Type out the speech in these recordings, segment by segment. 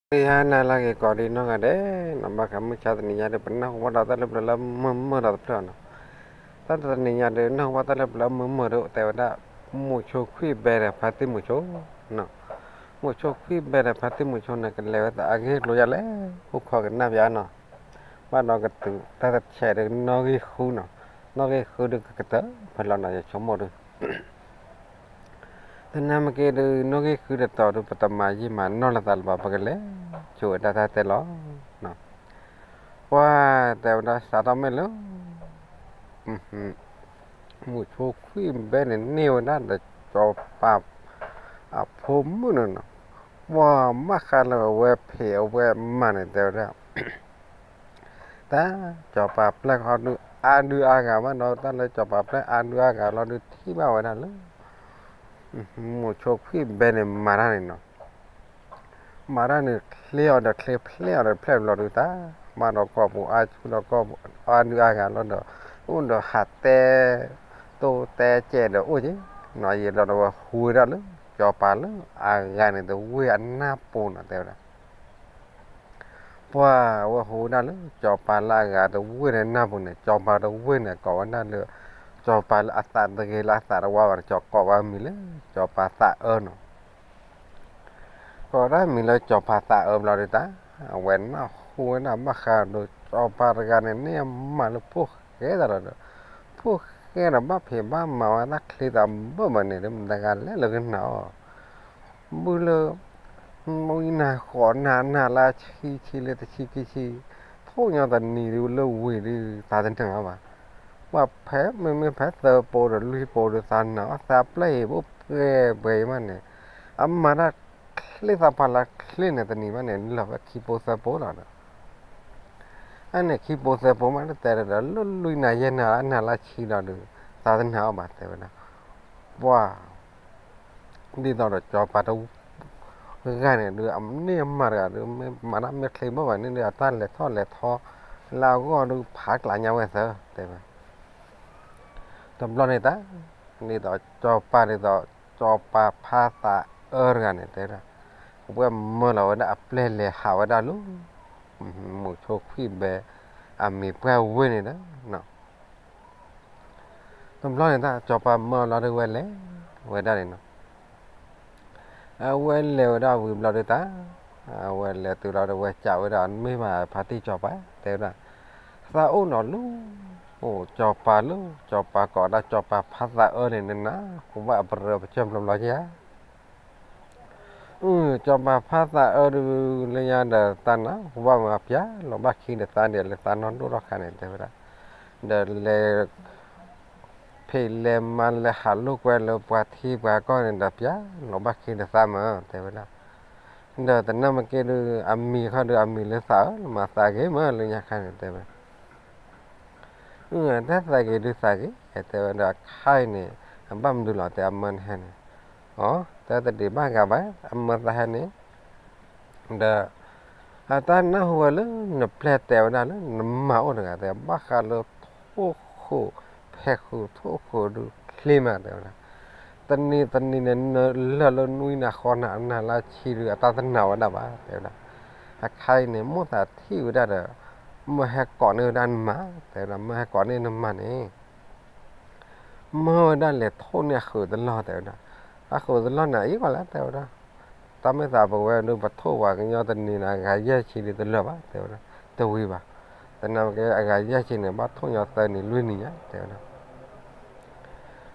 ယဟါနၤလၢအဂ့ၤကိးဒံးနီၢ်ဂၤဒဲးနီၤ, ဘၣ်ဃးမုၢ်ဆါတနံၤညါဒီး ပနၢ်ဟူဘၣ်ဒီးတၢ်လၢပျၢၤလၢမုာ်မုာ်ဒီးတဖျၢၣ်နီၤ. တၢ်တနံၤညါဒီး နၢ်ဟူဘၣ်တၢ်လၢပျၢၤလၢမုာ်မုာ်ဒီး တဲဝဲဒၣ် မူးဆိခွံၣ်ဘဲဒီးဖါတံၢ်မူးဆိ, မူးဆိခွံၣ်ဘဲဒီးဖါတံၢ်မူးဆိန့ၣ် ကလဲၤဝဲသးအဂ့ၢ်ကျိၤယါလဲၣ်, အိၣ်ခိးကနၣ်ပၠးနီၤ. ဘၣ်ဒီးကတုၤတၢ်တဆဲးဒီးနီၣ်ဂံၢ်ဃုနီၤ, နီၣ်ဂံၢ်ဃုဒီးကကတၢၢ်ဖဲလီၤနီၤ ယဆိကမိၣ်ဒီး သနာ်က့ဒီး နီၣ်ဂံၢ်ဃုတတီၤဒီး ပတမၤယံာ်မၤနီၢ်လိာ်သးလၢၤဘၣ်, ပကလဲၤဆိဝဲဒၣ်တၢ်တဲလီၤ. ပှၤတဲဝဲဒၣ်စးထီၣ်မ့ၢ်လၢ မူးဆိခွံၣ်ဘဲန့ၣ် န့ၢ်ဝဲဒၣ်ဒီးစီၤပၤအဖိမုၣ်န့ၣ်နီၤ, ပှၤဘၣ်ဃးလၢအဝဲဖံးအဝဲမၤန့ၣ် တဲဝဲဒၣ် တၢ် စီၤပၤပျဲၢ်ဃီဒုး အါဒုးအါဂၤဘၣ်နီၤ, တၢ်လၢစီၤပၤပျဲၢ်အါဒုးအါဂၤလီၤဒုး ထံၣ်ဘၣ်ဝဲဒၣ်လၢ မူးဆိခွံၣ်ဘဲန့ၣ် မၤတၢ်န့ၣ်နီၤ, မၤတၢ်န့ၣ် ချ့အီၤဒီးချ့ ဖျဲးအီၤဒီးဖျဲးဘျီဒုး တၢ်မၤဒီးကီၢ်ပူၤအါဆူၣ်ဒီးကီၢ်ပူၤအါဒုးအါဂၤလီၤဒီး အိၣ်ဒီးဟးတဲ တိတဲကဲဒီးအိၣ်က့ၤ, နီၤယံာ်ဘျီဒီးဝဲဟူဝဲဒၣ်လၢ စီၤပၤလၢအဂၤန့ၣ် တဝ့ၢ်အနၢ်ပူၤနီၤ တဲဝဲဒၣ် ပှၤဝဲဟူဝဲဒၣ်လၢ စီၤပၤလၢအဂၤတဝ့ၢ်န့ၣ်နၢ်ပူၤန့ၣ် စီၤပၤတဝ့ၢ်န့ၣ် ကိးဝဲဒၣ်လၢ စီၤပၤလၢအသးတဂ့ၤလၢအသးတဝါဘၣ်န့ၣ် ကိးဝဲမံၤလၢ စီၤပၤသးအၢနီၤ. ကိးဒၣ်မံၤလၢစီၤပၤသးအၢဘျီဒုး တၢ် အဝဲနၢ်ဟူဝဲဒၣ်ဘၣ်ဃးဒီး စီၤပၤတဂၤန့ၣ် န့ၢ်အမၤလၢဖိၣ်ဃဲသးလီၤဒီး ဖိၣ်ဃဲဒီးဘၣ်ဖံးဘၣ်မၤဝဲတၢ်ချ့သးဘၣ်ဘၣ်န့ၣ် မတၤတဂၤလဲၣ်လၢကနာ်အီၤ ဘုလၢ မုၢ်နၤဃိးနၤ နၤလၢဆံဆံလၢတဆံခံဆံ ထိၣ်ညီတနံၤဒုးလၢဝံၤဒုး သးတနာ်အီၤဘၣ်. ပှၤဖဲမ့မ့ၢ်ဖဲသၢပိဒီးလွံၢ်ပိဒီး သးနာ်အီၤ သးပျဲၢ်အံၤ ဘိၣ်ပှဲၤပှဲၤအံၤမးန့ၣ် အမၤတၢ်ချ့သးဖးလၢချ့န့ၣ် တနံၤဘၣ်န့ၣ် လၢာ်ဝဲခံပိသၢပိလီၤဒီး အန့ၣ်ခံပိသၢပိမး တတဲဒီး လၢလွံၢ်နၤယဲၢ်နၤ အနၤလၢဆံလီၤဒုး သးတနာ်အီၤဘၣ် တဲဝဲဒၣ် ပှၤ ဒ်သိးဒီးစီၤပၤတဂၤန့ၣ်ဒုး အန့ၢ်အမၤတဂၤဒုး မ့ၢ်မၤတၢ်မ့ၢ်ချ့ဘၣ်ဘၣ်န့ၣ်ဒုး အတၢ်လဲၤထီၣ်လဲၤထီ လၢအဂီၢ်ဒုးဖးကျးညါဝဲသၢ တဲဝဲ တဘျီန့ၣ်တၢ် ဒ်သိးစီၤပၤဒ်သိး စီၤပၤဖါသးအၢတဂၤန့ၣ် တဲဝဲဒၣ် အဝဲမၢလီၤဝဲဒၣ်အပျဲၢ်လဲၤဟးဝဲဒၣ်လၢ မူးဆိခွံၣ်ဘဲ အမံၤပှၢ်ဝ့ၢ်န့ၣ်ဒီး တဘျီန့ၣ်တၢ် စီၤပၤမၢလီၤဒုးဝဲလဲၤ ဝဲဒၣ်န့ၣ်နီၤ အဝဲလဲၤဝဲဒၣ်ဝံၤဘျီဒုးတၢ် အဝဲလဲၤတုၤလီၤဒီးဝဲစံးဝဲဒၣ် မ့ၢ်ဘၣ်ဖါတံၢ်စီၤပၤ တဲဝဲဒၣ် သးအိၣ်နီၤလၢ အိၣ်စီၤပၤလၢ စီၤပၤကိးဒၣ်စီၤပၤဖါသးအၢန့ၣ် နနၢ်ဟူဘၣ်အပရၢပဆၢဘျီဘျီဧါ အၢ စီၤပၤဖါသးအၢဒုး လၢညါဒီးသးနၢ်ဟူဘၣ်မးပၠး လီၤဘၣ်ခံဒီးသးဒ်လၢသးနီၢ်ဒိၣ်ထီၣ်ခါန့ၣ် တဲဝဲဒၣ် ဒီးလဲၤ ဖံးလဲၤမၤလဲၤဟးလိာ်ကွဲလၢပှၤထံပှၤကီၢ်န့ၣ်ဒီးပၠး လီၤဘၣ်ခံဒီးသးမး တဲဝဲဒၣ် ဒီးတနၢ်မ့ၢ်က့ၤဒုး အမံၤခီဒုး အမံၤလၢသးအၢ လၢမၤသးဂ့ၤမးလၢညါခါန့ၣ် တဲဝဲ အၢ တၢ်သးဂ့ၤဒုးသးဂ့ၤ တဲဝဲဒီးအခါအံၤန့ၣ် အဘၣ်မနုၤလီၤ တဲအမၢနဟဲန့ၣ် အၢ တၢ်တဒံးဘၣ်ဂၤဘၣ် အမၢသးဟဲန့ၣ် ဒီး အတၢ်နၢ်ဟူဝဲလၢနပျဲၢ်တဲဝဲဒၣ်လၢနမါအိၣ်တဂၤ တဲဘၣ်ဃးလၢထိၣ်ဃိး ဖဲးဃုာ်ထိၣ်ဃိးဒုးချ့မး တဲဝဲဒၣ် တနံၤတနံၤန့ၣ် နလၢာ်လၢနွံနၤဃိးနၤ နၤလၢဆံဒုး အတၢ်တနာ်ဝဲဒၣ်ဘၣ် တဲဝဲဒၣ် အခါအံၤန့ၣ် မိၣ်သးထံၣ်ဝဲဒၣ်ဒီး မၢဟဲကိးန့ၢ်ဝဲဒၣ်နမါ တဲဝဲဒၣ် မၢဟဲကိးန့ၢ်နမါန့ၣ် မၢဝဲဒၣ်လဲၤထိၣ်န့ၢ်အဃုာ်တလီၢ် တဲဝဲဒၣ် အဃုာ်တလီၢ်န့ၣ် အံၤကီးလဲၣ် တဲဝဲဒၣ် တၢ်မ့ၢ်သးပဝဲဒုး ပထိၣ်ပှၤကညီတနံၤန့ၣ် အဂၤယဲၢ်ဆံဒုးတလၢာ်ဘၣ် တဲဝဲဒၣ် တဝံၤဘၣ် တနၢ်မ့ၢ်က့ၤ အဂၤယဲၢ်ဆံန့ၣ် ဘၣ်ထိၣ်ညီသၢနံၤလွံၢ်နံၤညါ တဲဝဲဒၣ်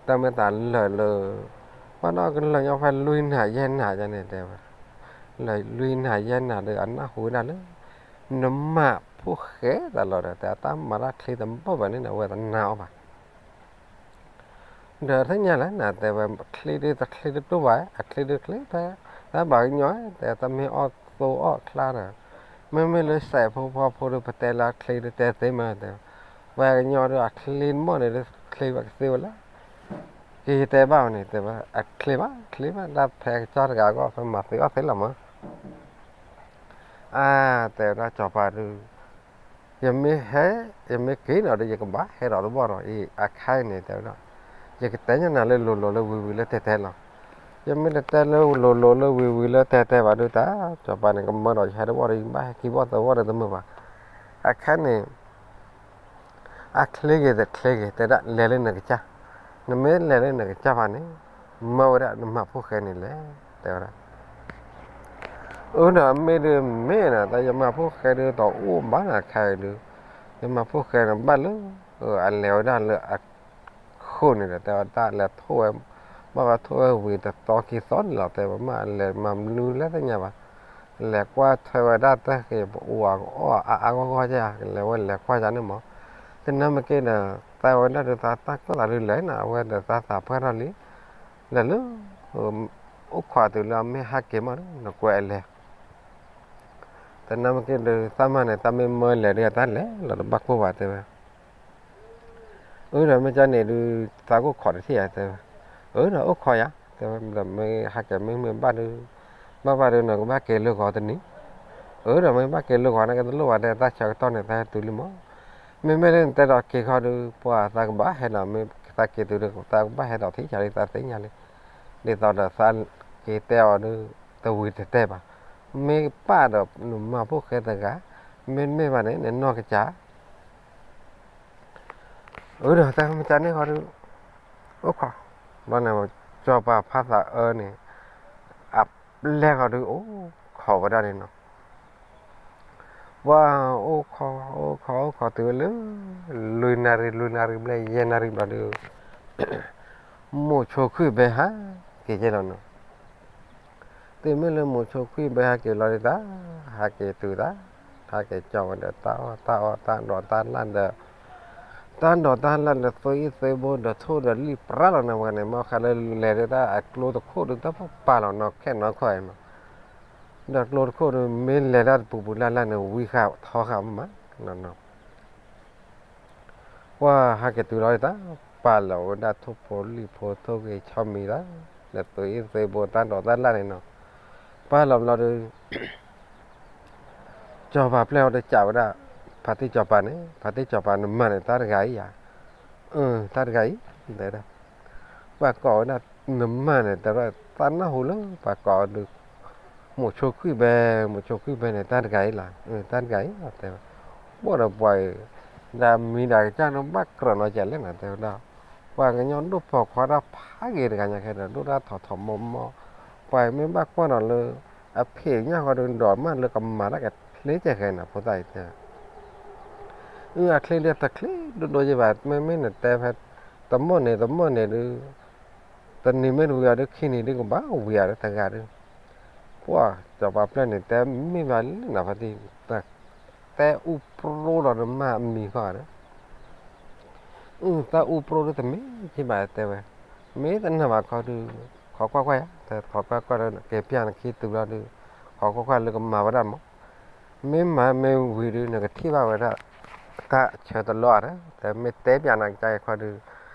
တၢ်မ့ၢ်သးလၢာ်လၢ ဘၣ်ဒီးကလၢာ်ညီဖဲလွံၢ်နၤယဲၢ်နၤယါန့ၣ် တဲဝဲ လၢာ်လွံၢ်နၤယဲၢ်နၤဒီး အနၢ်ဟူဝဲဒၣ်လၢ နမါဖိၣ်ဃဲသးလီၤဒီး တဲတၢ်မၤတၢ်ချ့တဘၣ်ဘၣ်န့ၣ် အဝဲတနာ်အီၤဘၣ် ဒီးသ့ၣ်ညါလၢနၤ တဲဝဲ ချ့ဒုးတချ့တတူၢ်ဘၣ် အချ့ဒုးချ့ဖဲ တၢ်ဘၣ်ကညီ တဲတၢ်မ့ၢ်အီၣ်သိအီၣ်ချါဒီး မ့မ့ၢ်လၢစဲးဖိဖီဖိဒုး ပတဲလၢအချ့ဒုးတဲသ့မး တဲဝဲ ပှၤကညီဒုးအချ့မီၢ်န့ၣ်ဒုးချ့ဘၣ်ကသ့ဝဲလၢ ကယတဲဘၣ်ဝဲန့ၣ် တဲဝဲ အချ့ဘၣ် ချ့ဘၣ် တၢ်ဖဲကစၢ်တဂၤအဂီၢ် ဖဲမၤသ့အီၣ်သ့လီၤမး အါ တဲဝဲဒၣ်စီၤပၤဒုး ယမ့ၢ်ဟဲ ယမ့ၢ်က့ၤနီၤဒီး ယကဘၣ်ဟဲဒီးတဘီၣ်ဒီး အံၤအခါအံၤန့ၣ် တဲဝဲဒၣ် ယကတဲညါနၤလၢလိၤလိၤလၢဝံၤဝံၤလၢတဲတဲလီၤ ယမ့ၢ်တတဲလၢလိၤလိၤလၢဝံၤဝံၤလၢတဲတဲဘၣ်ဒုးတၢ် စီၤပၤန့ၣ် ကမၢဒီးယဟဲတဝီၣ်ဒီး ယဘၣ်ဟဲခံဝီၣ်သၢဝီၣ်ဒီးတမုာ်ဘၣ်. အခဲန့ၣ် အချ့ဂ့ၤတချ့ဂ့ၤ တဲဒၣ်လဲၤလၢနကစၢ်, နမ့ၢ်လဲၤလၢနကစၢ်ဘၣ်န့ၣ် မၢဝဲဒၣ်နမၤဖိၣ်ဃဲန့ၣ်လဲၣ် တဲဝဲဒၣ်. အၢဒီးမ့ၢ်ဒုးမ့ၢ်နီၤ တၢ်ယမၤဖိၣ်ဃဲဒုးတအိၣ်ဘၣ်နီၤ ခဲအံၤဒုး ယမၤဖိၣ်ဃဲန့ၣ်ဘၣ်လၢ အလဲၤဝဲဒၣ်လၢအခိၣ်န့ၣ်ဒီး တဲဝဲဒၣ်လဲၤထိၣ်ဝဲ, ဘၣ်ဝဲထိၣ်ဝဲဝံၤတသီခံသီန့ၣ်လီၤ တဲဝဲမ့ၢ်လဲၤမၤမနုၤလဲၣ်သ့ၣ်ညါဘၣ်. လဲၤကွၢ်ထွဲဝဲဒၣ်တၢ်ဃ့ၢ်ပအူအီၣ်အါအါဂီၢ်ဂီၢ်ကဲ ကလဲၤဝဲလဲၤကွၢ်ယါန့ၣ်မး, တနၢ်မ့ၢ်က့ဒီး သးဝဲဒၣ်ဒုးသးတၢ်ကိၢ်သးဒုးလဲၤနီၤ အဝဲဒီးသးသးပှၢ်ထီၣ်လံ, လဲၤလၢ အိၣ်ခိးတုၤလၢအမ့ၢ်ဟဲက့ၤမး နကွဲးအလဲၤ တနၢ်မ့ၢ်က့ဒီး သးမၤန့ၣ် သးမ့ၢ်မၢလဲၤဒီး တၢ်လဲၤလီၤတဘၣ်ကိၢ်ဘၣ်တဲဝဲ. အၢဒီးမ့ၢ်ကန့ၣ်ဒုး သးကအိၣ်ခိးတထံၣ်ဧါတဲဝဲ. အၢဒီးအိၣ်ခိးယၤ တဲဝဲ ဒီးမ့ၢ်ဟဲက့ၤမ့ၢ်မ့ၢ်ဘၣ်ဒုး ဘၣ်ဘၣ်ဒုး နကဘၣ်က့ၤလၢဂီၤတနံၤ, အၢဒီးမ့ၢ်ဘၣ်က့ၤလၢဂီၤန့ၣ် ကတလိၣ်ဘၣ်ဒီး တၢ်ဆၢကတီၢ်န့ၣ် သးဟဲတုၤလံမး, မ့မ့ၢ်လၢနတဲဒီးက့ၤခီဒုး ပှၤသးကဘၣ်ဟဲဒီး မ့ၢ်သးက့ၤတုၤဒီး သးကဘၣ်ဟဲဒီးထံၣ်ဆါလံ သးသ့ၣ်ညါလံ, ဒ်သိးဒီးသးက့ၤတဲအီၤဒုး တဝံၤတတဲဘၣ်, မ့ၢ်ပာ်ဒီးနမၤဖိၣ်ဃဲတဂၤ, မ့တမ့ၢ်ဘၣ်န့ၣ် နနီၢ်ကစၢ် အၢဒီးတၢ်မ့ၢ်ကန့ၣ်ဃီဒုး အိၣ်ခိး, ဘျီန့ၣ် စီၤပၤဖါသးအၢန့ၣ် အပျဲၢ်ဃီဒုး အိၣ်ခိးဝဲဒၣ်န့ၣ်နီၤ, ပှၤအိၣ်ခိး အိၣ်ခိး အိၣ်ခိးတုၤဝဲလၢ လွံၢ်နၣ်ရံၣ် လွံၢ်နၣ်ရံၣ်ဘျဲၣ် ယဲၢ်နၣ်ရံၣ်ဘျီဒုး မိၤဆိခွံၣ်ဘဲဟးက့ၤကဲလီၤနီၤ. တုၤမ့ၢ်လၢမိၤဆိခွံၣ်ဘဲဟးက့ၤလီၤဒုးတၢ်, ဟးက့ၤတုၤတၢ်, ဟးက့ၤကၠီဝဲဒီးတၢ်အီၣ်တၢ်အီ တၢ်ဒိးတၢ်လၣ်ဒီး တၢ်ဒိးတၢ်လၣ်ဒီး သွံၣ်အံၣ်သွံၣ်ဘိဒီးထိၣ်ဒီးလံၣ်ပြၢလီၤန့ၣ်ဝဲန့ၣ် မ့ၢ်ဃးလၢလဲၤဒၣ်အကျိတခိၣ်ဒုး တၢ်ပာ်လီၤနီၢ်ခဲနီၢ်ခီအံၤမး, ဒီးကျိတခိၣ်ဒုး မ့ၢ်လဲၤဒၣ်တပူၤပူၤလၢ်လၢ်န့ၣ် ဝံဃာ်ထီဃာ်မးမးနီၤနီၤ ပှၤဟးက့ၤတုၤလီၤတၢ် ပာ်လီၤဝဲဒၣ်ထိၣ်ဖိလံၣ်ဖိထိၣ်ဂ့ၤဆီမံၤတၢ်, ဒီးသွံၣ်အံၣ်သွံၣ်ဘိတၢ်ဒိးတၢ်လၣ်န့ၣ်နီၤ, ပာ်လီၤဘျီဒီး စီၤပၤပျဲၢ်အီၤဒီးစံးဝဲဒၣ် ဖါတံၢ်စီၤပၤန့ၣ် ဖါတံၢ်စီၤပၤနမၤန့ၣ် တၢ်တဂၤအံၤဧါ, အၢ တၢ်တဂၤအံၤ တဲဝဲဒၣ်, ပှၤကိးဝဲဒၣ် နမၤန့ၣ် တဲဝဲဒၣ် သးနၢ်ဟူလၢပှၤကိးဒုး မိၤဆိခွံၣ်ဘဲ မိၤဆိခွံၣ်ဘဲန့ၣ် တၢ်တဂၤအံၤလီၤ, တၢ်တဂၤအံၤလီၤ တဲဝဲ, ဘၣ်ဒီးပှၤအံၤ ဒီးမံၤဒီးကစၢ်န့ၣ်ဘၣ်ကြၢးနီၤကလဲၣ်နီၤ တဲဝဲဒၣ်, ပှၤကညီဒိၣ်ဖိခွါတၢ်ဖးဂ့ၤတဂၤညါခဲဒီး ဒိၣ်တၢ်ထီၣ်ထီၣ်မီၢ်မီၢ်, ပှၤမ့ၢ်ဘၣ်ကွၢ်ဒီးလၢ အဖံးညၣ်ဃီဒီး ဒီးမၢလၢကမၤတၢ်ကချ့ကဲဃဲနီၤ ဖိသၣ်အံၤတဲ အၢ အချ့ဒုးတချ့ဒိၣ်ဒိၣ်ယဲဘၣ် မ့မ့ၢ်နတဲဖဲ တမီၢ်န့ၣ် တမီၢ်န့ၣ်ဒုး တနံၤမ့ၢ်တဝံၤအီၤဒုး ခံနံၤဒုးကဘၣ်ဝံၤအီၤဒုး တဂၤဒုး, ပှၤစီၤပၤပျဲၢ်န့ၣ် တဲမ့ၢ်ဘၣ်လၢနဖါတံၢ် တဲအူပြိလီၤဒီးမၤအမံၤဃီဒီး အုၣ် တၢ်အူပြိဒုးတမ့ၢ်က့ဘၣ်တဲဝဲ, မ့ၢ်တနာ်ဘၣ်ခီဒုး ခိးကွၢ်ကွၢ်ယၤ တဲခိးကွၢ်ကွၢ်ဒီး က့ၤပျၢ်နခံတုၤလီၤဒုး ခိးကွၢ်ကွၢ်လၢကမၤဝဲဒၣ်မး, မ့ၢ်မၤမ့ၢ်ဝံၤဒုး နကထံၣ်ဘၣ်ဝဲဒၣ် တၢ်ဆၢတလီၢ်ဧါ တဲမ့ၢ်တဲပျၢ်နၤကစၢ်အံၤခီဒုး ဒ်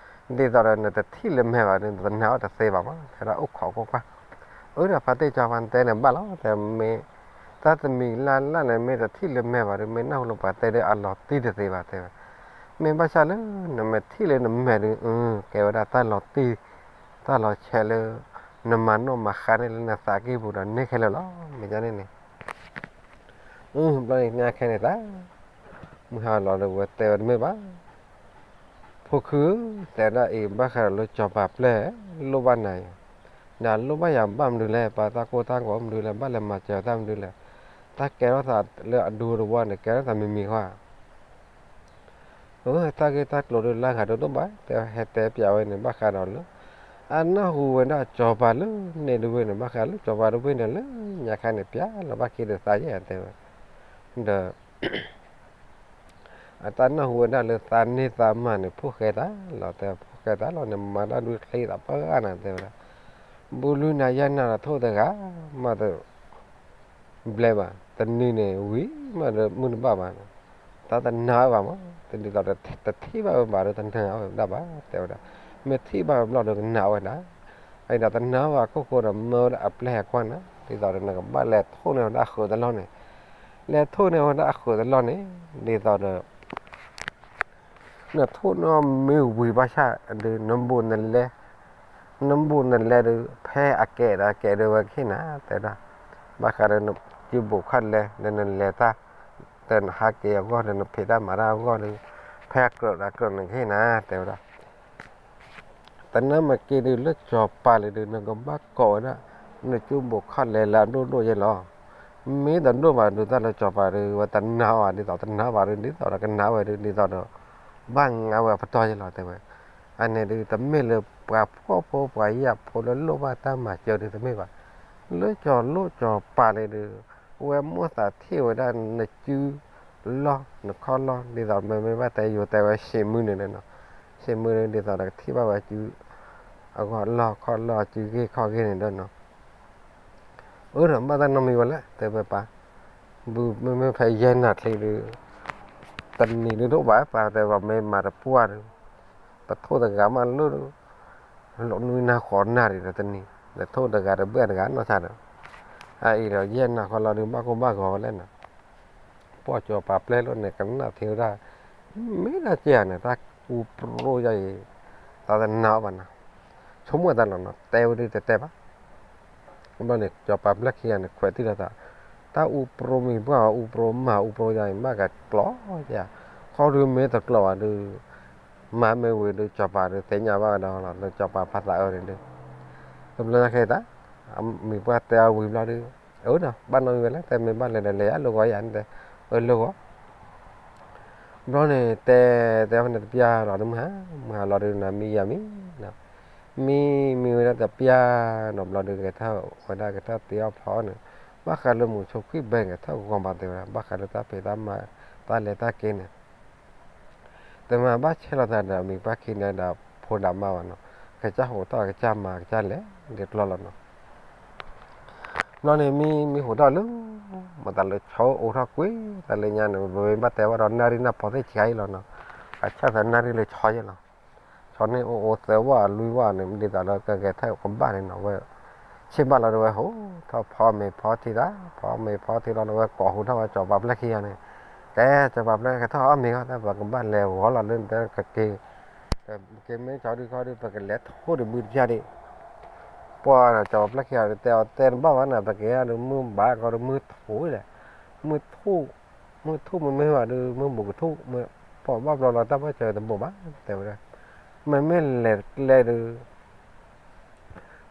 သိးဒီးနတထံၣ်လၢမဲာ်ဘၣ်ဒုး နတနာ်အီၤတသ့ဘၣ်မး တဲဒၣ်အိၣ်ခိးကွၢ်ကွၢ်, အၢ ဒီးဖါတံၢ်စီၤပၤနတဲန့ၣ်ဘၣ်လီၤ တဲမ့ၢ် တၢ်တမံၤလၢ်လၢ်န့ၣ် မ့ၢ်တထံၣ်လၢမဲာ်ဘၣ်ဒုး မ့ၢ်နၢ်ဟူလၢပှၤတဲဒုးအလီၤတံၢ်တသ့ဘၣ်တဲဝဲ, မ့ၢ်ဘၣ်ဆၣ်လၢ နမ့ၢ်ထံၣ်လၢနမဲာ်ဒုး အၢ ကဲဝဲဒၣ်တၢ်လီၤတံၢ် တၢ်လီၤဆဲးလၢ နမၤနီၣ်မၤဃါန့ၢ်လၢနသးကံၢ်ပူၤဒီးန့ၢ်ခဲလၢာ်လီၤ မ့ၢ်ကန့ၣ်န့ၣ် အၢ ဘျီန့ၣ်ညါခဲန့ၣ်တၢ် မုၢ်ဟါလီၤဒီးဝဲတဲဝဲတမ့ၢ်ဘၣ်, ဖိခုဧၢ တဲဒၣ်အံၤ ဘၣ်ဃးဒီးလၢစီၤပၤပျဲၢ် လိၣ်ဘၣ်နၤအံၤ, နလိၣ်ဘၣ်ယၤဘၣ်မနုၤလဲၣ် ပှၤတၢ်ကိၢ်တၢ်ဂီၤမနုၤလဲၣ် ဘၣ်လဲၤမၤစၢၤတၢ်မနုၤလဲၣ်, တၢ်ကဲထီၣ်သးလၢအဒူတဝီန့ၣ် ကဲထီၣ်သးမံၤမံၤဃီဧါ အၢ တၢ်ဂ့ၢ်တၢ်ကျိၤဒုးလၢဂၤဒိၣ်ဒိၣ်ဘၣ် တဲဟဲတဲပျးဝဲန့ၣ် ဘၣ်ဃးဒီးလၢ အနၢ်ဟူဝဲဒၣ်စီၤပၤလၢန့ၣ်တဝ့ၢ်န့ၣ် ဘၣ်ဃးလၢစီၤပၤတဝ့ၢ်န့ၣ်လၢညါခါန့ၣ် ပျးလီၤဘၣ်ခံတသးယဲၢ်တဲဝဲ, ဒီး အတၢ်နၢ်ဟူဝဲဒၣ်လၢသးန့ၢ်သးမၤန့ၣ် ဖိၣ်ဃဲသးလီၤ တဲဖိၣ်ဃဲသးလီၤန့ၣ် မၤတၢ်ဒုးချ့သးပှၢ်ဂၤနၤ တဲဝဲဒၣ်, ဘူးလုၢ်နၤယဲၢ်နၤဒီးထိၣ်တဂၤ မၤတ ဘျဲဘၣ် တနံၤန့ၣ်ဝံၤမးဒီးမုၢ်တဘၣ်ဘၣ်, တၢ်တနာ်ဝဲဘၣ်မး တဒ်သိးတထံၣ်ဘၣ်ဝဲဘၣ်ဒီးတနာ်ဝဲဒၣ်ဘၣ် တဲဝဲဒၣ်, မ့ၢ်ထံၣ်ဘၣ်ဝဲဘျီဒီးကနာ်ဝဲဒၣ်, အံၤဒီးတနာ်ဝဲဘၣ်ခိၣ်ဃိဒီးမၢဝဲဒၣ်အပျဲၢ်ဟဲကွၢ်နၤ ဒ်သိးဒီးနကဘၣ်လဲၤထိၣ်န့ၢ်ဝဲဒၣ်အဃုာ်တလီၢ်န့ၣ်, လဲၤထိၣ်န့ၢ်ဝဲဒၣ်အဃုာ်တလီၢ်န့ၣ်, ဒ်သိးဒီး နထိၣ်န့ၢ်မ့ၢ်ဝံၤဘၣ်ဆၣ်ဒီး နဘူးနလဲ နဘူးနလဲဒီး ဖဲ ဖဲအကဲဒီးအကဲဒီးဝဲကဟ့ၣ်နၤ တဲဝဲဒၣ်, ဘၣ်ဃးဒီးနစုဘူးခီၣ်လဲၤဒီးနလဲၤတၢ်, ဒီးနဟးက့ၤအဂီၢ်ဒီးနဖံးတၢ်မၤတၢ်အဂီၢ်ဒီး, ဖဲအကြၢးဒီးအကြၢးန့ၣ်ကဟ့ၣ်နၤ တဲဝဲဒၣ်. တနၢ်မ့ၢ်က့ၤဒုးလၢစီၤပၤလၢဒုး နကဘၣ်ကိးဝဲဒၣ် နစုဘူးခီၣ်လဲၤလၢအဒိၣ်ဒိၣ်ယဲလီၤ. မ့ၢ်တဒိၣ်ဘၣ်ဒုးတၢ်လၢစီၤပၤဒုး ဝဲတနာ်အီၤဒ်သိးတနာ်ဘၣ်ဒုး ဒ်သိးဒီးကနာ်ဝဲဒုး ဒ်သိးဒီး ဘၣ်ငါဝဲအပတီၢ်ယဲလီၤ တဲဝဲ. အန့ၣ်ဒုး တမ့ၢ်လၢပှၤဖှီၣ်ဖိပှၤယာ်ဖိလၢလိၣ်ဘၣ်တၢ်မၤစၢၤဒုးတမ့ၢ်ဘၣ်. လၢစီၤလိၣ်စီၤပၤန့ၣ်ဒုး အဝဲမိၣ်သးထံၣ်ဝဲဒၣ်နစုလီၢ်နခီၣ်လီၢ် ဒ်သိးမ့မ့ၢ်ဘၣ်တဲယိၤတဲဝဲ ဆံးမုၢ်န့ၣ်လီၤနီၤ. ဆံးမုၢ်ဒ်သိးဒီးကထံၣ်ဘၣ်ဝဲစု အဂီၢ်လီၢ်ခီၣ်လီၢ် စုဂ့ၢ်ခီၣ်ဂ့ၢ်န့ၣ်ဒီးနီၤ. အၢဒီး ဘၣ်တၢ်နီတမံၤဝဲလဲၣ် တဲဝဲပၢ်, ဘုမ့မ့ၢ်ဖဲယဲၢ်နၣ်ချ့ဒုး တနံၤဒုးတအိၣ်ဘၣ်ပၢ် တဲဝဲ မ့ၢ်မၤတပှၢ်ဒုး ပထိၣ်တဂၤမးလၢ လီၤနွံနၤဃိးနၣ်ရံၣ်ဒီးတနံၤ လဲၤထိၣ်တဂၤတဘၣ်တဂၤနီၢ်ဆါဒီး အအံၤဒီးယဲၢ်နၣ်ဃီလီၤဒုး ဘၣ်ကိၢ်ဘၣ်ဂီၤဝဲလဲၣ်နီၤ. ပှၢ်စီၤပၤပျဲၢ်လိာ်န့ၣ် ကနၣ်ထံဝဲဒၣ် မ့ၢ်ဒၣ်ကဲဧါန့ၣ် တၢ်အူပြိယါအံၤ သးတနာ်အီၤဘၣ်နီၤ. ဆိကမိၣ်တၢ်လီၤနီၤ တဲဝဲဒုးတတဲဘၣ်. ဘျီန့ၣ် စီၤပၤပျဲၢ်ခံဂၤန့ၣ် ခွဲးတံၢ်လီၤသး, တၢ်အူပြိမံၤပှၢ်အူပြိမၤအူပြိယါအံၤ ဘၣ်ကကျိးယါ, ခီဒုးမ့ၢ်တကျိးဘၣ်ဒုး မၤမ့ၢ်ဝံၤဒုး စီၤပၤဒုးသ့ၣ်ညါဘၣ်ဝဲဒီးလီၤ လၢစီၤပၤဖးသးအၢန့ၣ်ဒုး တဘျီညါခဲအံၤတၢ် မံၤပှၢ်တဲအီၤဝံၤဘျီဒုး အၢဒီး ဘၣ်နီတမံၤဝဲလဲၣ် တဲမ့ၢ်ဘၣ်လဲၤဒီးလဲၤယါ လၢဂီၤယါန့ၣ်တဲ အၢလၢဂီၤ ဘျီန့ၣ်တဲ တဲဝဲန့ၣ်တပျၢ်လီၤဒုး မုၢ်ဟါ မုၢ်ဟါလီၤဒုး နမံယါမံနီၤ, မံမံဝဲဒၣ်တပျၢ်နီၤ ဘျီဒုး ဂဲၤထၢၣ်ဝဲဒၣ် ဂဲၤထၢၣ်တ့အီၣ်ဖျီအီၣ်န့ၣ် ဘၣ်ဃးလၢမုဆိခွံၣ်ဘဲ ဂဲၤထၢၣ်ဂီၤမးတဲဝဲဒၣ် ဘၣ်ဃးလၢတၢ်ဖံးတၢ်မၤ တၢ်လဲၤတၢ်က့ၤန့ၣ် တမၤဘၣ်ဆဲးလိာ်သးဒီးမံၤပှၢ်ခံန့ၣ်ဒီးဖိဒီးမါဘၣ်နီၤ, ကစၢ်ဟိးထီၣ်ကစၢ်မၤကစၢ်လဲၤ ဒ်ကျီလီၤနီၤ. ဘျီန့ၣ်မံမံဟိးထီၣ်လၢ မတၤလၢဆီအိးထီၣ်ကွံာ် တၢ်လၢညါန့ၣ် ပမ့ၢ်ဘၣ်တဲဘၣ်ဒီးနၣ်ရံၣ်နၢ်ဖီသ့ၣ်ဆံးအံၤလီၤနီၤ, အဆၣ်သးနၣ်ရံၣ်လၢဆီယဲလီၤ. ဆီန့ၣ်အိၣ်အိၣ်သၢဝီလွံၢ်ဝီန့ၣ် ဒ်သိးလၢကဂဲၤထၢၣ်ကဘၣ်န့ၣ်နီၤ ဝဲ ဆ့ၣ်ဘၣ်လီၤဒုးဝဲဟိးထီၣ်ဖီမ့ၤဖီထံသး ဖီမ့ၤဖီထံလီၤဒုးဝဲ ကိးဟူးထီၣ်ဝဲစီၤပၤပျဲၢ်ခံဂၤန့ၣ်, ကဲ စီၤပၤပျဲၢ် ကထီၣ်အီၣ်မ့ၤဂီၢ် တၢ်ပကဘၣ်လဲၤဂီၤလီၤလၢနတဲကက့ၤ, က့ၤမ့ၢ်ကၠီဒုခီဒုး ပကလဲၤထိၣ်တဘုတပျၢ်ဒံး, ပှၢ်စီၤပၤပျဲၢ်ခံဂၤဒုး တဲအီၤတဲတဘၣ်ဘၣ်န့ၣ် ပက့ၤဒုးမုၢ်ဘၣ်ကီဒုးမုၢ်ထူၣ်လဲၣ်, မုၢ်ထူၣ် မုၢ်ထူၣ်မ့မ့ၢ်ဘၣ်ဒုး မုၢ်ဘူးကထူၣ် ပှၤဘၣ်ဘျီလီၤတၢ်ဘၣ်စၢၤတဘိးဘၣ် တဲဝဲဒၣ်, မ့မ့ၢ်လဲၤကျဲဒုး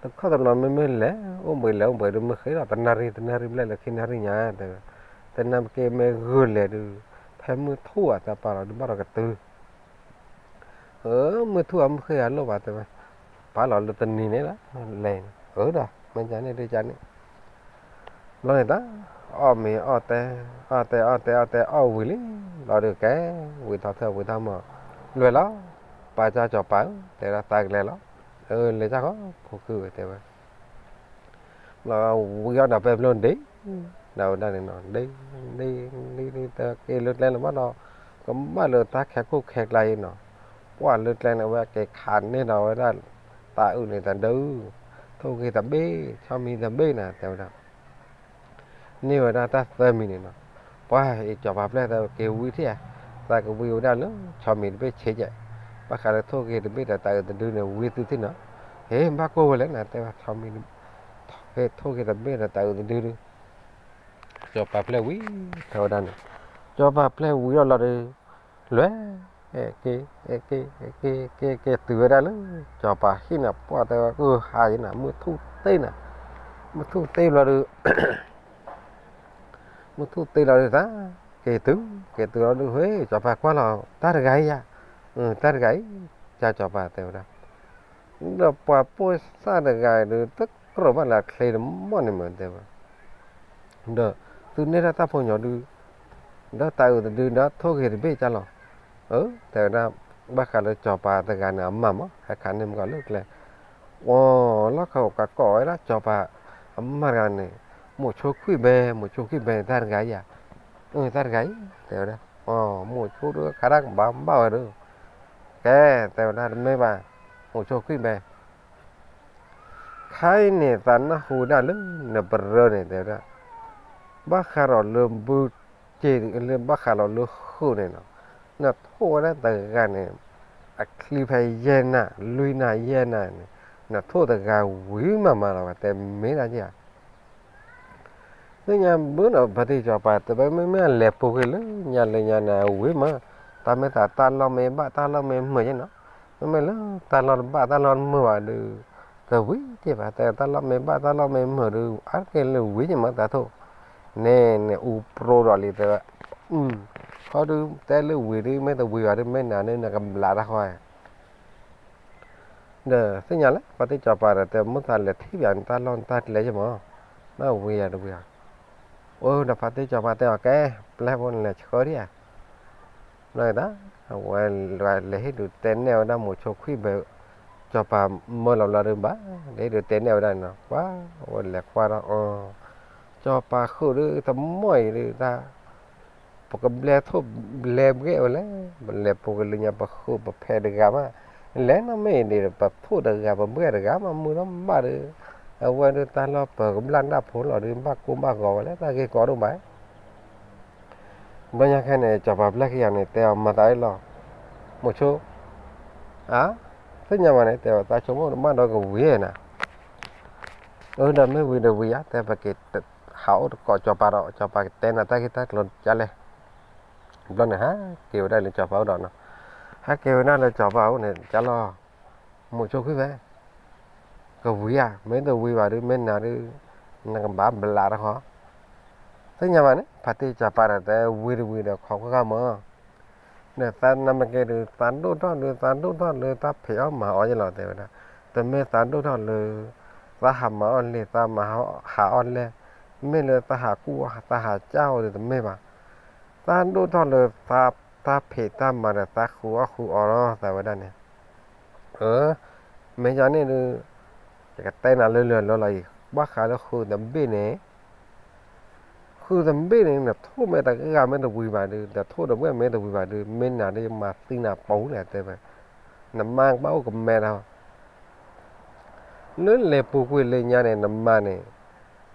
တခီတဘျီမ့မ့ၢ်လဲၤအိၣ်ဘှံးလဲၤအိၣ်ဘှံးဒုး မ့ၢ်ဃ့လီၤတနၣ်ရံၣ် တနၣ်ရံၣ်ဘျဲၣ်လၢခံနၣ်ရံၣ်ညါ တဲဝဲ, တနၣ်က့မ့ၢ်ဂုာ်လဲၤဒုး ဖဲမုၢ်ထူၣ်အတၢ်ပာ်လီၤဒုး ဘၣ်ဒီးကတုၤ မုၢ်ထူၣ်အမုၢ်ဃ့အလိၣ်ဘၣ်တဲဝဲ, ပာ်လီၤလၢတနံၤန့ၣ်လီၤ, လဲၤအၢဒီး မ့ၢ်ကန့ၣ်ဒုးကန့ၣ်, ဘျီန့ၣ်တၢ် အီၣ်မ့ၤအီၣ်တဲ အီၣ်တဲအီၣ်တဲအီၣ်တဲအီၣ်ဝံၤလံ, ဘျီဒုးကဲ ဝံၤထီၣ်ထၢၣ်ဝံၤထီၣ်မး, လွဲၢ်လီၤ, ပၢ်ကၢ်စီၤပၤဧၢ တဲဝဲဒၣ်သးကလဲၤလီၤ, အၢ လဲၤကၢ်ဃီ ဖိကုဝဲတဲဝဲ ဘျီဝံၤအီၣ်ဒီးပဲဘျီဒ့ ဒၣ်ဝဲဒၣ်န့ၣ်နီၤ ဒ့ ဒ့ ဒ့ ဒ့ တက့ၤလၢကျဲလၢၤဘၣ်ဒီး ကဘၣ်လၢတၢ်ခဲခိၣ်ခဲကျါအံၤနီၤ, ပှၢ်လၢကျဲန့ၣ် အဝဲက့ၤခးန့ၢ်ဒီးဝဲဒၣ် တၢ်အုးန့ၣ်တဒု ထိၣ်ဂ့ၤတဘ့ၣ် ဆီမံၤတဘ့ၣ်န့ၣ် တဲဝဲဒၣ် န့ၢ်ဝဲဒၣ်တၢ်သၢမံၤန့ၣ်နီၤ, ပှၢ်အံၤစီၤပၤပျဲၢ်သးက့ၤဝံၤထံၣ်ဧါ, သးကဝံၤဝဲဒၣ်လၢဆီမံၤတဘ့ၣ်ဆံးကဲး, ဘၣ်ဃးလၢထိၣ်ဂ့ၤတဘ့ၣ်ဒီးတၢ်အုးတဒုန့ၣ် ဝံၤသုထံၣ်နီၤ, ဟ့ၣ် ဘၣ်ကိၢ်ဝဲလဲၣ်နၤ တဲဝဲ ထိၣ်ဂ့ၤတဘ့ၣ်ဒီးတၢ်အုးတဒုဒု စီၤပၤပျဲၢ်ဝံၤထီၣ်ဝဲဒၣ်န့ၣ်, စီၤပၤပျဲၢ်ဝံၤထီၣ်လီၤဒီး လွဲၢ် က့ၤ က့ၤ က့ၤ က့ၤ က့ၤ က့ၤတုၤဝဲဒၣ်လၢ စီၤပၤဟံၣ်န့ၣ် ပှၢ်တဲဝဲ အၢ ဟါယံၤနၤ မုၢ်ထူၣ်တ့ၢ်နၤ, မုၢ်ထူၣ်တ့ၢ်ဘျီဒုး မုၢ်ထူၣ်တ့ၢ်လီၤဒုးသး, က့ၤတုၤ က့ၤတုၤလီၤဒုး ဟ့ၣ် စီၤပၤကွၢ်လီၤ တၢ်တဂၤအံၤယၤ, တၢ်တဂၤအံၤ, ကၢ်စီၤပၤတဲဝဲဒၣ် ဒီးပှၤပိာ်သၣ်တဂၤအံၤဒုး တကြၢးဘၣ်လၢအချ့တမီၢ်န့ၣ်မ့ၢ်တဲဝဲ, ဒီးသုန့ၢ်ဒၣ်တၢ်ဖိညီဒုး ဒီးတၢ်အုးတဒု ဒီးထိၣ်ဂ့ၤတဘ့ၣ်ကၢ်လီၤ, အၢ တဲဝဲဒၣ်, ဘၣ်ဃးလၢစီၤပၤတဂၤန့ၣ် အမါမး ဟဲခးန့ၢ်မ့ၢ်ကီးလၢကျဲ, အီၤလီၢ်ခီကကိးဝဲဒၣ်စီၤပၤ အမါတဂၤန့ၣ်, မိးဆိခွံၣ်ဘဲ မိးဆိခွံၣ်ဘဲန့ၣ် တၢ်တဂၤအံၤယၤ, တၢ်တဂၤအံၤ တဲဝဲဒၣ်, မိးဆိဒုးခါတၢ်ကဘၣ်ဘၣ်ဝဲဒုး, ကဲ တဲဝဲဒၣ်တမ့ၢ်ဘၣ်, မိးဆိခွံၣ်ဘဲ ခါအံၤန့ၣ် သးနၢ်ဟူဝဲဒၣ်လၢနပရၢန့ၣ် တဲဝဲဒၣ်, ဘၣ်ဃးဒီးလၢဘုက့ၤလၢဘၣ်ဃးဒီးလၢဃုာ်န့ၣ်နီၤ, နထိၣ်ဝဲဒၣ်တဂၤန့ၣ် အချံဖဲယဲၢ်နၣ် လွံၢ်နၣ်ယဲၢ်နၣ်န့ၣ်, နထိၣ်တဂၤဝံၤမးမးလီၤ ပှၤတဲမ့ၢ်ဒၣ်က့ဧါ. သ့ၣ်ညါဘၣ်နီၤ ဖါတံၢ်စီၤပၤတဲ ပမ့မ့ၢ်လဲၤပူၤကွံာ်လၢညါလၢညါန့ၣ် အဝံၤမး, တၢ်မ့ၢ်သးတၢ်လီၢ်မ့ၢ်ဘၣ်တၢ်လီၢ်မ့ၢ်မုာ်က့နီၤ, မ့မ့ၢ်လၢတၢ်လီၢ်တဘၣ်တၢ်လီၢ်တမုာ်ဘၣ်ဒီး တဝံၤက့ဘၣ်, တဲတၢ်လီၢ်မ့ၢ်ဘၣ်တၢ်လီၢ်မ့ၢ်မုာ်ဒီး အါတက့ၢ်လၢဝံၤက့မးတၢ်ထိၣ်, န့ၣ်န့ၣ်အူပြိဒီးလံတဲဝဲ, ခီဒုးတဲလၢဝံၤဒုး မ့ၢ်တဝံၤဘၣ်ဒုး မ့ၢ်နၤဒုး နကဘျးတၢ်ဃီ ဒီးသ့ၣ်ညါလၢ ဖါတံၢ်စီၤပၤဒီးတဲ မ့ၢ်သးလဲၤထံၣ်ပၠးနတၢ်လီၢ်နတၢ်ကျဲယ့ၢ်မး, နဝံၤယၤတဝံၤဧါ. အိၣ်ဒီးဖါတံၢ်စီၤပၤတဲအီၤ ကဲ ပျဲဖိနလဲၤဆှၢဒံးဧါ. ဘျီတၢ် အဝဲလဲၤဟ့ၣ်ဒုးတဲနဲၣ်ဝဲဒၣ်မိၤဆိခွံၣ်ဘၢ, စီၤပၤမၢလီၤဘျီဒုးဘၣ်, လဲၤဟ့ၣ်ဒုးတဲနဲၣ်ဝဲဒၣ်န့ၣ်နီၤ, ပှၤ အဝဲလဲၤကွၢ်ဒီး စီၤပၤဃုာ်ဒုးတမီၢ်အံၤဒုးတၢ် ပကဘျဲၣ်ထိၣ်ဘျဲၣ်ဘှဲၣ်ဝဲလဲၣ်, ပလဲၤပူၤကလၢညါ ပဃုာ်ပဖဲးတဂၤမး, လဲၤနီၢ်မ့ၢ်အံၤန့ၣ် ပထိၣ်တဂၤ ပဘှဲၣ်တဂၤမး မုာ်ထီၣ်ဘၣ်ဒီး, အဝဲဒုးတၢ်လီၢ်ပၢၤကဘျၣ်ဒၣ်ဖိလီၤဒုး ဘၣ်ကိၢ်ဘၣ်ဂီၤဝဲလဲၣ် တၢ်ဂ့ၢ်ကီဒိၣ်မး. ဘျီညါခဲန့ၣ် စီၤပၤဘျၢၣ်ခံဂၤန့ၣ် တဲအီၤမၤသးအ့ၣ်လီၤ, မိၤဆိ, အါ, သ့ၣ်ညါဘၣ်န့ၣ် တဲဝဲ သးဆိကမိၣ်တမ့ၢ်ဒီးကဝံၤနၤ အၢ ဒီးမ့ၢ်ဝံၤဒီးဝံၤဧါ, တဲပက့ၤ ဟးအိၣ်တကိးစီၤပၤဒီး စီၤပၤကတဲနၤတၢ်ဂ့ၢ်တၢ်ကျိၤကလဲၣ်. ဘျီန့ၣ် ဟးက့ၤဝဲဒၣ်လၢစီၤပၤအိၣ်ဒီးနီၤ, ဟးက့ၤဝဲဒၣ်လၢစီၤပၤအိၣ်န့ၣ် ကလီၤ, မိၤဆိခွံၣ်ဘၢ, ကဝံၤဧါ, မ့ၢ်တဝံၤဘၣ်ဒုး မ့ၢ်နၤဒုး နကဘၣ်ဘျးတၢ်ဃီ. သ့ၣ်ညါဘၣ်န့ၣ် ဖါတံၢ်စီၤပၤဒီးတဲဝံၤတဝံၤဒီး ခီကွၢ်ဃာ်မး ဒီးသးနမ့ၢ်က့ၤဒုး သးဒိၣ်ထီၣ်ဒုး သးဒိၣ်ထီၣ်လၢတၢ်ဖံးအီၣ်မၤအီၣ်ယ့ၢ်လီၤ တဲဝဲဒၣ်, တမ့ၢ်သးဒိၣ်ထီၣ်လၢ သးဟးမၤအီၣ်လံ သးမၤဟးအီၣ်လဲၣ်, မ့ၢ်လၢသးဟးကူၣ်အီၣ် သးဟးကၢ်အီၣ်ဒုးတမ့ၢ်ဘၣ်, သးဒိၣ်ထီၣ်လၢ တၢ်ဖံးတၢ်မၤဒီးသးဃုအီၣ်ဃုအီလီၤ တဲဝဲဒၣ်န့ၣ်. အၢ မ့ၢ်ယန့ၣ်ဒုး ယကတဲနၤလၢလၢလီၤလီၤအံၤ ဘၣ်ဃးလၢဃုာ်တဘ့ၣ်န့ၣ် ဃုာ်တဘ့ၣ်န့ၣ် နထိၣ်မ့ၢ်တဂၤမ့ၢ်တဝံၤဘၣ်ဒုး နထိၣ်တဘ့ၣ်မ့ၢ်တဝံၤဘၣ်ဒုး မ့ၢ်နၤဒုး ယမၤသံနၤပူၤလဲၣ် တဲဝဲ, နမါကဘၣ်အိၣ်ကမဲဒီး လၢလဲၤပူၤကွံာ်လၢညါန့ၣ် နမါန့ၣ်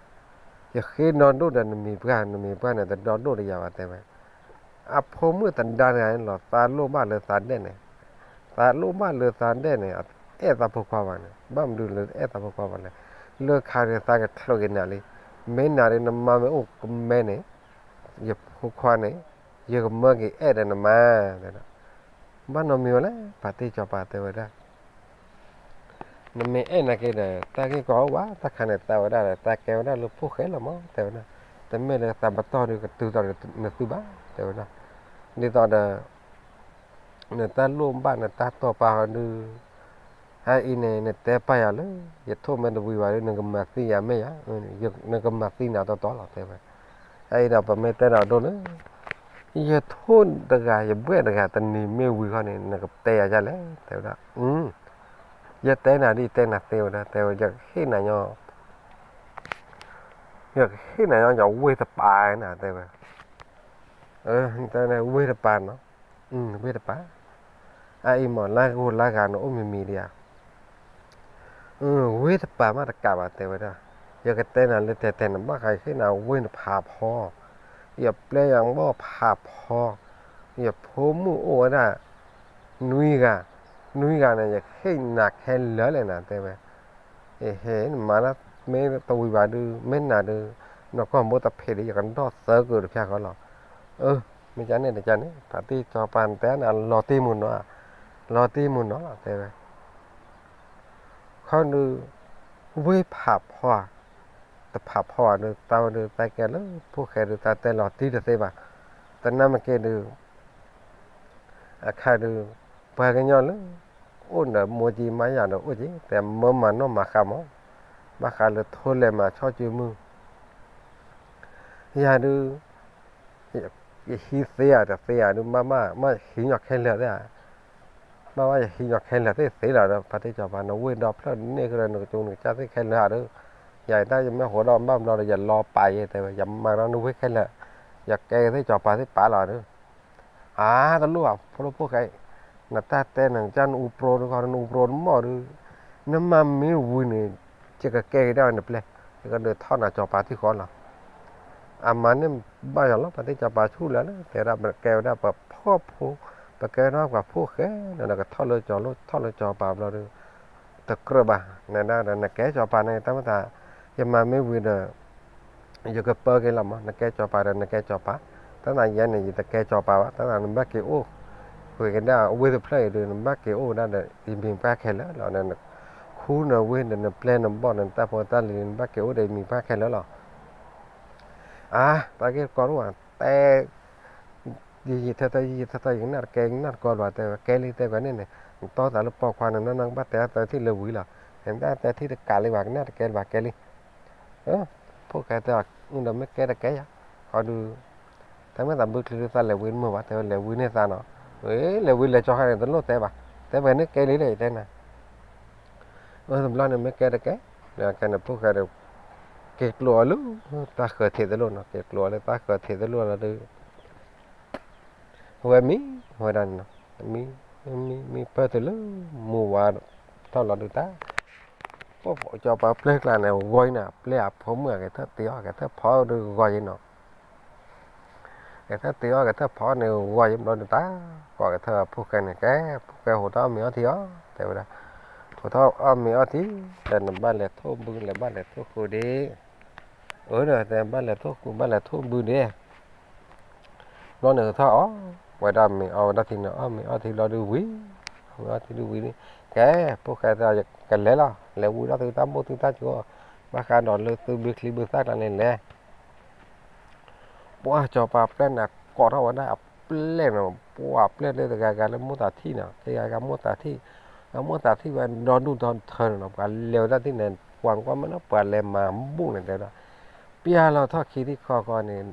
ယဃ့ဒီဒိၣ်ဒီးနမံၤပှၢ် နမံၤပှၢ်န့ၣ် တဒီဒိၣ်တယၤဘၣ် တဲဝဲ. အဖိမုၣ်သဒါတဂၤန့ၣ်လီၤ သးလိၣ်ဘၣ်လၢသးဒဲးန့ၣ်, သးလိၣ်ဘၣ်လၢသးဒဲးန့ၣ် အဲၣ်သးဖိခွါဘၣ်န့ၣ် ဘၣ်မနုၤလၢအဲၣ်သးဖိခွါဘၣ်လဲၣ်, လၢခါန့ၣ် သးကချုးက့ၤနၤလံ, မ့ၢ်နၤဒုး နမါမ့ၢ်အိၣ်ကမဲန့ၣ် ယဖိခွါန့ၣ် ယကမၢက့ၤအဲၣ်ဒီးနမါ တဲဒၣ်. ဘၣ်နီတမံၤဝဲလဲၣ် ဖါတံၢ်စီၤပၤတဲဝဲဒၣ် နမ့ၢ်အဲၣ်နာ်က့ဒီး တၢ်ဂ့ၢ်ကီအိၣ်ဘၣ် တၢ်ခါန့ၣ် သးဝဲဒၣ်ဒီး သးကဲဝဲဒၣ်လၢဖိၣ်ဃဲလီၤမး တဲဝဲဒၣ်, တမ့ၢ်လၢသးပတီၢ်ဒုးကတုၤသိးဒီးနသုဘၣ် တဲဝဲဒၣ်, ဒ်သိးဒီး နတၢ်လိၣ်ဘၣ်နတၢ်တီၢ်ပာ်ဟီဒုး အအံၤန့ၣ် နတဲပာ်ယၤလၢ ယထိၣ်မ့ၢ်တဝံၤဘၣ်ဒီး နကမၤသံယၤမ့ၢ်ယၤ, နကမၤသံနၤတီတီလီၤ တဲဝဲ. အအံၤဒီးပမ့ၢ်တဲဒီးဒိၣ်လၢ ယထိၣ်တဂၤ ယဘှဲၣ်တဂၤ တနံၤမ့ၢ်ဝံၤခီန့ၣ် နကတဲယၤဒ်လဲၣ် တဲဝဲဒၣ်. ယတဲနၤဒ်ယတဲနၤသ့ဝဲဒၣ် တဲဝဲ ယကဟ့ၣ်နၤညီ ယကဟ့ၣ်နၤညီ ယဝ့ၢ်တပၤနၤ တဲဝဲ. တဲဝဲ ဝ့ၢ်တပၤနီၤ, ဝ့ၢ်တပၤ, အအံၤမ့ၢ်လၢဂိၢ်လၢဂၤန့ၣ်အိၣ်မံၤမံၤဒံးဧါ. ဝ့ၢ်တပၤမးတကးဘၣ် တဲဝဲဒၣ်, ယကတဲနၤလၢတဲတဲနၤ ဘၣ်ဃးယဟ့ၣ်နၤဝ့ၢ်နဖးဖီ, ယပျဲယဘီၣ်ဖးဖီ, ယဖိမုၣ်အိၣ်ဝဲဒၣ် နွံဂၤ, နွံဂၤန့ၣ် ယဟ့ၣ်နၤခဲလၢာ်လဲၣ်နၤ တဲဝဲ. အဟ့ၣ်နမါလၢ မ့ၢ်တဝံၤဘၣ်ဒုး မ့ၢ်နၤဒုး နကီၢ်မိၢ်တဖံးဒီး ယကဒီၣ်သၢကုာ်တဖၣ်ဃီလီၤ. အၢ မ့ၢ်ကန့ၣ်တကန့ၣ် ဖါတံၢ်စီၤပၤတဲနၤလီၤတံၢ်မုၢ်နီၤ, လီၤတံၢ်မုၢ်နီၤလီၤ တဲဝဲ. ခီဒုး ဝ့ၢ်ဖးဖီဧါ, တဖးဖီဧါဒုး တၢ်ဝဲဒုး တၢ်ကဲလၢဖိၣ်ဃဲဒုး တၢ်တဲလီၤတံၢ်တသ့ဘၣ်. တနၢ်မ့ၢ်က့ဒုး အခါဒုး ပှၤကညီလၢ အိၣ်ဒီးမိၢ်ကံမါယၤဒီးအိၣ်က့ တဲမၢမၤနီၣ်မၤဃါမး, ဘၣ်ဃးလၢထိၣ်လဲၤမၤဆီၣ်ကၠံမုၢ် ယၤဒုး ယဟံးသ့ဧါတသ့ဧါဒုး မ့ၢ်မ့ၢ်ယဟံးညီခဲလၢာ်သ့ဧါ, မ့ၢ်မ့ၢ်ယဟံးညီခဲလၢာ်သ့သ့လီၤဒီး ဖါတံၢ်စီၤပၤ နဝ့ၢ်ဒီဖျၢၣ်န့ၢ်ကဒီးနကစူနကစၢ်သ့ခဲလၢာ်ဧါဒုး, ယၤတၢ်ယမ့ၢ်ဃိဒီးဘၣ်ဘျီဒီး ယလီၤပာ်ယဲ တဲဝဲ ယမၤဒီးနဝ့ၢ်ခဲလၢာ်, ယကဲက့ၤသ့ၣ်စီၤပၤသ့ၣ်ပာ်လီၤဒုး အါ တလိၣ်ဘၣ် ဖိဒိၣ်ဖိၣ်ဃဲ, နတၢ်တဲနကစၢ်နအူပြိတခီ နအူပြိတမီၢ်ဒုး, နမါမ့ၢ်ဝံၤန့ၣ် ယကကဲက့ၤဒၣ်ဝဲနပျဲၢ်, ယကဒုးထီၣ်နၤစီၤပၤထံဃီလီၤ. အမၤန့ၢ်ဘၣ်ယၤလီၤ ဖါတံၢ်စီၤပၤဆူၣ်လၢာ်လၢ တဲဝဲဒၣ် ပကဲဝဲဒၣ်ပဖှီၣ်ဖိ, ပကဲဝဲဒၣ်ပှၤဖိၣ်ဃဲလီၤဒီး ကထီၣ်လၢစီၤလိၣ် ထီၣ်လၢစီၤပၤဘျီဒုး တကြၢးဘၣ်, နဒၣ်ဒီးနကဲစီၤပၤန့ၣ် တၢ်မ့ၢ်သး ယမၤမ့ၢ်ဝံၤဒီး ယကပၢက့ၤလီၤမး, နကဲစီၤပၤဒီးနကဲစီၤပၤ, တၢ်သးယဲန့ၣ် ယတကဲစီၤပၤဘၣ်, တၢ်သးနဘၣ်က့ၤအိၣ် ဃ့ကဒၣ်အဝ့ၢ်တဖျၢၣ်အံၤဒီး နဘၣ်က့ၤအိၣ်ဝဲဒၣ်ဒီး ယမံၤပှၢ်ခဲလၢာ်လီၤ, နခူနဝ့ၢ်ဒီးနပျဲၢ်နဘီၣ်ဒီး နတၢ်ဖိတၢ်လံၤ နဘၣ်က့ၤအိၣ်ဒီးယမံၤပှၢ်ခဲလၢာ်လီၤ. အါ, တၢ်ဂ့ၢ်တကီတအိၣ်ဘၣ်, တဲ ယယံာ်ထၢထၢ ယယံာ်ထၢထၢ ယကနၣ်တကဲ ယကနၣ်တကီလၢၤဘၣ်, တဲဝဲကဲလံ တဲဝဲန့ၣ်န့ၣ်, နတီသးလၢပိာ်ခွါန့ၣ် နီၢ်နီၢ်ကဘၣ်တဲအသၢထံၣ်လၢဝံၤလီၤ, နတၢ်တဲထံၣ်တကးလံဘၣ် ကနၣ်တကဲလၢၤဘၣ် ကဲလံ. ဖိၣ်ဃဲတဲအီၤ ဒီးမ့ၢ်ကဲတကဲယၤ, အီၤဒုး တၢ်မ့ၢ်သးဘုချံဒုးသးလဲၤဝံတမုာ်ဘၣ်, တဲဝဲလဲၤဝံန့ၢ်သးနီၤ, လဲၤဝံလဲၤကၠီခါန့ၣ် တလိၣ်တဲဘၣ်, တဲပှဲၤန့ၣ်ကဲလံဒီး ယတဲနၤ အၢ တဘျီန့ၣ်မ့ၢ်ကဲတကဲ, ဒီးခဲန့ၣ် ဖိၣ်ဃဲဒီး က့ၤကျိးအီၤလၢ တၢ်ဃၢၤထံးတလိၣ်နီၤ, က့ၤကျိးအီၤလၢတၢ်ဃၢၤထံးတလိၣ်လီၤဒီး အဝဲမံဝဲဒၣ်န့ၣ်နီၤ, မံ မံ မံပၢၢ်တုၤလၢ မုၢ်ဝါထီၣ်လီၤဒုးတၢ်, ပှၤစီၤပၤပျဲၢ်ကျါန့ၣ် ဂီၤအံၤနီၤ, ပျဲၢ်အဖိမုၣ်အကထၢၣ်တ့အီၣ် ကထၢၣ်ဖီဒုးဂီၤအံၤနီၤ ကထၢၣ်တ့အီၣ် ကထၢၣ်ဖီန့ၣ် ဂီၤယံၤဘျီဒုးတၢ်, ကိးကထၢၣ်ဖိၣ်ဃဲန့ၣ် ကဲ ဖိၣ်ဃဲဟိးထီၣ်အီၣ်မ့ၤအီထံအီၤ တဲဝဲဒၣ်, ဟိးထီၣ်အီၣ်မ့ၤအီထံ, ဒီးနဘၣ်လဲၤထိၣ်ဘု လဲၤဘၣ်လဲၤထိၣ်ဃုာ်ဒ့, အၢ ဒီးတဲဘၣ်လဲၤထိၣ်ဃုာ် ဘၣ်လဲၤထိၣ်ဘုဒ့ ဘျီန့ၣ်ကထီၣ်အီၣ်ဝဲဒၣ်မ့ၤအီဝဲဒၣ်ထံန့ၣ် အီၣ်မ့ၤအီထံဘျီဒုးဝံၤ, အီၣ်မ့ၤအီထံဒုးဝံၤန့ၣ်, ကဲ ဖိၣ်ဃဲတဲ ကလဲၤလီၤ, လဲၤဝံၤဒီးသုတၢ်ဘိၣ်သုတၢ်ကၠိ, ဘၣ်ဃးဒီးလၢသုဘုချံဘုသၣ်ကျါန့ၣ်လဲၤ ပှၤစီၤပၤပျဲၢ်န့ၣ် ကိးထီၣ်ဝဲဒၣ်အပျဲၢ်န့ၣ်, ပှၤပျဲၢ်လၢတဂၤဂၤလၢမိၢ်သးထံၣ်န့ၣ်, တဂၤဂၤမိၢ်သးထံၣ်, အမိၢ်သးထံၣ်ဝဲဒီဒူၣ်ဒီထၢန့ၣ်နီၤ, ပှၤလဲၤဝဲဒၣ်ထံၣ်န့ၣ် ပှၤကွၢ်မ့ၢ်နီၤ ပှၤလဲၤမၤဘူၣ်န့ၣ်တဲဝဲဒၣ်, ပျၢ်လီၤထီၣ်ခံထံၣ်ခီဃီန့ၣ်,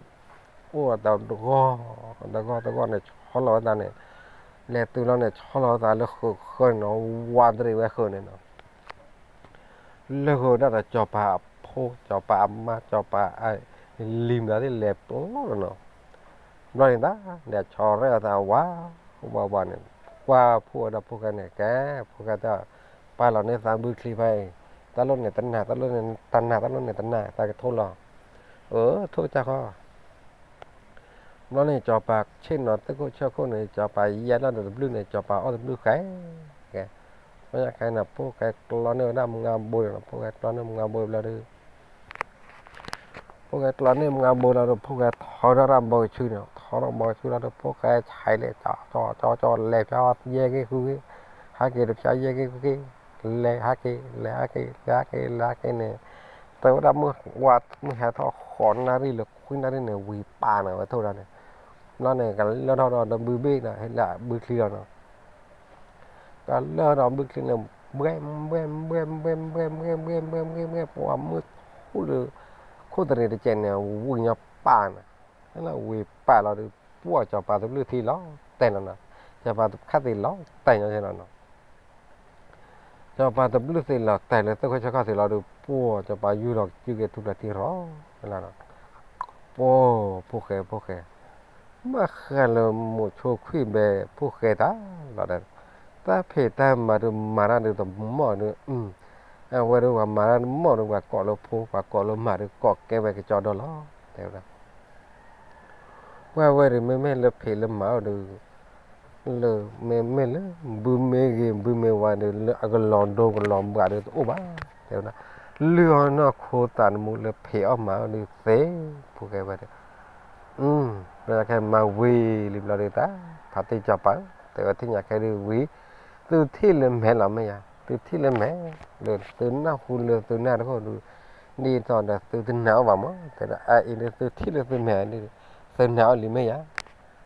အိၣ်တဂီၢ်, တဂီၢ်တဂီၢ်န့ၣ် ဆီလီၤဝဲသးန့ၣ်, လဲၤတုၤလီၤန့ၣ် ဆီလီၤဝဲသးလၢဃုာ်ဃၢန့ၣ်နီၤ, ဝးတရံးဝဲဃုာ်န့ၣ်နီၤ လၢဃုာ်ဒၣ်ဒီးစီၤပၤအဖိ စီၤပၤအမါ စီၤပၤအလံၤမတၤသ့ၣ်လဲၤပျီလီၤနီၤ, ဘျီန့ၣ်တၢ် လဲၤဆီရဲၣ်အသးဝး, ဝးဝးန့ၣ်, ကွၢ်ဖှိၣ်ဝဲဒီးဖိၣ်ဃဲန့ၣ် ကဲ ဖိၣ်ဃဲတဲ, ပာ်လီၤန့ၢ်သးဘုချံဖဲအံၤ, တၢ်လိၣ်န့ၣ်တနၤ တၢ်လိၣ်န့ၣ်တနၤ တၢ်လိၣ်န့ၣ်တနၤ သးကထိလီၤ, အၢ ထိၣ်ကစၢ်ဃီ ဘျီန့ၣ် စီၤပၤဆ့ၣ်နီၤသ့ၣ်ခိၣ်ဆၢခိၣ်န့ၣ် စီၤပၤယဲၢ်လီၤဒီးတဘျုးန့ၣ် စီၤပၤအီၣ်တဘျုးဃဲ, ကဲ, ဘျီညါခဲန့ၣ် ဖိၣ်ဃဲကျီန့ၢ်ဝဲဒၣ်မုၢ်ငါဘိန့ၣ်လီၤ, ဖိၣ်ဃဲကျီန့ၢ်မုၢ်ငါဘိဘျီဒီး ဖိၣ်ဃဲကျီန့ၢ်မုၢ်ငါဘိလီၤဒီး ဖိၣ်ဃဲထီထီၣ်တၢ်ဘီကဆူန့ၣ်, ထီထီၣ်ဘီကဆူလီၤဒီး ဖိၣ်ဃဲဆဲးလဲၣ် ကၠီကၠီကၠီ လဲၤဖျါယဲၢ်ဂ့ၢ်ဃုဂ့ၢ်, ဟးက့ၤတဖျါယဲၢ်ဂ့ၢ်ဃုဂ့ၢ်, လဲၤဟးက့ၤ လဲၤဟးက့ၤ လဲၤဟးက့ၤ လဲၤဟးက့ၤန့ၣ်, တဲဝဲဒၣ်မုၢ်ဝါ မုၢ်ဟဲထီၣ်ဃိးနၣ်ရံၣ်လၢခွံနၣ်ရံၣ်န့ၣ် ဝံၤပာ်န့ၣ် အဝဲထိၣ်ဒၣ်န့ၣ်, ဘျီန့ၣ် ကလၢထီၣ်ဒီးဘုဘ့ၣ်န့ၣ် ဟဲလၢဘုချံလီၤနီၤ ကလၢထီၣ်ဘုချံန့ၣ် ဘှဲ ဘှဲ ဘှဲ ဘှဲ ဘှဲ ဘှဲ ဘှဲ ဘှဲ ဘှဲ ပှၤမုၢ်ထူၣ်လၢ ခိၣ်တရံးတကဲးန့ၣ် ဝံၤညီပာ်န့ၣ်, ဟဲလၢဝံၤပာ်လီၤဒီး ပှၤစီၤပၤတဘျုးသံလီၤတဲာ်လီၤနီၤ, စီၤပၤခါသံလီၤတဲာ်ညီနီၤ စီၤပၤတဘျုးသံလီၤတဲာ်လၢသ့ၣ်ခိၣ်ဆၢခီၣ်သံလီၤဒီး ပှၤစီၤပၤယူၢ်လီၤကၠူက့ၤထူၣ်ဖျဲးထံရီၤ, ပှၤ ဖိၣ်ဃဲ ဖိၣ်ဃဲ, ဘၣ်ဃးလၢမိၤဆိခွံၣ်ဘဲ ဖိၣ်ဃဲတၢ်လီၤဒီး, တၢ်ဖံးတၢ်မၤဒုးမၤတၢ်ဒုးတမီၢ်ဒုး, အဝဲဒုးပှၤမၤတၢ်တမီၢ်ဒုး ပှၤကိးလၢဖိ ပှၤကိးလၢမၤဒုး ကိးကဲဝဲကစီဒီလီၤ တဲဝဲဒၣ် ပှၤဝဲဒုး မ့မ့ၢ်လၢဖံးလၢမၤအီၤဒုး, လၢမ့မ့ၢ်လၢ ဘုမ့ၢ်ဂ့ၤ ဘုမ့ၢ်ဝါဒုး လၢအကလီၤဒိကလီၤဘှးဒုးတအိၣ်ဘၣ်, တဲဝဲဒၣ်, လုၢ်အီၣ်နီၢ်ခိသးသမူလၢဖံးအီၣ်မၤအီၤဒုးသ့, ဖိၣ်ဃဲဝဲဒၣ်, ဘျီညါခဲမၤဝံၤလံဘျီဒုးတၢ်, ဖါတံၢ်စီၤပၤဧၢ, တဲဝဲသ့ၣ်ညါခဲဒုးဝံၤ, သုထံၣ်လၢမဲာ်လီၤမ့ၢ်ယါ, သုထံၣ်လၢမဲာ်, လၢသုနၢ်ဟူလၢသုနၢ်တခိၣ်ဒုး, ဒ်သိးဒီးသုတနာ်အီၤဘၣ်မး, တဲဒၣ်အအံၤဒုးသုထံၣ်လၢသုမဲာ်ဒုး, သုနာ်အီၤလံမ့ၢ်ယါ, ကိးဂၤဒဲးလီၤမ့ၢ်ယါ,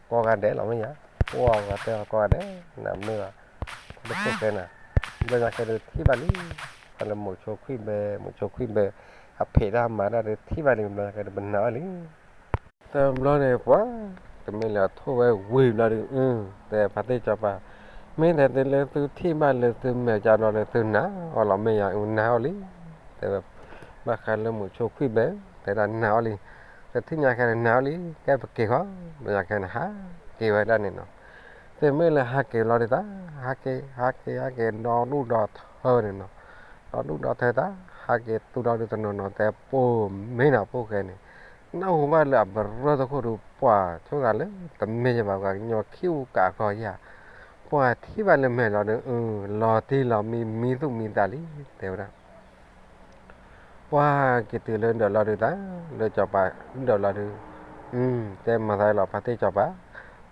ပှၤဂၤတဲအီၤကိးဂၤဒဲး, နမ့ၢ်ဘၣ်, ဖိၣ်ဃဲနၤ, ဘျီညါခဲဒုးထံၣ်ဘၣ်လံ, တၢ်လၢမိၤဆိခွံၣ်ဘဲ မိၤဆိခွံၣ်ဘဲ, အဖံးတၢ်မၤတၢ်ဒုးထံၣ်ဘၣ်လံ ဘျီညါခဲဒုးပနာ်အီၤလံ တဘျီန့ၣ်ပှၤ, တမ့ၢ်လၢအထိၣ်ဝဲဝံၤဘျီဒုး, တဲဖါတံၢ်စီၤပၤ, မ့ၢ်တဲသုလၢသုထံၣ်ဘၣ်လၢသုမဲာ်ကဒီးလၢသုနာ်အီၤလီၤမ့ၢ်ယါ, နာ်အီၤလံ, တဲဝဲ, ဘၣ်ဃးလၢမိၤဆိခွံၣ်ဘဲ, တဲဒၣ်နာ်အီၤလံ, တထံၣ်ညါခဲန့ၣ်နာ်အီၤလံ, ကဲပက့ၤဃီ, ဘျီညါခဲန့ၣ် ဟးက့ၤဝဲဒၣ်န့ၣ်နီၤ, တမ့ၢ်လၢဟးက့ၤလီၤဒုးတၢ်, ဟးက့ၤ ဟးက့ၤ ဟးက့ၤ ဒီဒူၣ်ဒီထၢန့ၣ်နီၤ, ဒီဒူၣ်ဒီထၢတၢ်, ဟးက့ၤသူဒီဒုးတနီၤနီၤ တဲပိာ်မ့ၢ်နီၤဖိၣ်ဃဲန့ၣ်, နၢ်ဟူဘၣ်လၢအပရၢသခိၣ်ဒုး ပှၤဆိဂၤလၢ တမ့ၢ်ယဘၣ် ပှၤကညီခံအူကးကီယါ, ပ ပှၤထံၣ်ဘၣ်လၢမဲာ်လီၤဒီး လီၤတံၢ်လီၤမံ မံသူၣ်မံသးလံ တဲဝဲဒၣ်. ပှၤက့ၤတုၤလၢဒၢးလီၤဒုးတၢ် လၢစီၤပၤဒၢးလီၤဒုး, တဲမၤသးလီၤ ဖါတံၢ်စီၤပၤ,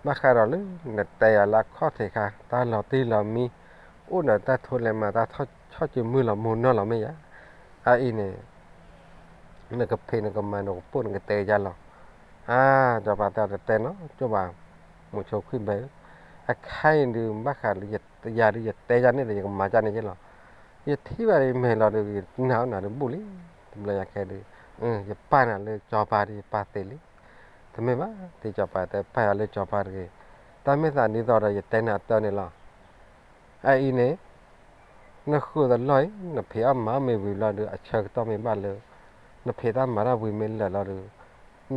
ဘၣ်ဃးဒီးလၢနတဲယၤလၢအခီၣ်ထံးခါ တၢ်လီၤတံၢ်လီၤမံ အိၣ်ဒီးတၢ်ထိလဲၤမၤ တၢ်ဆီၣ်စုမုၢ်လီၤမူနီၢ်လီၤမ့ၢ်ယၤ, အအံၤန့ၣ် နကဖံးနကမၤနကပိၢ်နကတဲယၤလီၤ. အါ စီၤပၤတဲအီၤ တတဲနီတဘၣ်ဘၣ်, မိၤဆိခွံၣ်ဘဲဧၢ, အခါအံၤဒုး ဘၣ်ဃးလၢယၤဒုး ယတဲယၤန့ၣ်ဒီး ယကမၤဒ်န့ၣ်ယဲလီၤ. ယထံၣ်ဘၣ်ဒီးယမဲာ်လီၤဒီး ယနာ်အီၣ်နၤဒီးဘူၣ်လံ, တဘျီယၤခဲဒုး ယပာ်နၤလၢစီၤပၤဒီး ယပာ်သ့လံ. တမ့ၢ်ဘၣ် တံၢ်စီၤပၤတဲ ပာ်ယၤလၢစီၤပၤတဂ့ၤ, တၢ်မ့ၢ်သးဒ်သိးဒီး ယတဲနၤတၢ်န့ၣ်လီၤ. အအံၤန့ၣ် နဃုာ်သလီၢ်အံၤ နဖံးအီၣ်မၤအီၣ်မ့ၢ်ဝံၤလီၤဒီး အဆၢကတီၢ်မ့ၢ်ဘၣ်လၢ နဖံးတၢ်မၤတၢ်ဝံၤမ့ၢ်လၢာ်လီၤဒီး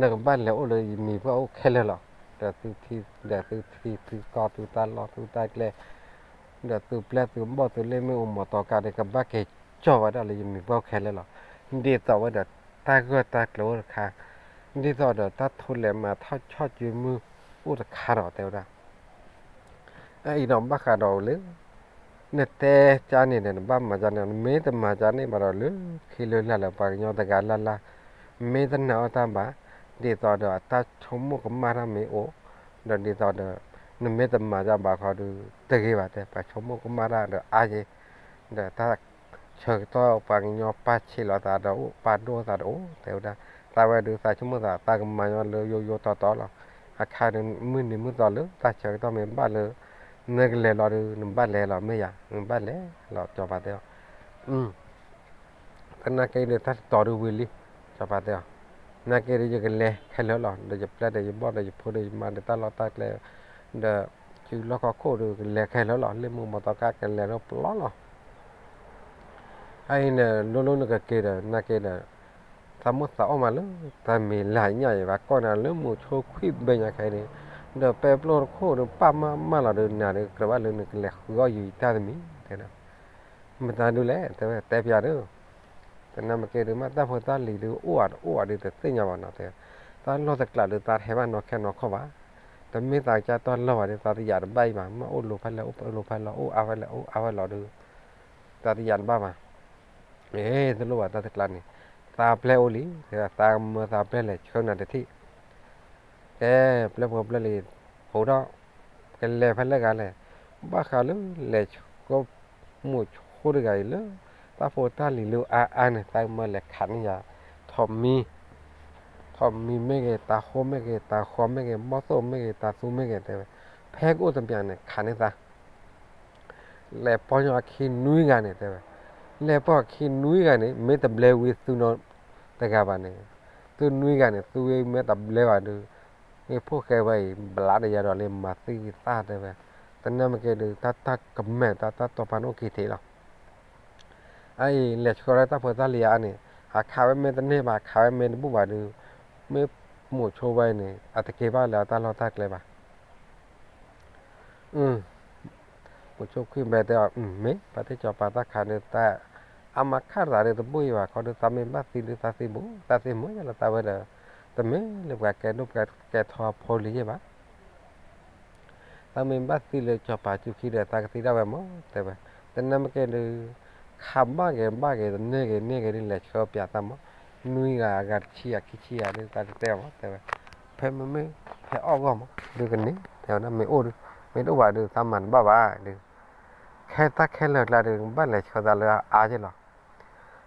နကဘၣ်လဲၤအိၣ်လၢယမံၤပှၢ်အိၣ်ခဲလၢာ်လီၤ. ဒီးသုထံ ဒီးသုထံ သုကီၢ် သုတၢ်လီၢ် သုတၢ်ကျဲ ဒီးသုပျဲၢ်သုဘီၣ်သုလ့ၣ်မ့ၣ်အူမီၤတီကါဒီး ကဘၣ်က့ၤကၠီၣ်ဝဲဒၣ်လၢယမံၤပှၢ်အိၣ်ခဲလၢာ်လီၤ. ဒ်သိးဝဲဒီးတၢ်ဂၢၢ်တၢ်ကျၢၤအိၣ်တခါ, ဒ်သိးဒီးတၢ်ထိလဲၤမၤ တၢ်ဆီၣ်စုမုၢ်အိၣ်တခါဒီး တဲဝဲဒၣ်. အအံၤဒီးဘၣ်ဃးဒီးလၢ နတဲကါန့ၣ်ဒီး နဘၣ်မၤကါန့ၣ် နမ့ၢ်တမၤကါန့ၣ်ဘၣ်ဒီး လၢခံလၢလၢ်လၢပှၤကညီတဂၤလၢ်လၢ် မ့ၢ်တနာ်အီၣ်တၢ်ဘၣ်, ဒ်သိးဒီးအတၢ်ဆိကမိၣ်ကမၣ်တၢ်မ့ၢ်အိၣ်, ဒီးဒ်သိးဒီး နမ့ၢ်တမၤကါဘၣ်ဃီဒီး တဂ့ၤဘၣ်တဲ ပှၤဆိကမိၣ်ကမၣ်တၢ်ဒီးအါယဲ, ဒီးတၢ်ဆၢကတီၢ်ပှၤကညီပာ်ဆံးလီၤသးဒီးအိၣ် ပာ်ဒိၣ်သးဒီးအိၣ် တဲဝဲဒၣ်. သးဝဲဒုးသးဆိကမိၣ်သး သးကမၤညီလၢယိယိတီတီလီၤ. အခါဒီးမုၢ်နံၤမုၢ်သီလၢတၢ်ဆၢကတီၢ်မ့ၢ်ဘၣ်လၢ နကလဲၤလီၤဒီး နဘၣ်လဲၤလီၤမ့ၢ်ယၤ နဘၣ်လဲၤလီၤ စီၤပၤတဲအီၤ. သနာ်က့ဒီးတၢ်တတီၤဒုးဝံၤလံ, စီၤပၤတဲအီၤ, သနာ်က့ဒီးယကလဲၤခဲလၢာ်လီၤ, ဒီးယပျဲၢ်ဒီးယဘီၣ်ဒီးယဖိဒီးယမါဒီးတၢ်လီၢ်တၢ်ကျဲ, ဒီးစုလီၢ်ခီၣ်ခိၣ်ဒီးကလဲၤခဲလၢာ်လီၤ, လ့ၣ်မ့ၣ်အူမီၤတီကါကလဲၤလၢပျီလီၤ. အအံၤန့ၣ် လိၤလိၤနကက့ၤဒီး သနာ်က့ဒီး သးမိၢ်သးအီၣ်မးလၢ တၢ်မ့ၢ်လၢညါအံၤဘၣ် ကိးနၤလၢမိၤဆိခွံၣ်ဘဲညါခဲအံၤန့ၣ်, ဒီးပဲပျိၢ်တခိၣ်ဒီးပာ်မၢ်မၢ်လီၤဒီး နၤဒီးကြၢးဘၣ်လၢနကလဲၤဃုအီၣ်ယုၤယတၢ်တမံၤ တဲဒၣ်. မတၤဒုလဲၣ် တဲဝဲ တဲပျးဒု, သနာ်က့ဒုး မ့ၢ်တၢ်ဖိတၢ်လံၤဒုး အိၣ်အတအိၣ်အဒုး တသ့ၣ်ညါဘၣ်နီၤ တဲ, တၢ်လီၢ်တကျးဒုး သးတဟဲဘၣ်နီၢ်ခဲနီၢ်ခီဘၣ်, တမ့ၢ်သးကစၢ်တၢ်လီၢ်ဘၣ်ဒီး သးတယာ်တဘၣ်အံၤဘၣ်, မ့ၢ်အိၣ်လိၤဖဲလဲၣ် အိၣ်လိၤဖဲလီၤ အိၣ်အါဖဲလဲၣ် အိၣ်အါဖဲလီၤဒုး သးတယာ်တဘၣ်ဘၣ်. အ့ တလိၣ်ဘၣ်တၢ်တကျးန့ၣ်, သးပျဲအိၣ်လံ, သးမၢသးပျဲလဲၤဆှၢနၤတထံၣ်, ကဲ ပျဲၢ်ဖိပျဲၢ်လံၤ ဟိးထီၣ်, ကလဲၤဖဲလဲၣ်ဂၤလဲၣ်, ဘၣ်ဃးလၢလဲၤဆှၢ မိၤဆိတဂၤအံၤလၢ တၢ်ဖိတၢ်လံၤလၢအါအါန့ၣ် သးမၢလဲၤခးန့ၢ်ယၤ, ထိးမံ, ထိးမံမ့ၢ်ဂ့ၤ တၤဟိမ့ၢ်ဂ့ၤ တၤဃီမ့ၢ်ဂ့ၤ ဘီၣ်သိၣ်မ့ၢ်ဂ့ၤ တၤသူမ့ၢ်ဂ့ၤ တဲဝဲ, ဖဲကအိၣ်တပျးန့ၣ် ခးန့ၢ်သး လဲၤပိာ်ညီအခံနွံဂၤန့ၣ် တဲဝဲ, လဲၤပိာ်အခံနွံဂၤန့ၣ် မ့ၢ်တဘျဲဝံၤသုနီတဂၤဘၣ်န့ၣ်, သုနွံဂၤန့ၣ် သုဝဲမ့ၢ်တဘျဲဘၣ်ဒီး မ့ၢ်ဖိၣ်ဃဲဝဲအံၤ ဘျးဒီးယၤဒီးလၢမၤသံသၣ်တဲဝဲ, သနာ်က့ဒုး တၢ်တၢ်ကမဲာ်တၢ်တၢ်တီဖါန့ၣ်အိၣ်ခံထံးလီၤ. အအံၤ လဲၤဆှၢလၢတၢ်ဖိတၢ်လံၤအါန့ၣ် အခးဝဲမ့ၢ်တန့ၢ်ဘၣ် ခးဝဲမ့ၢ်တဘူၣ်ဘၣ်ဒီး မ့ၢ်မိၤဆိဝဲအံၤန့ၣ် အတက့ၤဘၣ်လၢအတၢ်လီၢ်တၢ်ကျဲဘၣ်. မိၤဆိခွံၣ်ဘဲတဲအီၤ မ့ၢ် ပှၤတ့ၢ်ကီၤပၤတၢ်ခးန့ၣ် တၢ်အါမးခးသးဒီးတဘူၣ်အံၤဘၣ် ခီဒီးသးမ့ၢ်ဘၣ်သံဒီးသးသံဘူး သးသံမုာ်လီၤ သးဝဲဒီး တမ့ၢ်လၢပှၤကဲဒိၣ်ကဲထီအဖိလံၤယဲၢ်ဘၣ်. သးမ့ၢ်ဘၣ်သံလၢကီၤပၤစုခံဒီး သးကသံဒၣ်ဝဲမး တဲဝဲ. သနာ်က့ဒုး ခးဘၣ်ဂ့ၤဘၣ်ဂ့ၤ တန့ၢ်ဂ့ၤန့ၢ်ဂ့ၤဒုး လဲၤဆှၢပျးသးမး နွံဂၤအဂၤတဆံဂၤခံဆံဂၤဒုး သးတတဲအီၤမး တဲဝဲ. ဖဲမ့မ့ၢ် ဖဲအီၣ်ဂီၢ်မး ဒုးကန့ၢ် တဲဝဲဒၣ် မ့ၢ်အိၣ်ဒုး မ့ၢ်တအိၣ်ဘၣ်ဒုး သးမၤတဘၣ်ဘၣ်ဒုး ခဲတၢ်ခဲလၢာ်ကျါဒုး ဘၣ်လဲၤဆှၢသးလၢအါယဲၢ်လီၤ.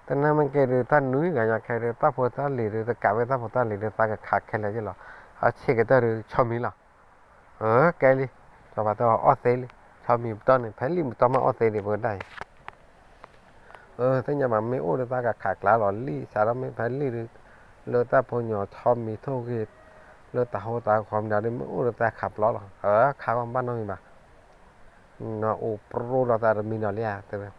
သနာ်က့ဒုး တၢ်နွံဂၤညါခဲဒုး တၢ်ဖိတၢ်လံၤဒုး တကးဝဲတၢ်ဖိတၢ်လံၤဒုး သးကခးခဲလၢာ်ယဲၢ်လီၤ. အဆံးကတၢၢ်ဒုး ဆီမံၤလီၤ. အၢ ကဲလံ ကီၤပၤတဲအီၤ အီၣ်သ့လံ ဆီမံၤပတီၢ်န့ၣ် ဖဲလံာ်ပတီၢ်မးအီၣ်သ့ဒံး ပကဒၣ်အံၤ အၢ သ့ၣ်ညါဘၣ် မ့ၢ်အိၣ်ဒီးသးကခးကျါလီၤ လံာ်စးထီၣ်မ့ၢ်ဖဲလံာ်ဒုး လၢတၢ်ဖိညီဆီမံၤထိၣ်ဂ့ၤ လၢတၤဟိတၤဃီမနုၤဒုး မ့ၢ်အိၣ်ဒီးသးခးပျီလီၤ. အၢ ခးဂီၢ်ဘၣ်နီတမံၤဘၣ် နအိၣ်ပြိဒီးသးတမံၤနီၤလံဧါ တဲဝဲ.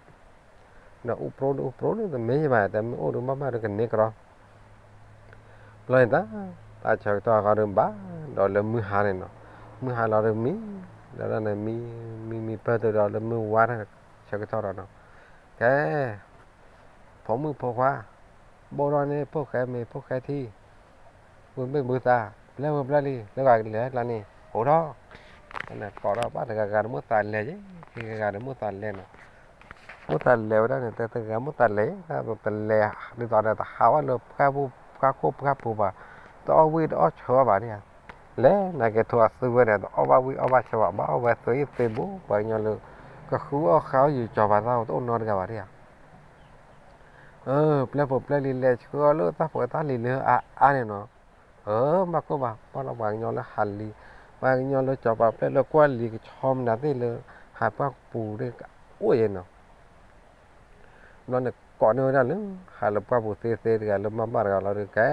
နအိၣ်ပြိဒုး အိၣ်ပြိဒုး တမ့ၢ်ယဘၣ် တဲမ့ၢ်အိၣ်ဒုး ဘၣ်ဘၣ်ဒုးကန့ၢ်ကရီ ဘျီန့ၣ်တၢ် တၢ်ဆၢကတီၢ်ဃီဒုးဘၣ် ဒီးလၢမုၢ်ဟါန့ၣ်နီၤ မုၢ်ဟါလီၤဒုးမံ ဒီးန့ၣ်မံ မံမံပၢၢ်တုၤဒီးလၢမုၢ်ဝါဆၢကတီၢ်ဒီးနီၤ ကဲ ဖိမုၣ်ဖိခွါ ဘိၣ်ထီၣ်န့ၢ်ဖိၣ်ဃဲမ့ၤဖိၣ်ဃဲထံ ဘုဘ့ၣ်ဘုသး ပျဲၢ်ဖိပျဲၢ်လံၤ လၢဂၤကလဲၤကျါန့ၣ် အိၣ်ထီၣ် ကိးထီၣ်ဘၣ်တဂၤဂၤဒီးမိၢ်သးလဲၤယဲ, ခံဂၤဂၤဒီးမိၢ်သးလဲၤနီၤ, မိၢ်သးလဲၤဝဲဒၣ်န့ၣ် တဂၤမိၢ်သးလဲၤ, တလဲၤဒ်သိးဒီးတဟးဝဲလၢ ပှၢ်ခိၣ်ပှၢ်ပူၤဘၣ်, တအီၣ်ဝံၣ်တအီၣ်ဆၢဘၣ်ဒဧါ, လဲၤနာ်က့ထိအသုဝဲန့ၣ် တအီၣ်ဘၣ်ဝံၣ်အီၣ်ဘၣ်ဆၢဘၣ်, ဘၣ်အီၣ်ဝဲသုအံၤသုဘူး ပှၤကညီလၢ ကဃုအီၣ်ဃုအီၣ်ယုာ်ကၠီၤပၤသး တအိၣ်နီတဂၤဘၣ်ဒဧါ. ပျဲၢ်ဖိပျဲၢ်လံၤလဲၤဆှၢအီၤလၢတၢ်ဖိတၢ်လံၤလၢအအါန့ၣ်နီၤ, အၢ ဘၣ်ကိၢ်ဘၣ် ပှၤလီၤပှၤကညီလၢဟးလံၤ, ပှၤကညီလၢကၠီၤပၤပျဲၢ်လၢကွၢ်လံၤကဆီမနုၤသ့ၣ်လၢ ဟးပှၢ်ပူၤဒၣ်အိၣ်ယဲနီၤ. ဘျီန့ၣ်ကိးန့ၢ်ဝဲဒၣ်လၢ ဟးလၢပှၢ်ပူၤသ့သ့တဂၤလၢမၤဘၣ်တဂၤလီၤဒီး ကဲ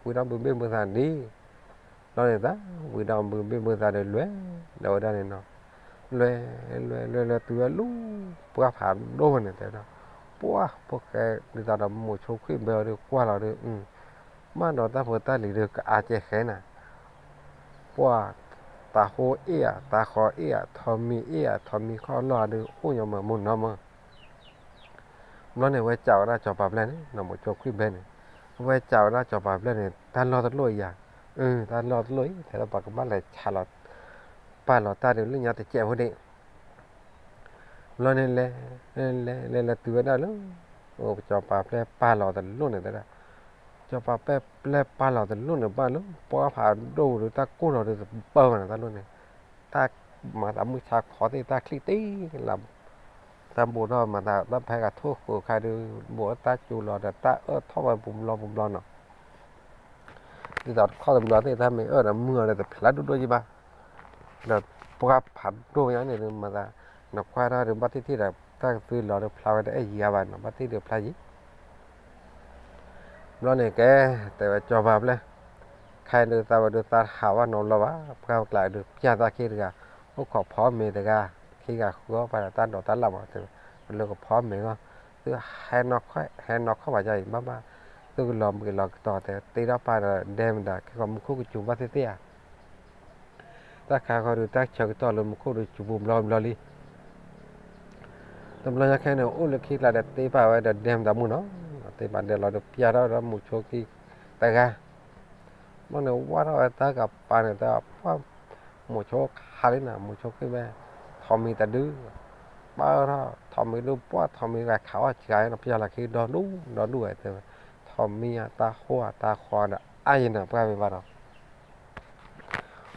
ဝံၤဒီးဘုးဘ့ၣ်ဘုးသးဒ် ဘျီန့ၣ်တၢ် ဝံၤဒီးဘုးဘ့ၣ်ဘုးသးဒီးလွဲၢ်ဒီးဝဲဒၣ်န့ၣ်နီၤ, လွဲၢ် လွဲၢ် လွဲၢ် လွဲၢ် တုၤဝဲလၢ ပှၢ်ဖးဒိၣ်ဝဲန့ၣ်တဲဝဲဒၣ်, ပှၢ်ဖိၣ်ဃဲဒ်သိးဒီးမိၤဆိခွံၣ်ဘဲအီၤဒီးကွၢ်လီၤဒီး, မ့ၢ်ဒီးတၢ်ဖိတၢ်လံၤဒီးကအါကဲဃဲနၤ, ပှၢ် တၤဟိအ့ၣ်ဧါ တၤဃီအ့ၣ်ဧါ ထိးမံၤအ့ၣ်ဧါ ထိးမံၤခီၣ်လီၢ်ဧါဒီး အိၣ်ညီမုၢ်မုၢ်နီၢ်မုၢ် ဘျီန့ၣ် ဝဲစံးဝဲဒၣ်ကၠီၤပၤပျဲၢ်န့ၣ် နီၢ်မိၤဆိခွံၣ်ဘဲန့ၣ်, ဝဲစံးဝဲဒၣ်ကၠီၤပၤပျဲၢ်န့ၣ် တၢ်လီၢ်တလိၣ်အံၤဧါ, အၢ တၢ်လီၢ်တလိၣ်အံၤ တဲဒီးပှၤကဘၣ်လဲၤဆးလီၤ ပာ်လီၤတၢ်ဒီးလၢညါတစဲးဖိဒ့ၣ်, ဘျီန့ၣ်လဲၤ လဲၤလဲၤလဲၤတုၤဝဲဒၣ်လၢ ကၠီၤပၤပျဲၢ်ပာ်လီၤတလိၣ်န့ၣ်တဲဒၣ်, ကၠီၤပၤပျဲၢ်ပာ်လီၤတလိၣ်န့ၣ်ဘၣ်လၢ ပှၢ်ဖးဒိၣ်ဒီးတၢ်ကိၢ်လီၤဒီးတပၢၢ်ဘၣ်န့ၣ် တၢ်လိၣ်န့ၣ် တၢ်မၤသးမုၢ်ဆါခီသ့ၣ်တၢ်ချံၣ်တ့ၢ်လၢ တၢ်ဘိးထီၣ်မၤသးတၢ်ဖဲဂၤထိၣ်ဃုာ်ခါဒီး ဘိးတၢ်စူၤလီၤဒီးတၢ်အၢၣ်ထီၣ်ဝဲပူၤဘျီပူၤဘျီနီၤ, ဒ်သိးတခီတဘျီသ့ၣ်တၢ်မ့ၢ်အၢၣ်ဒီးမုၢ်အီၤဒီးတဖျါဒိၣ်ဒိၣ်ယံဘၣ်, ဒီးပှၢ်ဖးဒိၣ်ညါန့ၣ်ဒီးမၤသး နကွၢ်ထီၣ်ဒီးဘၣ်ထံၣ်ထံၣ်ဒီး တၢ်ကသုလီၤဒီးဖျါဝဲတအဲၣ်ယံၤအါဘၣ်နီၤ ဘၣ်ထံၣ်ဒီးဖျါယံၤ ဘျီန့ၣ်ကဲ တဲဝဲကၠီၤပၤပျဲၢ်, ခဲအံၤဒုးသးဝဲဒုးသးဟးဘၣ်နီတဘျီဘၣ်, ပှၢ်ကျးဒုးပျၢ်သးခ့တဂၤ, အိၣ်ခိးဖီမ့ၤတဂၤ, ခံဂၤဃုအီၣ်ပှၤဒီးတၢ်ဒိးတၢ်လၣ်မးတဲဝဲ, ပလၢကဖီမ့ၤဂီၢ်, သုဟဲနီၢ်ခီၣ်ဘၣ်ယါအံၤဘၣ်ဘၣ်, သုကလီၤဘှံးလီၤကတီၤတဲ တ့ထီၣ်ပၢ်ဒီးဒဲမတၤ ခဲကီးမူခိၣ်ကစူၤဘၣ်သ့ၣ်သ့ၣ်ဧါ တၢ်ခါဃီဒီးတၢ်ဆၢကတီၢ်လၢမူခိၣ်ဒီးစူၤပူၤဘျီဘျီလံ တဘျီညါခဲန့ၣ် အိၣ်လၢခံကျါဒီးတ့ပာ်ဝဲဒီးဒဲမတၤမုၢ်နီၤ, တ့ပာ်ဒဲလီၤဒီးပျၢ်ထီၣ်ဒီးမိၤဆိခံတဂၤ, ဘျီန့ၣ်ဝၢ်ထီၣ်ဝဲတၢ်ကပၤန့ၣ် တၢ်ပှၢ် မိၤဆိခးလံနီၤ မိၤဆိခွံၣ်ဘဲ, ထိးမံၤတဒု, ပၢ်ထီၣ် ထိးမံၤဒုပှၢ် ထိးမံၤဂၤခးအီၣ်စှၤနီၤ ပျၢ်လီၤခံဒီဒူၣ်ဒီဒူၣ်ဝဲတဲဝဲ, ထိးမံၤဧါ တၤဟိဧါ တၤဃီဒီးအါယံၤနီၤ ပှၢ်မ့ၢ်ဘၣ်ဒီး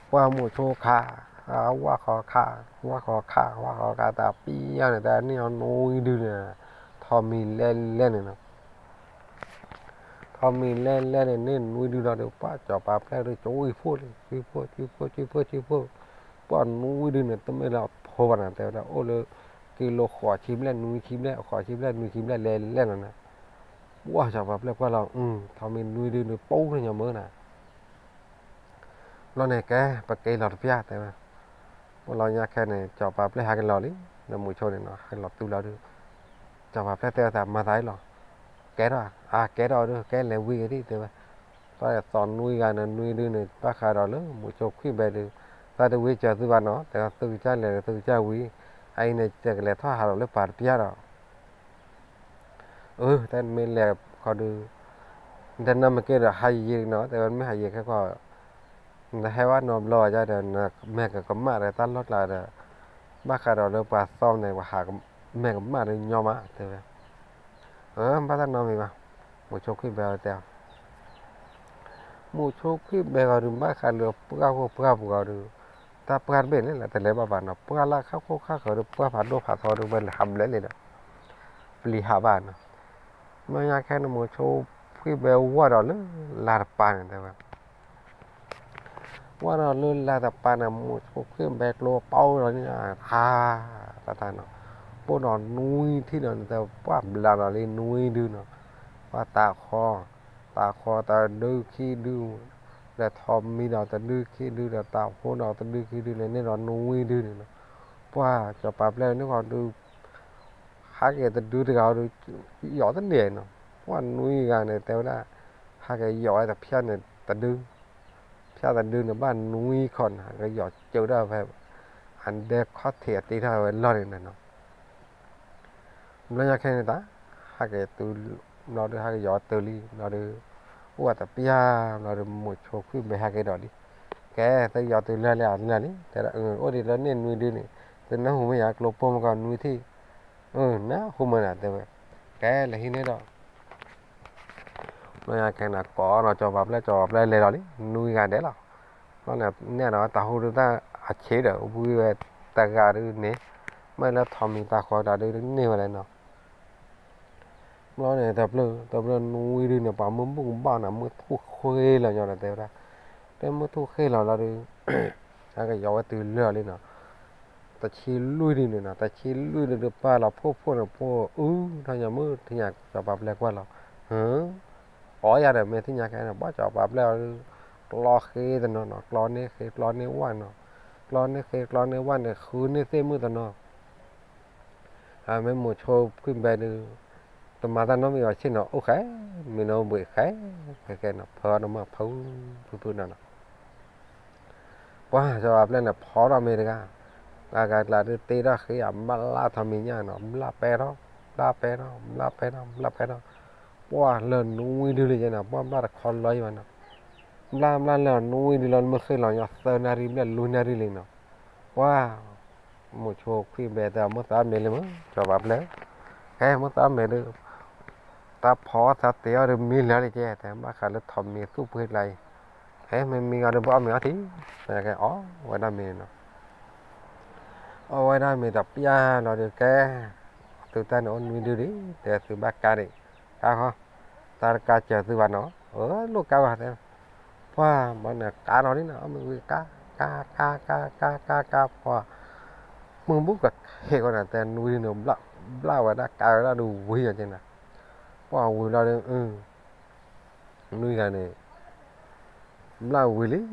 ပှၢ်မိၤဆိခး, ဝၢ်ဃီခး, ဝၢ်ဃီခး ဝၢ်ဃီခးတၢ်ပျၢ်န့ၣ် တၢ်န့ၢ်အီၤနွံဒုန့ၣ်, ထိးမံၤလဲၤလဲၤန့ၣ်နီၤ, ထိးမံၤလဲၤလဲၤန့ၣ် န့ၢ်နွံဒုလီၤဒီး ပှၢ်ကၠီၤပၤပျဲၢ်ဒီး ကွံာ်ဖှိၣ်လံ ကွံာ်ဖှိၣ် ကွံာ်ဖှိၣ် ကွံာ်ဖှိၣ် ကွံာ်ဖှိၣ်, ပှၢ်နွံဒုန့ၣ် တမ့ၢ်လၢအဖိဘၣ်နီၤ တဲဝဲဒၣ် အိၣ်လၢ ကံလိဃိးဆံဘျဲၣ် နွံဆံဘျဲၣ် ဃိးဆံဘျဲၣ် နွံဆံဘျဲၣ် လဲၤလဲၤလီၤန့ၣ်, ပှၢ်ကၠီၤပၤပျဲၢ်ကွၢ်လီၤ ထိးမံၤနွံဒုန့ၣ် ပူၤန့ၣ်ညီမ့ၢ်နၤ ဘျီန့ၣ်ကဲ ပက့ၤလီၤတပျၢ်တဲဝဲ, အိၣ်လီၤညါခဲန့ၣ် ကၠီၤပၤပျဲၢ်ဟဲက့ၤလီၤလံ, ဒီးမိၤဆိန့ၣ်နီၤ ဟဲက့ၤလီၤတုၤလီၤဒီး, ကၠီၤပၤပျဲၢ်တဲဝဲသးမၤသးအံၤလီၤ, ကဲထီၣ် အါကဲထီၣ်ဒီး ကဲလဲၤဝံၤက့ၤဒံးတဲဝဲ, ပှၢ်သီနွံဂၤန့ၣ် နွံဒုန့ၣ် ဘၣ်ဃးဒီးလၢ မိၤဆိခွံၣ်ဘဲဒုး, သးတဝံၤကၢၤသုဘၣ်နီၤ တဲဝဲသုကစၢ်လဲၤဒီးသုကစၢ်ဝံၤ, အအံၤန့ၣ် ယကလဲၤထီၣ်ဟးလီၤလၢပၤတပျၢ်ဒီး အၢ တၢ်မ့ၢ်လဲၤခီဒုး, တၢ်နမ့ၢ်က့ၤဒီးဟးယံာ်ယံာ်နီၤ တဲဝဲမ့ၢ်ဟးယံာ်ခဲကီး, နဟဲဝဲနီတဘျီဘၣ်ယါဒီး နမဲာ်ကကမၣ်ဒီးတၢ်လီၢ်ကျါဒီး, ဘၣ်ဃးဒီးလၢပှၤသီန့ၣ် ပှၤဟးမဲာ်ကမၣ်ဒီးညီမးတဲဝဲ, အၢ ဘၣ်တၢ်နီတမံၤဘၣ်, မိၤဆိခွံၣ်ဘဲအီၤတဲအီၤ မိၤဆိခွံၣ်ဘဲဂီၤဒုး ဘၣ်ဃးလၢပှၢ်ဖိပှၢ်ပူၤဂီၤဒုး, တၢ်ပှၢ်တဘ့ၣ်န့ၣ် လၢတလဲၤဘၣ်ဘၣ်နီၤ ပှၢ်လၢခါခိၣ်ခါဃၢၤဒီး ပှၢ်ဖးဒိၣ်ဖးထီဒီး ဝဲလဲၤဟးဘျဲၣ်လံဒီး, ပျံၤဟးဘၣ်နီၤ, ဘျီညါခဲန့ၣ် မိၤဆိခွံၣ်ဘဲဝဲဒီးလၢလါတပၤန့ၣ်တဲဝဲ ဝဲဒီးလၢလါတပၤန့ၣ် မိၤဆိခွံၣ်ဘဲကျိပီလီၤန့ၣ်, ဟါ, တၢ်တၢ်နီၤ, ပိၢ်နီၤနွံထံၣ်ဒီးန့ၣ် တဲပှၢ်ဘျးဒီးလံနွံဒုနီၤ, ပှၢ်တၤဃီ, တၤဃီတဒုခံဒု, ဒီးထိးမံၤဒီးတဒုခံဒု ဒီးတၤဟိဒီးတဒုခံဒုန့ၣ် န့ၢ်ဒီးနွံဒုန့ၣ်နီၤ, ပှၢ်စီၤပၤပျဲၢ်န့ၣ်ဃီဒု ဟးက့ၤတဒုတဂၤဒီး ယီၤတန့ၢ်နီၤ, ပှၢ်နွံဂၤန့ၣ် တဲဝဲဒၣ် ဟးက့ၤယီၤဝဲတဖၠၣ်န့ၣ်တဒု, ဖၠၣ်တဒုန့ၣ် ဘၣ်နွံခီန့ၣ် ဟးက့ၤယီၤကၢဒၣ်ဖဲ အဒဲခီၣ်ထံးအတ့ထီၣ်ဝဲလီၢ်န့ၣ်နီၤ, ဘျီညါခဲန့ၣ်တၢ် ဟးက့ၤတုၤဘျီဒီး ဟးက့ၤယီၤတုၤလံဘျီဒီး အိၣ်ဝဲတပျၢ်ဘျီဒီး မိၤဆိခွံၣ်ဘဲဟဲက့ၤဒီးလံ, ကဲ သုယီၤတုၤလၢာ်လံ အလၢာ်လံ တဲဒၣ် အိၣ်ဒံးလၢန့ၢ်နွံဒုန့ၣ် သုနၢ်ဟူမ့ၢ်ယၤ ကျိပိၢ်မ့ၢ်ကီးနွံထံၣ် နၢ်ဟူမ့ၢ်နၤ တဲဝဲ ကဲ လဲၤဟံးန့ၢ်ဒီး ဘျီညါခဲန့ၣ် ကိးဒီးစီၤပၤပျဲၢ် စီၤပၤပျဲၢ်လဲၤလီၤလံ နွံဂၤဒဲးလီၤ. ဘျီန့ၣ် နဲၣ်ဒီးတၢ်ဟူဒုးတၢ်အဆံးဒီး ဝံဝဲတဂၤဒုန့ၣ် မ့ၢ်လၢထိးမံၤတၢ်ဃီတၢ်ဒုန့ၢ်ဝဲလဲၣ်နီၤ. ဘျီန့ၣ် တဘျီ တဘျီနွံဒုန့ၣ် ပှၤမုၢ်ဘူၣ်ကဘၣ်နီၤ မုၢ်ထူၣ်ဃ့လီၤညီဒီးတဲဝဲဒၣ်, လၢမုၢ်ထူၣ်ဃ့လီၤလီၤဒီး အကယီၤဝဲတုၤလၢာ်လံနီၤ. တဆံလွံၢ်ဒုန့ၣ်နီၤ တဆံလွံၢ်ဒုဒုးပာ်လီၤဖှိၣ်ဖှိၣ်န့ၣ် ပှၤအူထီၣ်ညါမုၢ်ထံၣ်ညါ စီၤပၤပျဲၢ်ကွၢ်လီၤ, အီယၤဒီးမ့ၢ်ထံၣ်ညါခဲန့ၣ် ပှၤစီၤပၤပျဲၢ်အီၤဒုး ကျီဃ့တနီၤနီၤ ကျီန့ၢ်ဃ့ကျီန့ၢ်ဝၣ်နီၤ, ကျီန့ၢ်ဃ့ကျီန့ၢ်ဝၣ်န့ၣ် ဃုန့ၢ်သ့ၣ်မုၣ်တနီၤ အမ့ၢ်မိၤဆိခွံၣ်ဘဲဒုး တမၤတၢ်နီတမံၤဘၣ်ဆ့ၣ်နီၤ အိၣ်ဃဲ မ့ၢ်နီၣ်ဘှံးဃဲ ဃဲဃဲနီၤ ဖၢအီၤတမၢ်ဖုဖုဖုနီၤနီၤ. ပှၤစီၤပၤပျဲၢ်န့ၣ် ဖီထီၣ်မ့ၤတဂၤ, ဂၤဂၤကျါဒုးတ့ထီၣ်ဃ့အဘျၣ်ထီၣ်မံၤညၣ်နီၤ ဘျၣ်ပဲထီၣ် ဘျၣ်ပဲထီၣ် ဘျၣ်ပဲထီၣ် ဘျၣ်ပဲထီၣ်, ပှၤလၢနွံဒုလံယဲနီၤ ပှၤဘျၣ်တခီလီၤယံၤဘၣ်နီၤ, ဘျၣ်ဘျၣ်လၢနွံဒုလီၤ မ့ၢ်ဃ့လီၤညီသၢနၣ်ရံၣ်ဘျဲၣ်လွံၢ်နၣ်ရံၣ်လံနီၤ, ပှၤ မိၤဆိခွံၣ်ဘဲတဲ မ့ၢ်သးမ့ၤလံမ့ၢ် စီၤပၤပျဲၢ်, ဟဲမ့ၢ်သးမ့ၤဒုး တၢ်ဖီအီၣ်သးတ့အီၣ်ဒုးမံလၢာ်လံကဲ တဲဘၣ်ဃးလၢထိးမံၤသူၣ်ပှ့ၤကျါအံၤ, ဟဲမ့ၢ်မံဂီၤဒုး ပအီၣ်မ့ၤအီထံ, အီဝဲဒၣ်မ့ၤနီၤ, အီဝဲဒၣ်မ့ၤတပျၢ်လီၤဒုးကဲ, သုတၢ်န့ၣ်အိၣ်နွံဒုဒံး တဲသုဘၣ်ကါဒံး, ကါဃီ, တၢ်တကါစၢၤသုဘၣ်နီၤ, အၢ လိၣ်ကါဘၣ်တဲ, ပှၤဘၣ်န့ၣ်ကါလီၤလံနီၤ အမ့ၢ်ဝံၤကါ, ကါ ကါ ကါ ကါ ကါ ကါ ပှၤ မုၢ်ဘူၣ်ကဟ့ၣ်ဃီန့ၣ် တဲနွံဒုန့ၣ် ဘျၣ်ဝဲဒၣ်ကါဝဲဒၣ်ဒုးဝံၤအီၤကဲနီၤ, ပှၤဝံၤလီၤဒုး နွံဂၤန့ၣ် ဘျၣ်ဝံၤလံ,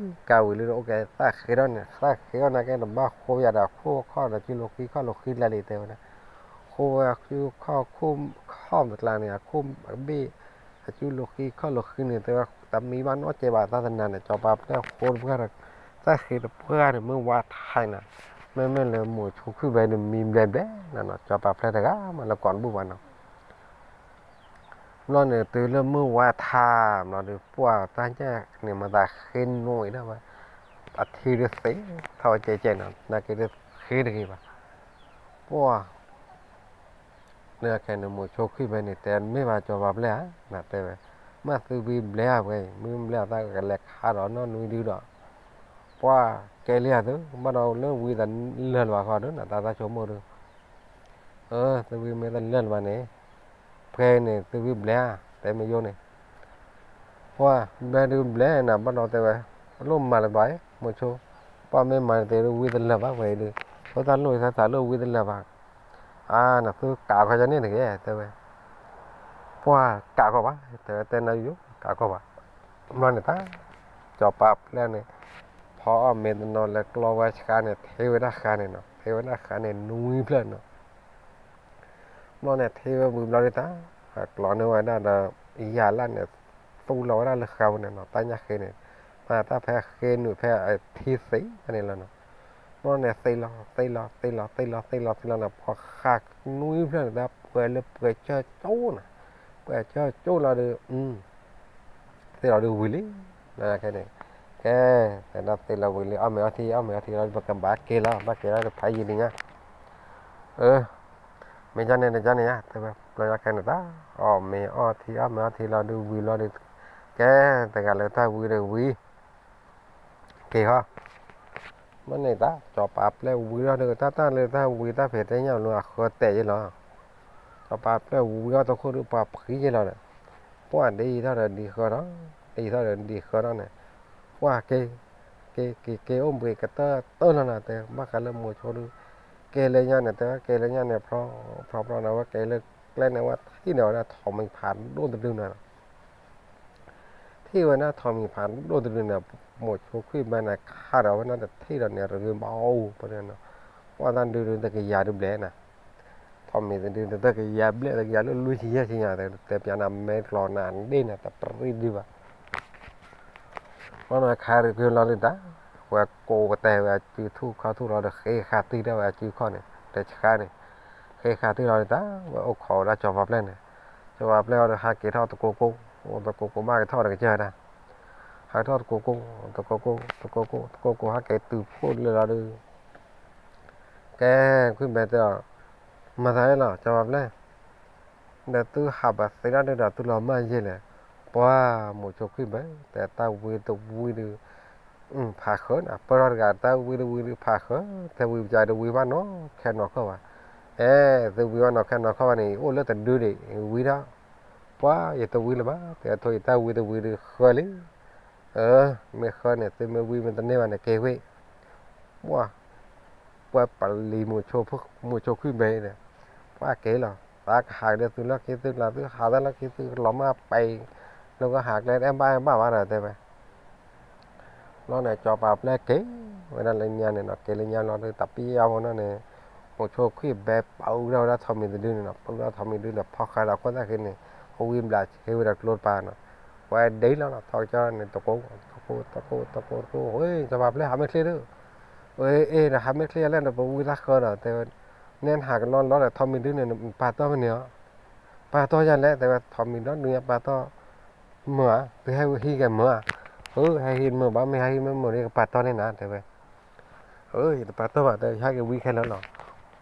ကါဝံၤလံဒီး အိၣ်ကဲသၣ်ဃ့ထီၣ်န့ၣ် သၣ်ဃ့ထီၣ်န့ၣ်ကဲတဘၣ်ဃိယၤဒီး အခိၣ်ခီၣ်ဒီး စုလိာ်ဃံခီၣ်လိာ်ဃံကျါလံ တဲဝဲဒၣ်, ဃိဝဲစုခီၣ်ခိၣ်ခီၣ်မကျါန့ၣ် အခိၣ်အဘ့ၣ် အစုလိာ်ဃံခီၣ်လိာ်ဃံန့ၣ် တဲဝဲ တမံဘၣ်နီတစဲးဘၣ် တၢ်တနၤန့ၣ် စီၤပၤပျဲၢ်ဃိတပှၢ်ဒီး သၣ်ဃ့တပှၢ်ဒီး မ့ၢ်ဝါထါနီၤ, မ့မ့ၢ်လၢမိၤဆိခွံၣ်ဘဲဒုးမံဘျဲဘျဲနီၤ စီၤပၤပျဲၢ်တဂၤမးလၢကိးတဘူၣ်ဘၣ်နီၤ ဘျီန့ၣ် တုၤလၢမုၢ်ဝါထါဘျီဒီး ပှၤတၢ်ညၣ်န့ၣ် မၤသးဃ့နွံဒၣ်ဝဲ, အထံဒုးသ့ထီၣ်ဝဲကဲကဲနီၤ နာ်က့ဒုးဃ့တဂ့ၤဘၣ်, ပှၤ လၢခဲန့ၣ် မိၤဆိခွံၣ်ဘဲန့ၣ် တဲမ့ၢ်ဘၣ်စီၤပၤပျဲၢ်ဧါ, နတဲဝဲ, မ့ၢ်သုဝံဘျဲဧါဝဲ, မ့ၢ်ဘျဲအသးကလဲၤခါဒီးနီၢ်နွံဒုဒီး, ပှၤကဲလံဧါသု, ဘၣ်ဒီးလၢဝံသးလၢာ်လၢၤဘၣ်ဃီဒီး နတၢ်သးဆိကမိၣ်ဒီး သုဝံမ့ၢ်တလၢာ်လၢၤဘၣ်န့ၣ်, ဖဲန့ၣ် သုဝံဘျဲဧါ, တဲမ့ၢ်ယိန့ၣ်, ပှၤဘျဲဒုးဘျဲနၤ ဘၣ်ဒီးတဲဝဲ, လိၣ်မၤလၢၤဘၣ်အံၤ မိၤဆိ, ပှၤမ့ၢ်မၤန့ၣ် တဲဒုးဝံတလၢာ်ဘၣ်ဝဲအံၤဒီး, ဖိသၣ်လိၣ်သးသးလိၣ်ဝံတလၢာ်ဘၣ်, အါ နသုကးခီယၤန့ၣ်တဂ့ၤ တဲဝဲ ပှၤကးခီဘၣ် တဲဝဲတဲနၤယိ ကးခီဘၣ်, ဘျီန့ၣ်တၢ်, စီၤပၤပျဲၢ်န့ၣ်, ဖီအီၣ်မ့ၤတနီၤလၢကျီဝဲဆှါန့ၣ် ထ့ဝဲဒၣ်ဃါန့ၣ်နီၤ ထ့ဝဲဒၣ်ဃါန့ၣ် နွံဖျၢၣ်နီၤ ဘျီန့ၣ် ထ့ဝဲဝံၤဘျီဒ်တၢ်, ကျီန့ၢ်ဝဲဒၣ်ဒီး, ယၤလၢ်န့ၣ်, သူလီၤဝဲဒၣ်လၢဃါပူၤန့ၣ်နီၤ တၢ်ညၣ်ဃ့န့ၣ်, တၢ်ဖဲဃ့နုာ်ဖဲအထံသ့န့ၣ်လီၤနီၤ, ဘျီန့ၣ် သ့လီၤ သ့လီၤ သ့လီၤ သ့လီၤ သ့လီၤ သ့လီၤန့ၣ် ပှၤဃးနွံဖျၢၣ်န့ၣ် တၢ်ပှဲၤလၢပှဲၤကၢၢ်ကၠိနီၤ, ပှဲၤကၢၢ်ကၠိလီၤဒီး, သ့လီၤဒုးဝံၤလံ, ခဲန့ၣ်, ကဲ, တဲဒၣ်သ့လီၤဝံၤလံ အီၣ်မ့ၤအီထံ အီၣ်မ့ၤအီထံလီၤ ပကဘၣ်က့ၤလီၤ ဘၣ်က့ၤလီၤတဖးယံာ်လံညါ, အၢ, မ့ၢ်ကန့ၣ်တကန့ၣ်ညါ တဲဝဲ ဘျီညါခဲန့ၣ်တၢ်, အီၣ်မ့ၤအီထံ အီၣ်မ့ၤအီထံလီၤဒုးဝံၤလီၤဒီး, ကဲ, တဂၤလၢတၢ်ဝံၤဒီးဝံၤ က့ၤဃီ, မ့ၢ်န့ၣ်တၢ် စီၤပၤပျဲၢ်ဝံၤလီၤဒီး တၢ်တၢ်လၢတၢ်ဝံၤတၢ်ဖံးတၢ်ညၣ်လၢအဃၢတဲာ်ယဲလီၤ, စီၤပၤပျဲၢ်ဝံၤအီၣ်တခိၣ်ဒီးပှၤဖှံယဲလီၤဒီး, ပှၤဒ်ထီၣ်ဒီးဒ်ဃၢထီၣ်, ဒ်ထီၣ်ဒီးဒ်ဃၢထီၣ်န့ၣ်, ပှၤက့ၤ, က့ၤက့ၤက့ၤအိၣ်ဘှံးကတၢၢ်တၢၢ်လီၤနၤ တဲဘၣ်ဃးလၢမိၤဆိဒီး, က့ၤလၢညါန့ၣ် တဲဝဲက့ၤလၢညါန့ၣ် ဖျီ, ဖျီဖျီန့ၣ် အဝဲက့ၤလၢကျဲန့ၣ် အဝဲထံၣ်န့ၣ်ဝဲဒၣ်ထိးမံၤဖးဒိၣ်တဒုန့ၣ်လီၤ ထံၣ်ဝဲဒၣ်ထိးမံၤဖးဒိၣ်တဒုန့ၣ်, မိၤဆိခွံၣ်ဘဲန့ၣ် ခးဒီးဝဲဒၣ်တထံၣ်ဒီးန့ၣ် ရဂ့ၤဘၣ်အိၣ်ပန့ၣ်, ပှၤတၢ်ဒုးဒုးတကယၤဒုးဘျဲၣ်နၤ, ထိးမံၤတဒုန့ၣ် တကယၤဘျဲၣ် တကယၤလၢလွံၢ်ဆံယဲၢ်ဆံညါ တဲပျးနၤမဲကျီနၤဒ့ၣ်နၤ တပရံၣ်ဒုးဘၣ် ဘၣ်န့ၣ်ခါရံၣ်က့ၤလီၤဒုးတၢ်, ဝဲကိးပတဲဝဲအစုထူၣ်ခီၣ်ထူၣ်လီၤဒီး ဃ့ဃာ်တံၢ်ဒၣ်ဝဲအစုခီၣ်န့ၣ် တဆှါန့ၣ်, ဃ့ဃာ်တံၢ်လီၤဒုးတၢ်, ဝဲအိၣ်ခိးဝဲဒၣ်စီၤပၤပျဲၢ်န့ၣ်, စီၤပၤပျဲၢ်အီၤဒီးဟးက့ၤထီၣ်တကိကိ, တကိကိဘၣ်က့ၤထီၣ်ဒီးကစၢၢ်ဝဲဒၣ်, ဟးထီၣ်တကိကိ တကိကိ တကိကိ တကိကိ ဟဲက့ၤတုၤဖှိၣ်လၢလီၤဒုး, ကဲ ခွံၣ်ဘဲတဲအီၤ, မၤသးလီၤ စီၤပၤပျဲၢ်, ဒီးသုဟးဘၣ်သ့ဒၣ်ဒုးဒီးသုလီၤမၢ်ယဲၢ်လဲၣ်, ပှၤမိၤဆိခွံၣ်ဘဲ တဲတၢ်ဝံတဝံဒုး ဖးဃၢၤန့ၣ် ပၢၢ်ထီၣ်တဂၤတၢ်ဝံတဝံဒုးဖးဃၢၤ, တဲဝံပကတဝံဘၣ်နီၢ်ခဲနီၢ်ခီၣ်ဘၣ်, အဲ သုဝံဘၣ်နီၢ်ခဲနီၢ်ခီၣ်ဘၣ်န့ၣ် အိၣ်လၢတဒုဒံး ဝံထီၣ်, ပှၤယတဝံလၢၤဘၣ် တဲထိၣ်ယတၢ်ဝံတဝံဒုးဃၢၤလံ, မ့ၢ်ဃၢၤန့ၣ် သုမ့ၢ်ဝံမ့ၢ်တန့ၢ်ဘၣ်န့ၣ် က့ၤဝံ, ပှၤ ပှၤပလံၤ မိၤဆိခွံၣ်ဘဲဒီး ပှၤက့ၤလီၤ သးကဟးကဒီးသုလီၢ်ခံ သုကျါသုဟးတၢ်လီၢ်ခံ သုလီၤမၢ်ပံၤ, လၢကဟးကျဲအဲၣ်ဘၣ်အဲၣ်ဘၣ်ဘၣ်ဒီးတဲဝဲ ဘျီန့ၣ် စီၤပၤပျဲၢ်က့ၤဝဲဒၣ်လၢညါန့ၣ်နီၤ က့ၤလၢညါလီၤဒီး တပံအီဖိနီၤန့ၣ်, မိၤဆိခွံၣ်ဘဲပာ်အူဒၣ်ဝဲဒၣ်ထိးမံၤတဒုန့ၣ်နီၤ ပာ်အူဒၣ်ထိးမံၤဒုန့ၣ် ဖီၣ်ဃာ်ဒီးခိၣ်သၣ်ဃံန့ၣ်, အဝံဘျးဆ့ဝဲဒီးကျိတပၤနီၤ, ပှၤဒ့လီၤနီၤ ထီၣ်ကစၢ်န့ၣ် တကိ တကိ တကိ တကိ ဝဲ စီၤပၤပျဲၢ် ဟးမ့ၢ်ချ့ဒီး, အ့ ဒီးဟးမ့ၢ်ချ့လဲၣ်ဒီး ပဝံသၣ်ဃၢၤဒီး တဲဝဲ, နဲနဟးကလီလီဒီး ထိးမံၤဒုန့ၣ် နပာ်တီၢ်မ့ၢ်န့ၣ်အီၤ ပာ်တီၢ်ယၤလဲၣ် တဲဝဲ, ထိးမံၤဒီဒုညါပာ်တီၢ်မုာ်ဧါ, သုဟဲဟံးက့ၤမုာ်ဧါ, အၢ ဟဲဟံးမုာ်ဘၣ် မ့ၢ်ဟဲဟံးမ့ၢ်မုာ်ဒီး ကပာ်တီၢ်န့ၢ်နၤ တဲဝဲ, အၢ ယတပာ်တီၢ်ဘၣ် တဲ ယဟဲက့ၤဝံခဲလၢာ်လီၤ,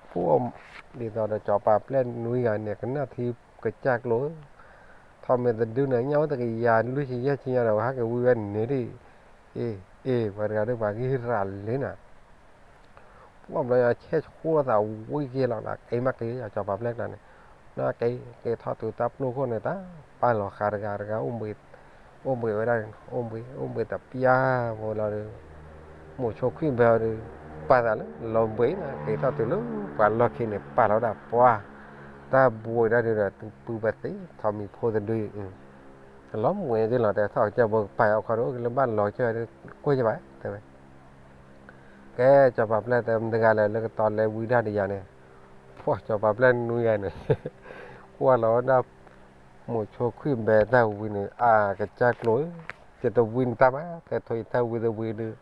ပှၤ ဒ်သိးဒီးစီၤပၤပျဲၢ်နွံဂၤန့ၣ် ကနၣ်ထံကစၢ်ကျိၤ, ထိးမံၤတဒုန့ၣ် ညၣ်အိၣ်တကယၤလွံၢ်ဆံယဲၢ်ဆံညါဒီး ဟဲက့ၤဝံဝဲန့ၣ်ဒ်, အ့ အ့ ပှၤတဂၤဒီးပှၤဂံၢ်ရၤလံနၤ ပှၤဘျီယဆဲးဆှိသးဝံက့ၤလီၤ က့ၤမးက့ၤ စီၤပၤပျဲၢ်ကျါန့ၣ်, က့ၤက့ၤထီၣ်တုၤတၢ်ပျိခိၣ်န့ၣ် တၢ်ပာ်လီၤဃာ်တဂၤတဂၤ အိၣ်ဘှံး, အိၣ်ဘှံးဝဲဒၣ်န့ၣ် အိၣ်ဘှံး အိၣ်ဘှံးတပျၢ်ဖိလီၤဒီး, မိၤဆိခွံၣ်ဘဲအီၤဒီး, ပာ်သးလၢလီၤဘှံးန့ၣ် က့ၤထီၣ်တုၤလၢပှၤလီၢ်ခံန့ၣ် ပာ်လီၤဝဲဒၣ်ပှၤ, တၢ်ဘှံးဒၣ်ဒုးဒီး သုပုၢ်ဘၣ်သ့ ထိးမံၤဖိတဒု လီၤမ့ၢ်က့ၤလီၤ တဲထီၣ်ကစၢ်ဘိကပာ်အီၤခီဒီး အိၣ်က့ၤလၢဘၣ်လီၤက့ၤဒီး ကွၢ်က့ၤဘၣ် တဲဝဲ, ကဲ စီၤပၤပျဲၢ်တဲမတၤတဂၤလဲၣ် လၢကတီၤလဲၤဝံဒၣ်တယၤန့ၣ်, ပှၤစီၤပၤပျဲၢ်နွံဂၤန့ၣ်, ကွၢ်လီၤဝဲဒၣ် မိၤဆိခွံၣ်ဘဲတၢ်ဝံန့ၣ် အကစၢ်ကျိၤ, ယတဝံနတၢ်ဘၣ် တဲထိၣ်ယတၢ်ဝံတဝံဒုး,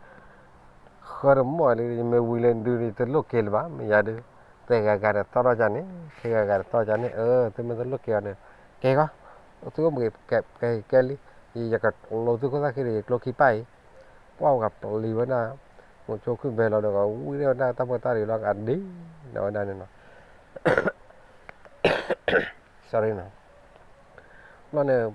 ဃၢတမီၢ်လံ ယမ့ၢ်ဝံလၢဒုး ယတလိၣ်က့ၤလၢၤဘၣ် မ့ၢ်ယၤဒုး, သဲဂၤဂၤဒီးသီၣ်ထီၣ်ကန့ၣ် ခဲဂၤဂၤဒီးသီၣ်ကန့ၣ် အၢ သုမ့ၢ်တလိၣ်က့ၤအီၤန့ၣ်, ကဲဃီ, သုအိၣ်ဘှံးကဲလံ, ယကကျိသုခိၣ်သၣ်ဃံဒီး ယကျိခံပၢ်အံၤ, ပှၤဂၤပျံၤဝဲဒၣ်, မိၤဆိခွံၣ်ဘဲလီၤဒီး ဝံဒၣ်ဝဲဒၣ်တၢ်ဖိတၢ်လံၤလီၤ အဒ့ဒီးဝဲဒၣ်န့ၣ်နီၤ sorry နီၤ, ဘျီန့ၣ်,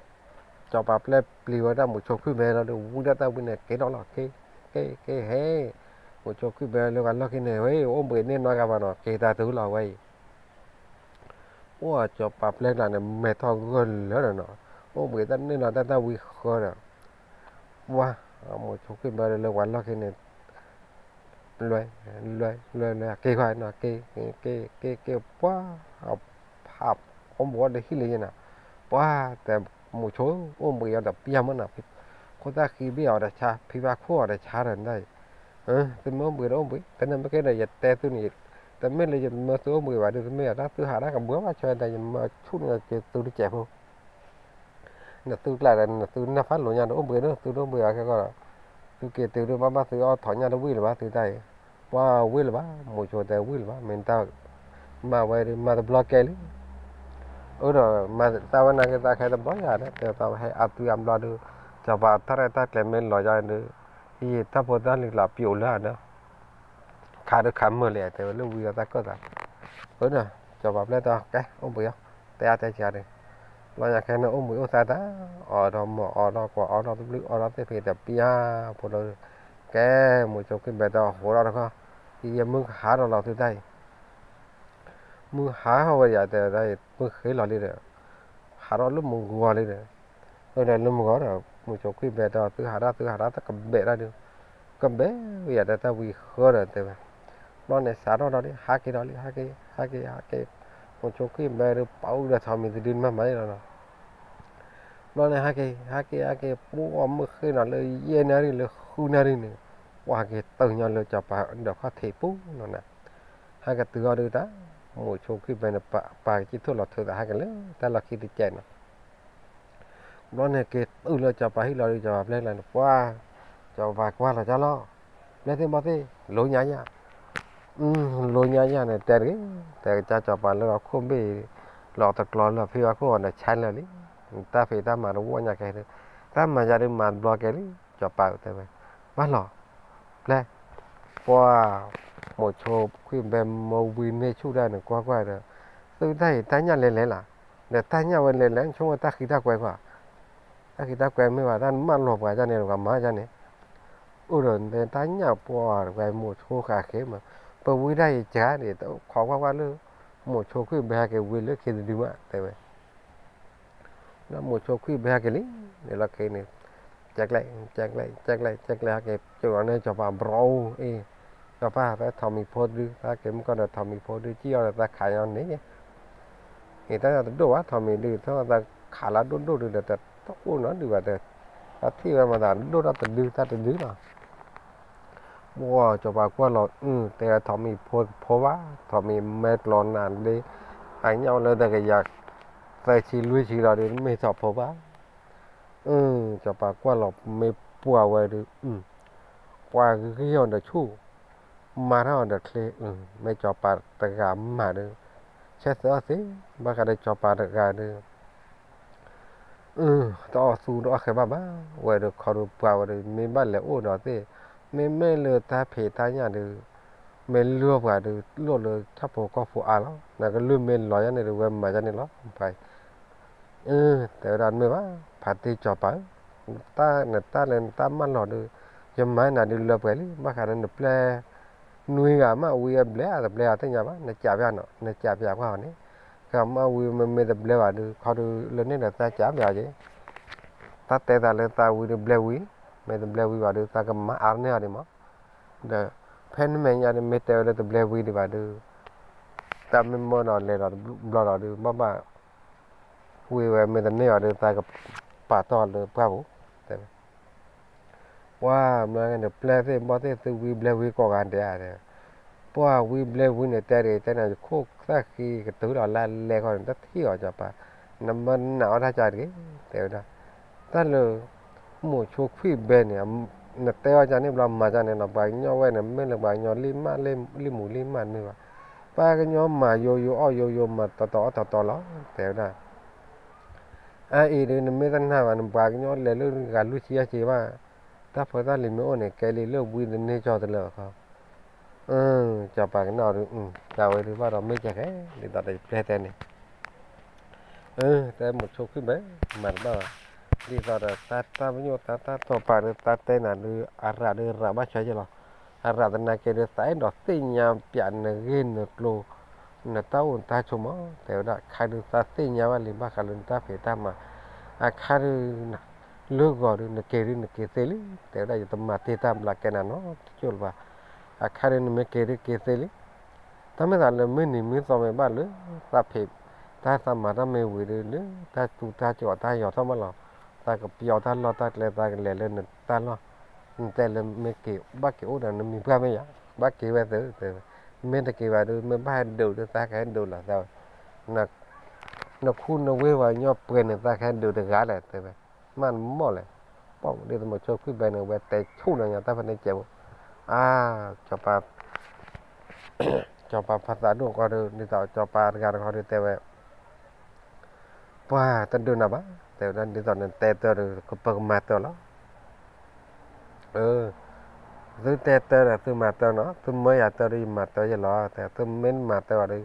စီၤပၤပျဲၢ်ပျံၤဝဲဒၣ်မိၤဆိခွံၣ်ဘဲလီၤဒီး ဝံဒၣ်တၢ်ဝံန့ၣ် က့ၤထီၣ်လီၤ က့ၤ, က့ၤ က့ၤဟဲ, မိၤဆိခွံၣ်ဘဲလၢပှၤလီၢ်ခံန့ၣ် ဝဲ အိၣ်ဘှံးန့ၢ်နီတဂၤဘၣ်နီၤ က့ၤတၢ်တုၤလီၤဝဲအံၤ, အိၣ်စီၤပၤပျဲၢ်ကျါန့ၣ် မဲာ်ထီၣ်ဂၢၢ်လၢာ်ဒီးနီၤ, အိၣ်ဘှံးတၢ်န့ၢ်နီၤတၢ်တၢ်ဝံဃၢဒီး ပှၤ, မိၤဆိခွံၣ်ဘဲလၢပှၤလီၢ်ခံန့ၣ်, လွဲ, လွဲ, လွဲ, လွဲ, က့ၤခွါနီၤ က့ၤ, က့ၤ, က့ၤ, က့ၤ, ပှၤ, ဖးအိၣ်ဘှံးအိၣ်တဟံၣ်လၢယဲနီၤ, ပှၤ, တဲမိၤဆိ အိၣ်ဘှံးအီၤဒီးပျၢ်မးနီၤ, ခိၣ်သၣ်ဃံဘ့ၣ်အီၤတဆါ ဖံဘၣ်ခိၣ်အီၤတဆါဒီးနတၢ်အံၤ, သုမ့ၢ်အိၣ်ဘှံးဒီးအိၣ်ဘှံး တၢ်န့ၣ်မ့ၢ်ကဲဒီးယတဲသုန့ၣ်, တမ့ၢ်လၢယမၢသုအိၣ်ဘှံးဘၣ်ဒီး တမ့ၢ်ယတၢ်သုဟးတၢ်ကဘှီဘၣ်ဆၢဒီး ယမၢဆူၣ်န့ၢ်က့ၤသုတစဲးဖိ နသုကျါဒီး နသုနၢ်ဖးလိာ်ညါဒီး အိၣ်ဘှံးဒီး သုတအိၣ်ဘှံးဘၣ်ခဲကီၢ်ဒီး, သုက့ၤတုၤဒုး ဘၣ်ဘၣ်သုအီၣ်ထိးညၣ်တဝံၣ်လၢၤဘၣ် သုတၢ်အံၤ, ပှၤဝံၣ်လၢၤဘၣ်, မိၤဆိတဲဝံၣ်လၢၤဘၣ်, မ့ၢ်တၢ်မၤဝဲဒီး မၤတဘျီကဲလံ, အၢဒီး မၤသးဝဲနာ်က့ၤသးခဲတဘျီယၤဒီး တဲသးဝဲဟဲအါသွံအါဘျီဒီး, စီၤပၤတၢ်ရဲၣ်တၢ်ကျဲၤမ့ၢ်လီၤယၤဒီး, ယတၢ်ဖိတၢ်လံၤကျါပျိာ်လၢဒီး ခးဒုးခးမုာ်လံ တဲဝဲလၢဝံဒီးတၢ်ကၢၣ်သး, အၢဒီး စီၤပၤပျဲၢ်တဲ ကဲ အိၣ်ဘှံးအီၤ, တဲအါတဲကၤဒီး, ဘျီညါခဲန့ၣ် အိၣ်ဘှံးအိၣ်သါတၢ်, အီၣ်ဒီးမီၢ် အီၣ်ဒီးကွၢ် အီၣ်ဒီးတဘျုး အီၣ်ဒီးသ့ၣ်ဖံးတပျၢ်ဖိလီၤ, ကဲ မိၤဆိခွံၣ်ဘဲတဲ ဟးထီၣ်တခီ, ယမုၢ်ကဟးထီၣ်လီၤသုတၢ်အံၤ မုၢ်ဟါထီၣ်ဝဲယၤတဲတၢ်အံၤ မုၢ်ဃ့လီၤလံဒီး, ဟးထီၣ်လၢမုၢ်ဂီၤလံဒီး, အၢဒီးလၢမုၢ်ဂီၤဒီး မိၤဆိခွံၣ်ဘဲတဲ သုဟးတၢ် သုဟးတၢ် တကဘဲးတၢ်ဒုး, ကဘဲးဝဲယၤတဲတၢ်ဝံဃၢဒီးတဲဝဲ, ဘျီန့ၣ်စးထီၣ်ဒီးလံ ဟးက့ၤဒီးလံ ဟးက့ၤ ဟးက့ၤ ဟးက့ၤ, မိၤဆိခွံၣ်ဘဲဒီး ပာ်အူဒီးထိးမံၤတဒုန့ၣ်မၤမၤလီၤနီၤ ဘျီန့ၣ် ဟဲက့ၤ ဟဲက့ၤ ဟဲက့ၤ ပှၤမုၢ်ဃ့နီၤလၢယဲၢ်နၣ်ရံၣ်လၢဃုနၣ်ရံၣ်န့ၣ်, ပှၤက့ၤတုၤညီလၢစီၤပၤဒီးခီၣ်ထံးပူၤနီၤန့ၣ်, ဟဲက့ၤတုၤအီၤဒုးတၢ်, မိၤဆိခွံၣ်ဘဲန့ၣ် ပာ်က့ၤထီၣ်လီၤထုးသးဟဲက့ၤလၢတၢ်လီၢ်ခံတကဲးနီၤ ဘျီန့ၣ်က့ၤတုၤလၢစီၤပၤဟံၣ်လီၤဒီး စီၤပၤပျဲၢ်ကျါန့ၣ် ပှၤ, စီၤပၤကွၢ်လီၤကၢ်လီၤ, ပျဲၢ်သ့ၣ်ဘီၣ်သ့ၣ်, လိၤညါယၤ, လိၤညါယၤန့ၣ် တဲတဂ့ၤ, တဲကစၢ်စီၤပၤလၢအခိၣ်ဘ့ၣ်, လီၤတကျီလၢဖံဘၣ်ခိၣ်အီၤဒီးဆါလၢာ်လံ, တၢ်ဖံးတၢ်မၤတဝီညါကဲ, တၢ်မၤယၤဒုးမၤတဘျီကဲလံ, စီၤပၤတဲဝဲ, ဘၣ်လီၤ, ပျဲ, ပှၤ, မိၤဆိခွံၣ်ဘဲမ့ၢ်ဝံန့ၢ်ဆူၣ်ဒၣ်န့ၣ် ကွၢ်ကွၢ်ဒီး, သုတၢ်အံၤတၢ်ညၣ်လဲၤလဲၤလီၤ, ဒီးတၢ်ညၣ်ဝဲလဲၤလဲၤ ဆိကမိၣ်တၢ်ဃံတၢ်ကွဲၤကွၢ်, တၢ်ဃံတၢ်ကွဲၤမ့ၢ်ဘၣ် တၢ်မၢလီၤပှၤဒ်န့ၣ် ပှၤမၤဒ်န့ၣ် အိၣ်ဒီးတၢ်ညၣ်ပှၤတဝဲ မိၤဆိဃာ်ဃ့မး, ပဝံတၢ်အံၤကၤန့ၣ် ခိးကွၢ်ကွၢ်လၢ, မိၤဆိခွံၣ်ဘဲဟဲက့ၤဝံလၢခ့တဒုမး တဲဝဲ ဒီးမိၤဆိခွံၣ်ဘဲဟဲက့ၤလံ, န့ၣ်လီၤခ့န့ၣ်, ကဲကျဲ, ကဲကျဲ, ကဲကျဲ, ကဲကျဲဟဲက့ၤ ကၠိလီၤန့ၢ်စီၤပၤဘြီအူအ့ၣ်, စီၤပၤသးထီးမံၤဖိတဒု သးက့ၤမုၢ်ကီၢ်ဒီးထီးမံၤဖိဒု ကံၣ်အီၤဒီးသးခးညီန့ၣ်, အ့ၣ်တၢ်တဒိၣ်ဘၣ် ထီးမံၤဒု သးခးလၢဒိၣ်ဒိၣ်ဒုဒီးတအိၣ်နီတဒုဘၣ်ဒီး, သးထံၣ်ဝဲမၤသးဒိၣ်ထီၣ်တဒုသၣ်တဒုလီၤ ပှၤစီၤပၤကွၢ်လီၤ အု တဲထီးမံၤဖိတဖိဘၣ်, ထီးမံၤမဲကျိးနၤလၢ, အညၣ်အိၣ်လၢတကယၤသၢဆံလွံၢ်ဆံလီၤဒီး မ့ၢ်ထီးဖိဘၣ်, အု စီၤပၤကွၢ်လီၤ မ့ၢ်ပှၤဝဲဒီး, ပှၤဂံၢ်အီၤဒီးဆူၣ်, မၤထီၣ်အီၤဒီးချ့, မ့ၢ်စီၤပၤတဂၤမၤဒီး, ဆဲးသၢအီၤသ့, ဘၣ်ဃးဒီးစီၤပၤတဂၤဒီး တအီၣ်သူတအီၣ်ဃဲဘၣ်ဘၣ်, ဝဲဒီးခီဒုးပှၤဝဲဒီး မ့ၢ်ဘၣ်လဲၤအိၣ်ဒီးသ့ၣ်, မ့မ့ၢ်လၢတၢ်ဖံးတၢ်ညၣ်ဒီး, မ့ၢ်လုၢ်အီၣ်ပှၤဒီး လိၣ်လၢထၣ်ဖိကီၢ်ဖိအါလီၤ, နကလုၢ်မ့ၢ်လီၤယါန့ၣ်ဒီး ဝဲမၤယါန့ၣ်လီၤ, ပှၤ, အု တဲဝဲဒၣ်မ့ၢ်ဘၣ်, ဖါတံၢ်စီၤပၤဧၢ, နတၢ်နတၢ်လၢနတၢ်မၢလီၤဒီး, ယမၤနၤဒုးလၢပှဲၤလံ, ဘၣ်ဃးဒီးနပျဲ နွံဂၤမ့ၢ်ဝံအဘျဲၣ်အတဘျဲၣ်အသ့ၣ်ညါဘၣ်, နကးပျးနီၤ နကးပျးကွၢ်အီၤန့ၣ်, ကမၢဝံမ့မ့ၢ်တဘျဲၣ်ဘၣ်ဒီး ခီဒုးလၢန့ၣ်ဒီးသးကးပျးက့ၤ, တၢ်တဲသးလၢသးဝံတဘျဲၣ်ဝံ, မ့ၢ်တဘျဲၣ်ဝံဘၣ်ဒီး သးကမၤအါန့ၢ်အီၤဒံးမး, ဒီး, ဖဲနမဲာ်ညါဒီး မ့ၢ်တဲဝဲလၢတဘျဲၣ်ဝံဒံးဘၣ်ဒီး, တၢ်မ့ၢ်မၢဒီးလဲၤဒီးတဘျီဒီးဒီး ဘၣ်ဘၣ် ဝံဝဲမ့ၢ်တန့ၢ်အီၤဒီး သးကပာ်တီၢ်လၢပှၢ်ပူၤ, တဲဝဲ ပှၤမၤန့ၣ် ပျဲၢ်သ့ၣ်ဘီၣ်သ့ၣ်သုဝံဘျဲၣ်ဝံကိးဂၤဒဲးဧါ, ပှၤဝံဘျဲၣ်ဝံန့ၣ် တဲဒ်တဲန့ၣ် ယခိၣ်သၣ်ဃံကတုၤလီၤလၢလဲၤဃီန့ၣ် တထံၣ်အီၤစီၤပၤ, နမ့ၢ်နာ်အီၣ်တၢ်ကါတဂ့ၤ, တဲဝဲဒၣ်, တၢ်လၢ မိၤဆိခွံၣ်ဘဲန့ၣ်, နတဲအီၣ်ကါန့ၣ်ဘျီမၤကါန့ၣ်နီၤ ပှၤကညီဝဲန့ၣ် မ့ၢ်လၢပှၤကညီလံၣ်မးလံမူၤလံၣ်မးတမ့ၢ်ဘၣ်, ပှၤကညီမၤယိယိအီၣ်ယိယိမၤတီတီအီၣ်တီတီလီၤ, တဲဝဲဒၣ် အအံၤဒုး နမ့ၢ်တနာ်ဘၣ် နပှၤကညီလဲၤလၢဂၤလွံၢ်ဆံယဲၢ်ဆံဘၣ်, တၢ်ဖိတၢ်လံၤမ့ၢ်အိၣ်န့ၣ် ကဲလံလၢဝံတန့ၢ်ကၠီတလၢာ်အခီ, စီၤပၤကနၣ်အီၤဒုး, တၢ်ဝဲဒုးဘၣ်ဒီးမ့ၢ်ကဲဃဲ, ဒ်သိးဒီးယပျဲၢ်တဲန့ၣ်, တဲမိၤဆိခွံၣ်ဘဲ, မၤတဘၣ်ဘၣ်, ဒ်သိးဒီးတၢ်တၢ်ပညိၣ်တၢ်တၢ်တိာ်ပာ်ဒုး တၢ်တဲနၤဒုး အရၤဒုးရၤဘၣ်ဆၢက့လီၤ, အရၤသနာ်က့ဒုး သးအဲၣ်ဒိးသ့ၣ်ညါပၠးနဂ့ၢ်နကျိၤ နတၢ်အိၣ်နတၢ်ဆိးမး, တဲဝဲဒၣ် ခါဒုးသးသ့ၣ်ညါဘၣ်လံ ဘၣ်ဃးလၢနတၢ်ဖံးတၢ်မၤ, အခါဒုး လၢဂီၤဒုး နက့ၤဒုးနက့ၤသ့လံ, တဲဝဲဒၣ် ယတမၤတ့ၢ်တၢ်ဘျးကဲနၤနီတကၠိၢ်လၢၤဘၣ်, အခါဒုးနမ့ၢ်က့ၤဒုးက့ၤသ့လံ, တၢ်မ့ၢ်သးလၢမုၢ်နံၤမုၢ်သီမ့ၢ်ဘၣ်လၢ သးဖံး တၢ်သးမၤတၢ်မ့ၢ်ဝံၤဒုးလၢ တၢ်စူၤတၢ်ကီၤတၢ်ယီၤထီၣ်မးလီၤ, သးကပျီတၢ်လီၢ်တၢ်ကျဲ သးကလဲၤလၢနတၢ်လီၢ်, နတဲလၢမ့ၢ်က့ၤဘၣ်က့ၤအိၣ်ဒီးနမံၤပှၢ်မ့ၢ်ယၤ, ဘၣ်က့ၤဝဲသု, မ့ၢ်တက့ၤဘၣ်ဒုး မ့ၢ်ဘၣ်ဟဲဒုးဒုး သးကဟဲဒုးလီၤသးဝဲ, နခူနဝ့ၢ်ပှၤကညီပှဲၤန့ၣ် သးကဟဲဒုးတဂၤလဲၣ် တဲဝဲ, မ့ၢ်နမိၢ်လဲၣ်, ပိာ်မုၣ်ဒ်သိးမိၤဆိခွံၣ်ဘဲန့ၣ် ဝဲတဲဆူၣ်နၤညါတၢ်ဖဲန့ၣ်ကဲးဖိ, အါ စီၤပၤ စီၤပၤဖးသးဒိၣ်ဃီဒီး ဒ်သိးစီၤပၤတဂၤတခီဒီးတဲဝဲ, ပှၤတဒုးနၤဘၣ်, တဲဝဲဒၣ် ဒ်သိးနတဲတၢ်ဒီး ကပၢကမၤတၢ်လီၤ, သုတဲတၢ်ဒီးသုမၤတၢ်နီၤ, သုမၢယၤတၢ်ဒီး ယမၤတၢ်ယဲလီၤ, တဲ သုမ့ၢ်မၤတၢ်ဘၣ်ဒီး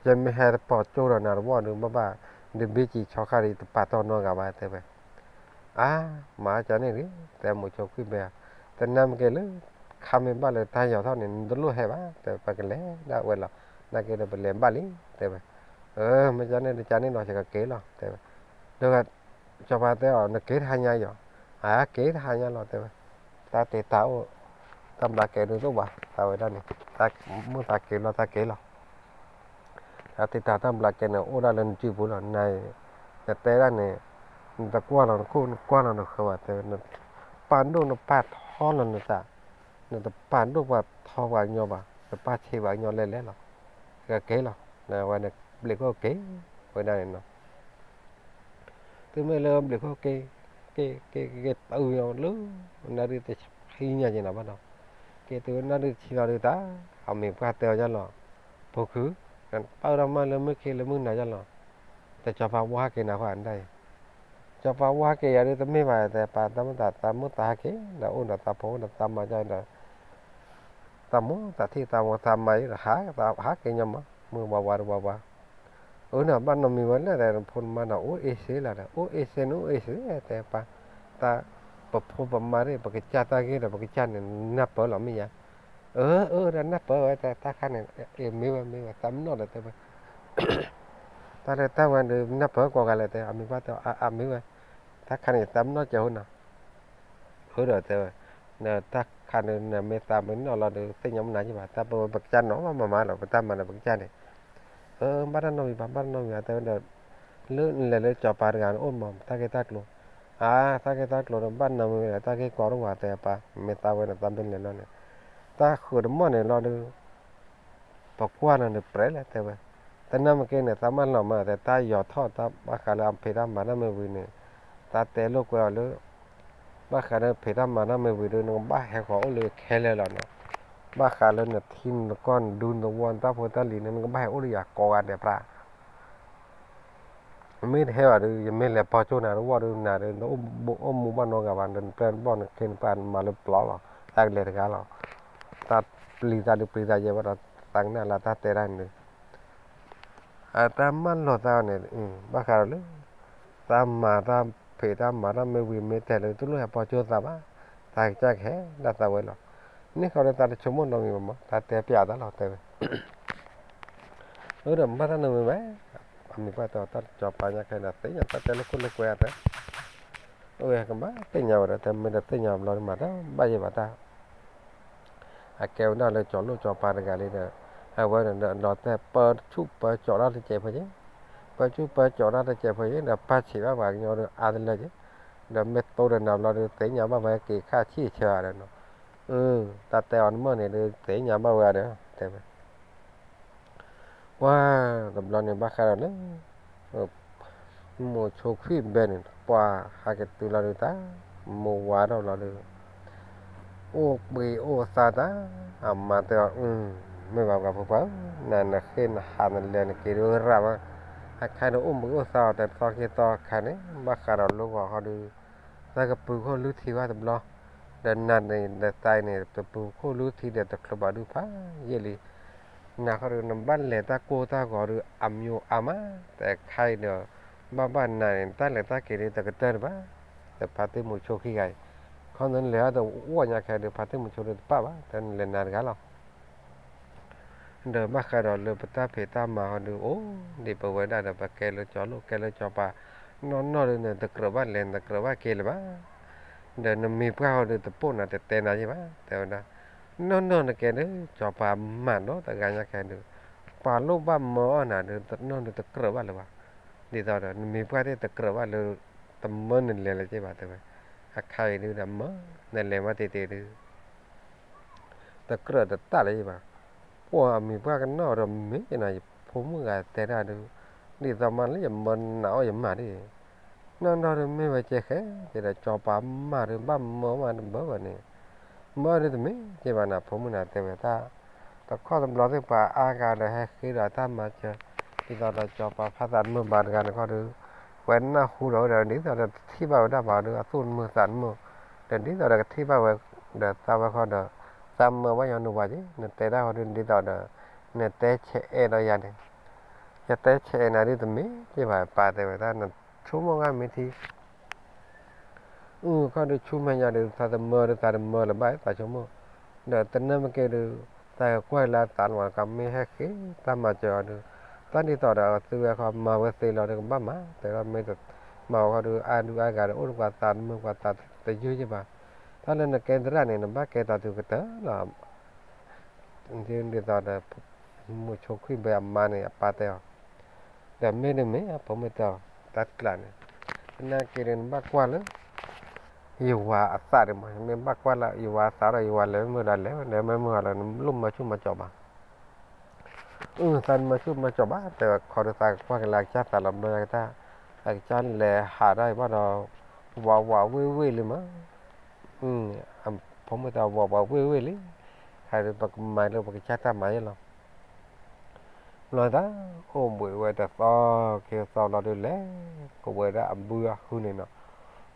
ယမ့ၢ်ဟဲတပီၤကၠိဒီးနၤတဝီဒီး ဘၣ်ဘၣ် ဒုးဘံကံၤဆီခါဒီး ယတပာ်တီၢ်နီတဂၤဘၣ် တဲဝဲ, အါ မၤအါကၠီန့ၣ်ဂ့ၤ, တဲမိၤဆိခွံၣ်ဘဲ, တနၢ်မ့ၢ်က့ၤလၢ ခါမ့ၢ်ဘၣ်လၢတၢ်ယီၤထီၣ်န့ၣ် နတလိၣ်ဟဲဘၣ်, တဲ ပကလဲၤဒၣ်ဝဲလီၤ, နာ်က့ဒီးပလဲၤဘၣ်လံ, တဲဝဲ, မ့ၢ်ကၠီန့ၣ် တကၠီန့ၣ်နီၤ ယကက့ၤလီၤ တဲဝဲ, ဒီး စီၤပၤတဲအီၤ နက့ၤတဟါညါယီၤ, အက့ၤတဟါညါလီၤ တဲဝဲ, တၢ်တ့တၢ်အိၣ်, တၢ်ဘျးကဲဒုးတအိၣ်ဘၣ် သးဝဲဒၣ်န့ၣ်, မုၢ်သးက့ၤလီၤ သးက့ၤလီၤ တၢ်တ့တၢ်တၢ်ဘျးကဲန့ၣ် အိၣ်ဒၣ်လၢနစုပူၤလီၤ, နတဲဒၣ်န့ၣ်, နတကွၢ်လီၤနခိၣ် နကွၢ်လီၤနဃၢၤဘၣ် တဲဝဲ, နပာ်ဒိၣ်နပာ်ထီလီၤနသး, နတပာ်ဒိၣ်ပာ်ထီပှၤကညီဘၣ်, နပာ်ဆံးပှၤကညီလဲၣ်လဲၣ်လီၤ, ကက့ၤလီၤ, ဝဲန့ၣ် ဘျံးခိၣ်က့ၤ, ဝဲဒၣ်န့ၣ်နီၤ သုမ့ၢ်လၢဘျံးခိၣ်က့ၤ, က့ၤ က့ၤ က့ၤ က့ၤတုၤလၢ နၣ်ရံၣ်တဆံညါက့ၤနီၤဘၣ်နီၤ, က့ၤတုၤနၣ်ရံၣ်တဆံလီၤဒုးတၢ်, အမံၤပှၢ်တဲအီၤယါလီၤ, ဖိခု, နပာ်ဒိၣ်မးလၢမုၢ်ခ့လၢမုၢ်နၤယါလီၤ, တစီၤပၤဝါဟဲက့ၤနၤဃီဒၣ်အံၤ, စီၤပၤဝါက့ၤယၤဒုး တမ့ၢ်ဘၣ် တဲပၢ်, တၢ်မ့ၢ်သးသးမိၢ်သးဟးက့ၤ ဒီးအိၣ်ဒီးသးဖိဒီးသးမါကဒီး သးမိၢ်သးထံၣ်သးမိၢ်သးမါအံၤဒီး ဟးက့ၤညီမး, မုၢ်ဝါဝါတဝါဝါ, အၢ နဘၣ်နီတမံၤဝဲလဲၣ်ဒီး နဖိနမါဒီး အိၣ်အ့ၣ်စ့လီၤဒီး အိၣ်အ့ၣ်စ့န့ၣ် အိၣ်အ့ၣ်စ့ တဲပၢ်, တၢ် ပဖိပမါသ့ၣ် ပကစၢ်တၢ်ဂ့ၢ်ဒီး ပကစၢ်န့ၣ် နၢ်ပၢၢ်လီၤမ့ၢ်ယါ, အၢ အၢ ဒီးနၢ်ပၢၢ်ဝဲ တဲတၢ်ခါန့ၣ်, အ့ၣ် မ့ၢ်ဝဲ မ့ၢ်ဝဲ သးမနီၣ်ဒီးတဲဝဲ တၢ်လၢတၢ်ဝဲဒီး နၢ်ပၢၢ်ကိးဂၤလဲၣ်တဲ အမံၤပၢ်တဲ အါ မ့ၢ်ဝဲ, တၢ်ခါန့ၣ် ယသးမနီၣ်ကဲဟိနၤ, အၢ ဒီးတဲဝဲ, တၢ်ခါန့ၣ် နမ့ၢ်သးမနီၣ်လီၤဒီး သ့ၣ်ညါမနုၤက့ဘၣ်, တၢ်ပဝဲပကစၢ်နီၢ်မးမးလီၤ ပတၢ်မၤဒီးပကစၢ်န့ၣ်, အၢ ဘၣ်တၢ်နီတမံၤဘၣ် ဘၣ်တၢ်နီတမံၤဘၣ် တဲဝဲဒီး, လၢလဲၤလၢစီၤပၤတဂၤန့ၣ်အိၣ်မး တၢ်ဂ့ၢ်တၢ်ကျိၤ, အါ တၢ်ဂ့ၢ်တၢ်ကျိၤဒီး ဘၣ်နီတမံၤဝဲဒီး တၢ်ဂ့ၢ်ကီတအိၣ်ဘၣ် တဲပၢ်, မ့ၢ်သးဝဲန့ၣ် သးမ့ၢ်လဲၤလီၤန့ၣ်, တၢ်ဃုာ်တမီၢ်န့ၣ်လီၤဒီး ပကွၢ်နီၤန့ၣ်ပြဲးလဲၣ် တဲဝဲ, တနၢ်မ့ၢ်က့န့ၣ် သးမၢလီၤမး တဲ တၢ်ယီၤထီၣ်တၢ်ဘၣ်ဃးလၢအဖံးတၢ်မၤတၢ်မ့ၢ်ဝံၤန့ၣ်, တၢ်တဲလိာ်ကွဲအီၤလၢ ဘၣ်ဃးလၢဖံးတၢ်မၤတၢ်မ့ၢ်ဝံၤဒီး နကဘၣ်ဟဲဃီၤအိၣ်လၢခဲလၢာ်လီၤနီၤ, ဘၣ်ဃးလၢနထံနကီၢ်နဒူနသဝီနတၢ်ဖိတၢ်လံၤန့ၣ် နကဘၣ်ဟဲအိၣ်လၢယၤကိးဂၤဒဲးပြၢ် မ့ၢ်တဟဲဘၣ်ဒီး ယမ့ၢ်လဲၤပီကၠိနၤတဝီၢ်ဒီးနၤဒီး နအိၣ်မူဘၣ်နီတဂၤဘၣ် နပျဲၢ်နဘီၣ်နခ့နပှၢ်နမၤလၢပျီလီၤ, တၢ်ကလဲၤတဂၤလီၤ, တၢ်ပျံၤသးဒုးပျံၤသးယဲၢ်ဘၣ်ဒီး သးကနၣ်လၢတၢ်တဲတၢ်န့ၣ်ဒီး အတၢ်မၢလီၤသးန့ၣ် ဘၣ်ဃးဒီးလၢ တၢ်မၤတၢ်ဖံးတၢ်မၤတၢ်မ့ၢ်ဝံၤမ့ၢ်တဲလၢ တလိၣ်ဟဲပီကၠိသးဘၣ်, သးကစၢ်ကဟဲဒၣ်သးဝဲလီၤ, န့ၣ်ဃီဒီးသးတဆိကမိၣ်နီတမံၤဘၣ်မး တၢ်တဲပျးသးလီၤတဲဝဲ အၢ ဒီးမ့ၢ်ဘၣ်တၢ်နီတမံၤဘၣ်, အမံၤပှၢ်တဲအီၤတၢ်စီၤပၤညါခဲဒီး သ့ၣ်ညါတၢ်တဲလိာ်ခိၣ်လိာ်ကွဲအသး, အဝဲကဘၣ်သ့ၣ်ညါဝဲဒီး တမ့ၢ်ဒီးသ့ၣ်ညါဘျီဒ်မး တဘၣ်ယဲၢ်ဘၣ်တၢ် အကဲဝဲဒၣ်လၢကၠီၤလိၣ်ကၠီၤပၤတဂၤလံဒီး အဝဲဒီးလီၤတဲာ်ပၢဆူၣ်ပၢကၠီၤတၢ်တစဲးဖိယဲၢ်, ပၢဆူၣ်ပၢကၠီၤတၢ်တစဲးဖိယဲၢ်ဒီး ပၢ်ဆံးဘၣ်ပှၤကညီဒီးအါတလၢက့ၤ, ဒီးမ့ၢ်တိဒီးနၤဘျီဒီး သ့ၣ်ညါဘၣ်ဝဲက့ၤခၣ်ဆံၣ်ဆၢဒီးနီၤ, အၢ တၢ်တဲအီၤတမၢၢ်န့ၣ်ဒီး သ့ၣ်ညါဘၣ်ဝဲဒီး တဲဝဲ ပှၤတဘျီန့ၣ်ဘၣ်ဃးဒီးလၢ မိၤဆိခွံဘဲန့ၣ် ပှၤဟးက့ၤတုၤလီၤဒုးတၢ် မိၢ်ဝါထီၣ်လီၤဒီး အိၣ်ဘှံးအိၣ်သါတၢ်, အမါတဲအီၤ မ့ၢ်ဘၣ်ပှၤဖိခွါဧၢ, နနဃ့နဟးနလဲၤနက့ၤဒုးရၣ်မး, အခါန့ၣ်အိၣ်ဘှံးအိၣ်သါအီၤတသီခံသီအခါန့ၣ် ဘၣ်ဃးဒီးလၢဂီၤခီဒုး သးကပုာ်ခိၣ်လုၢ်ထံဘၣ်တဘျီ, ဒီးနၤန့ၣ်ဒီးသးအံၤန့ၣ် တပုာ်ခိၣ်လုၢ်ထံဒီးတချုးဘၣ်ဒုးဖးယံာ်လံ နၤဃီဒီး နဘၣ်လဲၤတၢ်ကိၢ်တၢ်ဂီၤဒီး အမံၤအါမး, တခါအံၤဒီး ဘၣ်ဘၣ်နၤန့ၣ် တၢ်လဲၤတၢ်က့ၤဒီး တကတၢၢ်တဘၣ်, ဒီးဖါတံၢ်မုၤဆိခံဂၤအံၤ, ခီနလဲၤအတဝီညါခဲဒီး ဖါတံၢ်မုၤဆိဒီးတပၣ်ဘၣ်, တၢ်နလဲၤနၤတဂၤလီၤ ဒီးဘၣ်ဃးဒီးလၢပတၢ်ဖံးတၢ်မၤဟီဒီး အိၣ်ဒံးပဝဲဒၣ်ဒီး ပကဲလၢကၠီၤလိၣ် ကဲလၢကၠီၤပၤ, နီၢ်နီၢ်ဒီး နတကြၢးဘၣ်လဲၤ နတကြၢးဘၣ်က့ၤလၢၤဘၣ်, ဒီးနမံၤပှၢ်ဟီဒီး တပိာ်နၤတတဲနၤယဲၢ်ဘၣ်, တဲဝဲဒၣ်, နီၢ်နီၢ်နကဲဒီး ကၠီၤပၤမၤနီတဂၤညါခဲဒီး, ပှၤလိၣ်ဘၣ်မၢအီၣ်နၤဒီး နီၢ်နီၢ်တကြၢးဘၣ်လၢၤဘၣ်, ဒ်သိးဒီး နမံၤပှၢ်သ့ၣ်တကြၢးဘၣ်လၢ တမၢနလဲၤလၢၤက့ၤဘၣ် တဲဝဲ, အခါအံၤဒုးဒီးမၢ နလဲၤမးတ့ၢ်တ့ၢ်ဒုး တကြၢးတတၢ်လၢၤဘၣ်, ပှၤအမံၤပှၢ်ကနီၣ်ဒီးမ့ၢ်ကနၤ ယဖိမုၣ်ဂၤတဲတၢ်ဒုး, ဒ်သိးမးလၢယမၢနးအီၣ်ယမၤဒ်, နီၢ်နီၢ်ဒုးမ့ၢ်ဝဲကဲဃဲကဲဒီး ကၠီၤပၤမၤဒုး ဘၣ်မၢမးတဘၢဘၢန့ၣ်, မၢဒုးတမ့ၢ်ကဲဘၣ်နၤ ဖိမုၣ်နၤတဲဝဲတၢ်, တခီတဘျီသ့ၣ်ပှၤအါဂၤဒီးဟဲဃ့ဒီးတၢ်မၤစၢၤ, ဒ်သိးဒီးကၠီၤပၤဖးသးတမုာ်ဘၣ်တဂၤန့ၣ်ခီဒီး, ဝဲနၢ်ဟူဒီးဝဲဒီး ဒ်သိးဒီးတထံၣ်ဘၣ်ဝဲဒၣ်ဘၣ်ဒီး အသူၣ်တမုာ်သးတမုာ်, ဒီးဒ်သိးဒီးကထံၣ်ဘၣ်ဝဲဒီး သးမၢဝဲညီနုၢ်ပှၤက့ၤ နတဲတၢ်ဟီဒုး ဒ်သိးဒီး နတဲဆဲးအဲၣ်ဒီးယၤန့ၣ်, ယတဲဆဲးအဲၣ်နၤဒုးတမ့ၢ်ကဲဘၣ် ပၢ်တဲဝဲတၢ် နဆိကမိၣ်ဂၤမ့ၢ်ထံ အုၣ်ခီဒုးဆူမဲာ်ညါဒီး သးတမၢဒီးသးတမၢလၢၤဘၣ် သးဆိကမိၣ်, ဒီးတနၢ်မ့ၢ်ကဲဒီး သးကကွၢ်လၢအသးလီၤ ကမ့ၢ်ဟဲဃ့တၢ်မၤစၢၤအီၤဒီး တၢ်ဒ်သိးဒီးအသုဝဲခီမၤဝဲသ့လီၤဒီးကဘၣ်မၤ တဲဝဲမ့ၢ်တမၤဝဲခီဒီး အါဒုးအါဂၤဒီး အိၣ်ဒီးပှၤသးတမုာ်ပှၤသးတယုၢ်ယဘၣ်, တၢ်လၢနကဲသရၣ်န့ၣ် နဘၣ်ကဲတၢ်တုၤကတၢၢ်လီၤ ဒ်သိးဒီး မိၤဆိခွံဘဲအမါန့ၣ် အပၢ်တဲအီၤ, ဒီးမ့ၢ်ဒ်မ့ၢ်အဖိမုၣ်တဲအီၤ တၢ်တကျးန့ၣ်, သနာ်က့ဒီးနဘၣ်ကွၢ်လၢ ယဝၤအသးဒ်မး မ့ၢ်ဘၣ်ကွၢ်လၢယဝၤအသးဒီး ယဝၤလဲၤမုာ်ဒီးလဲၤ လဲၤမုာ်မုာ်လီၤ နလိၣ်မၤဆူၣ်မၤစီၤဘၣ် သးနမၤဆူၣ်မၤစီၤဘၣ် တဲဝဲခီဒီးသးကကွၢ်က့ၤလၢအကစၢ်သးလီၤဘျီကတၢၢ်, အကစၢ်လဲၤဟးထီၣ်အံၤဘၣ်ဒီး ဝးဝးဝ့ၢ်ဝ့ၢ်လံမး, ဖိမုၣ်တဲဝးဝးဝ့ၢ်ဝ့ၢ်လံ, ခါဒီးပကမၤလၢပကစၢ်တၢ်မၤယဲၢ်လီၤ. လီၤသး, အိၣ်ဘှံးဝဲတသီခံသီလီၤဒုး လဲၤကိးဝဲဒၣ်အဘုအဟုန့ၣ်နီၤ,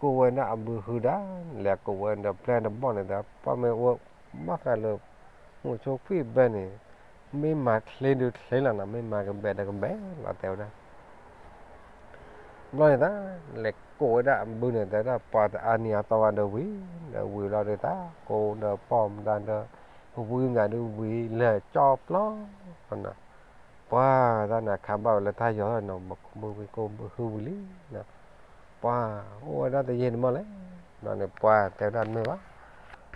ကိးဝဲဒၣ်အဘုဟုဒၣ်, လဲၤကိးဝဲဒီးပျဲၢ်တဘီၣ်န့ၣ်သး, ပှၢ်မ့ၢ်အိၣ်ဘၣ်ဃးလၢ မိၤဆိခွံၣ်ဘဲန့ၣ်, မ့ၢ်မၤချ့ဒုးချ့လီၤနီၤ, မ့ၢ်မၤကဘဲးဒီးကဘဲးလီၤ တဲဝဲဒၣ်. ဘျီန့ၣ်သး, လဲၤကိးဝဲဒၣ်အဘုန့ၣ် တဲဝဲဒၣ် ပှၤတအါနံၤအသီဝဲဒီးဝံၤ, ဒီးဝံၤလီၤဒုးသး, ကိးဒီးပီၢ်မတၤဒီး ဝံမတၤဒုးဝံၤ လဲၤကၠီပျီနီၤ, ပှၤတၢ်န့ၣ်ခးဘၣ်ဝဲလၢတၢ်ယီၤထီၣ်နီၤ, မ့ၢ်ကိးဘုဟုဝံၤလံ, ပှၤအိၣ်ဝဲဒၣ်တယံာ်တမီၢ်လဲၣ်, ဘျီန့ၣ် ပှၤတဲဝဲဒၣ်တမ့ၢ်ဘၣ်,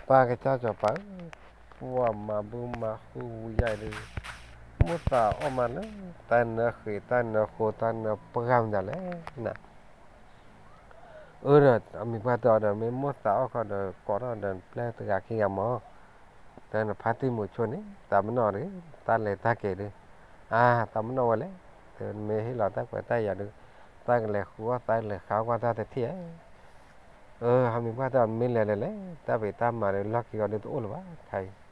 ပှၤကစၢ်စီၤပၤဧၢ, ပှၤမၤဘုမၤဟုဝံၤယါအံၤဒုး, မိၣ်သးအီၣ်မးလၢ တၢ်နၢဃ့ၣ် တၢ်နၢဃိ တၢ်နၢပှၢ်မတၤလဲၣ်နၤ အၢ ဒီးအမံၤပှၢ်တဲအီၤဒီး မ့ၢ်မိၣ်သးအီၣ်ခီဒီး ကိးထီၣ်ဒီးပျဲၢ်တဂၤခံဂၤမၢ်, တဲနဖါတံၢ်မိၤဆိန့ၣ် သးပနီၣ်ဒီး တၢ်လဲၤတၢ်က့ၤဒီး, အါ သးပနီၣ်ဝဲလဲၣ်, တဲမ့ၢ်ဟ့ၣ်လီၤတၢ်ကွဲးတၢ်ယာ်ဒီး တၢ်ကလဲၤဃုအီၣ်သးလဲၤဃါကွၢ်တၢ်တထံၣ်ဧါ. အၢ အမံၤပှၢ်တဲအီၤ မ့ၢ်လဲၤလဲၤလဲၣ်, တၢ်ဖံးတၢ်မၤဒီး လီၢ်ခံဂီၤဒုးတအိၣ်လၢၤဘၣ် ခဲအံၤ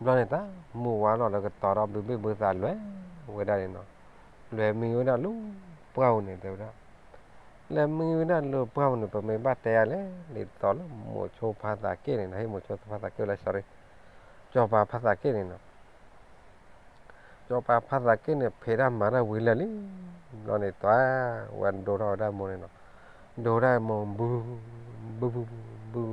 ဘျီန့ၣ်တၢ် မိၢ်ဝါလီၤဒီးကတီၤထီၣ်ဘုဘ့ၣ်ဘုသးလွဲၢ်ဝဲဒၣ်န့ၣ်နီၤ, လွဲၢ်မံဝဲဒၣ်လၢပှၢ်ပူၤန့ၣ် တဲဝဲဒၣ်, လဲၤမံဝဲဒၣ်လၢပှၢ်ပူၤန့ၣ် ပမ့ၢ်ဘၣ်တဲယၤလဲၣ်, ဒ်သိးလၢမိၤဆိဖါသးက့ၣ်န့ၣ်နီၤ, ဟ့ၣ်မိၤဆိဖါသးက့ၣ်လၢ sorry, စီၤပၤဖါသးက့ၣ်န့ၣ်နီၤ စီၤပၤဖါသးက့ၣ်န့ၣ် ဖံးတၢ်မၤတၢ်ဝံၤလၢာ်လံ, ဘျီန့ၣ်တၢ် ဝဲဒိထီၣ်ဝဲဒၣ်မိၢ်န့ၣ်နီၤ, ဒိထီၣ်မိၢ်ဘု, ဘု, ဘု, ဘု,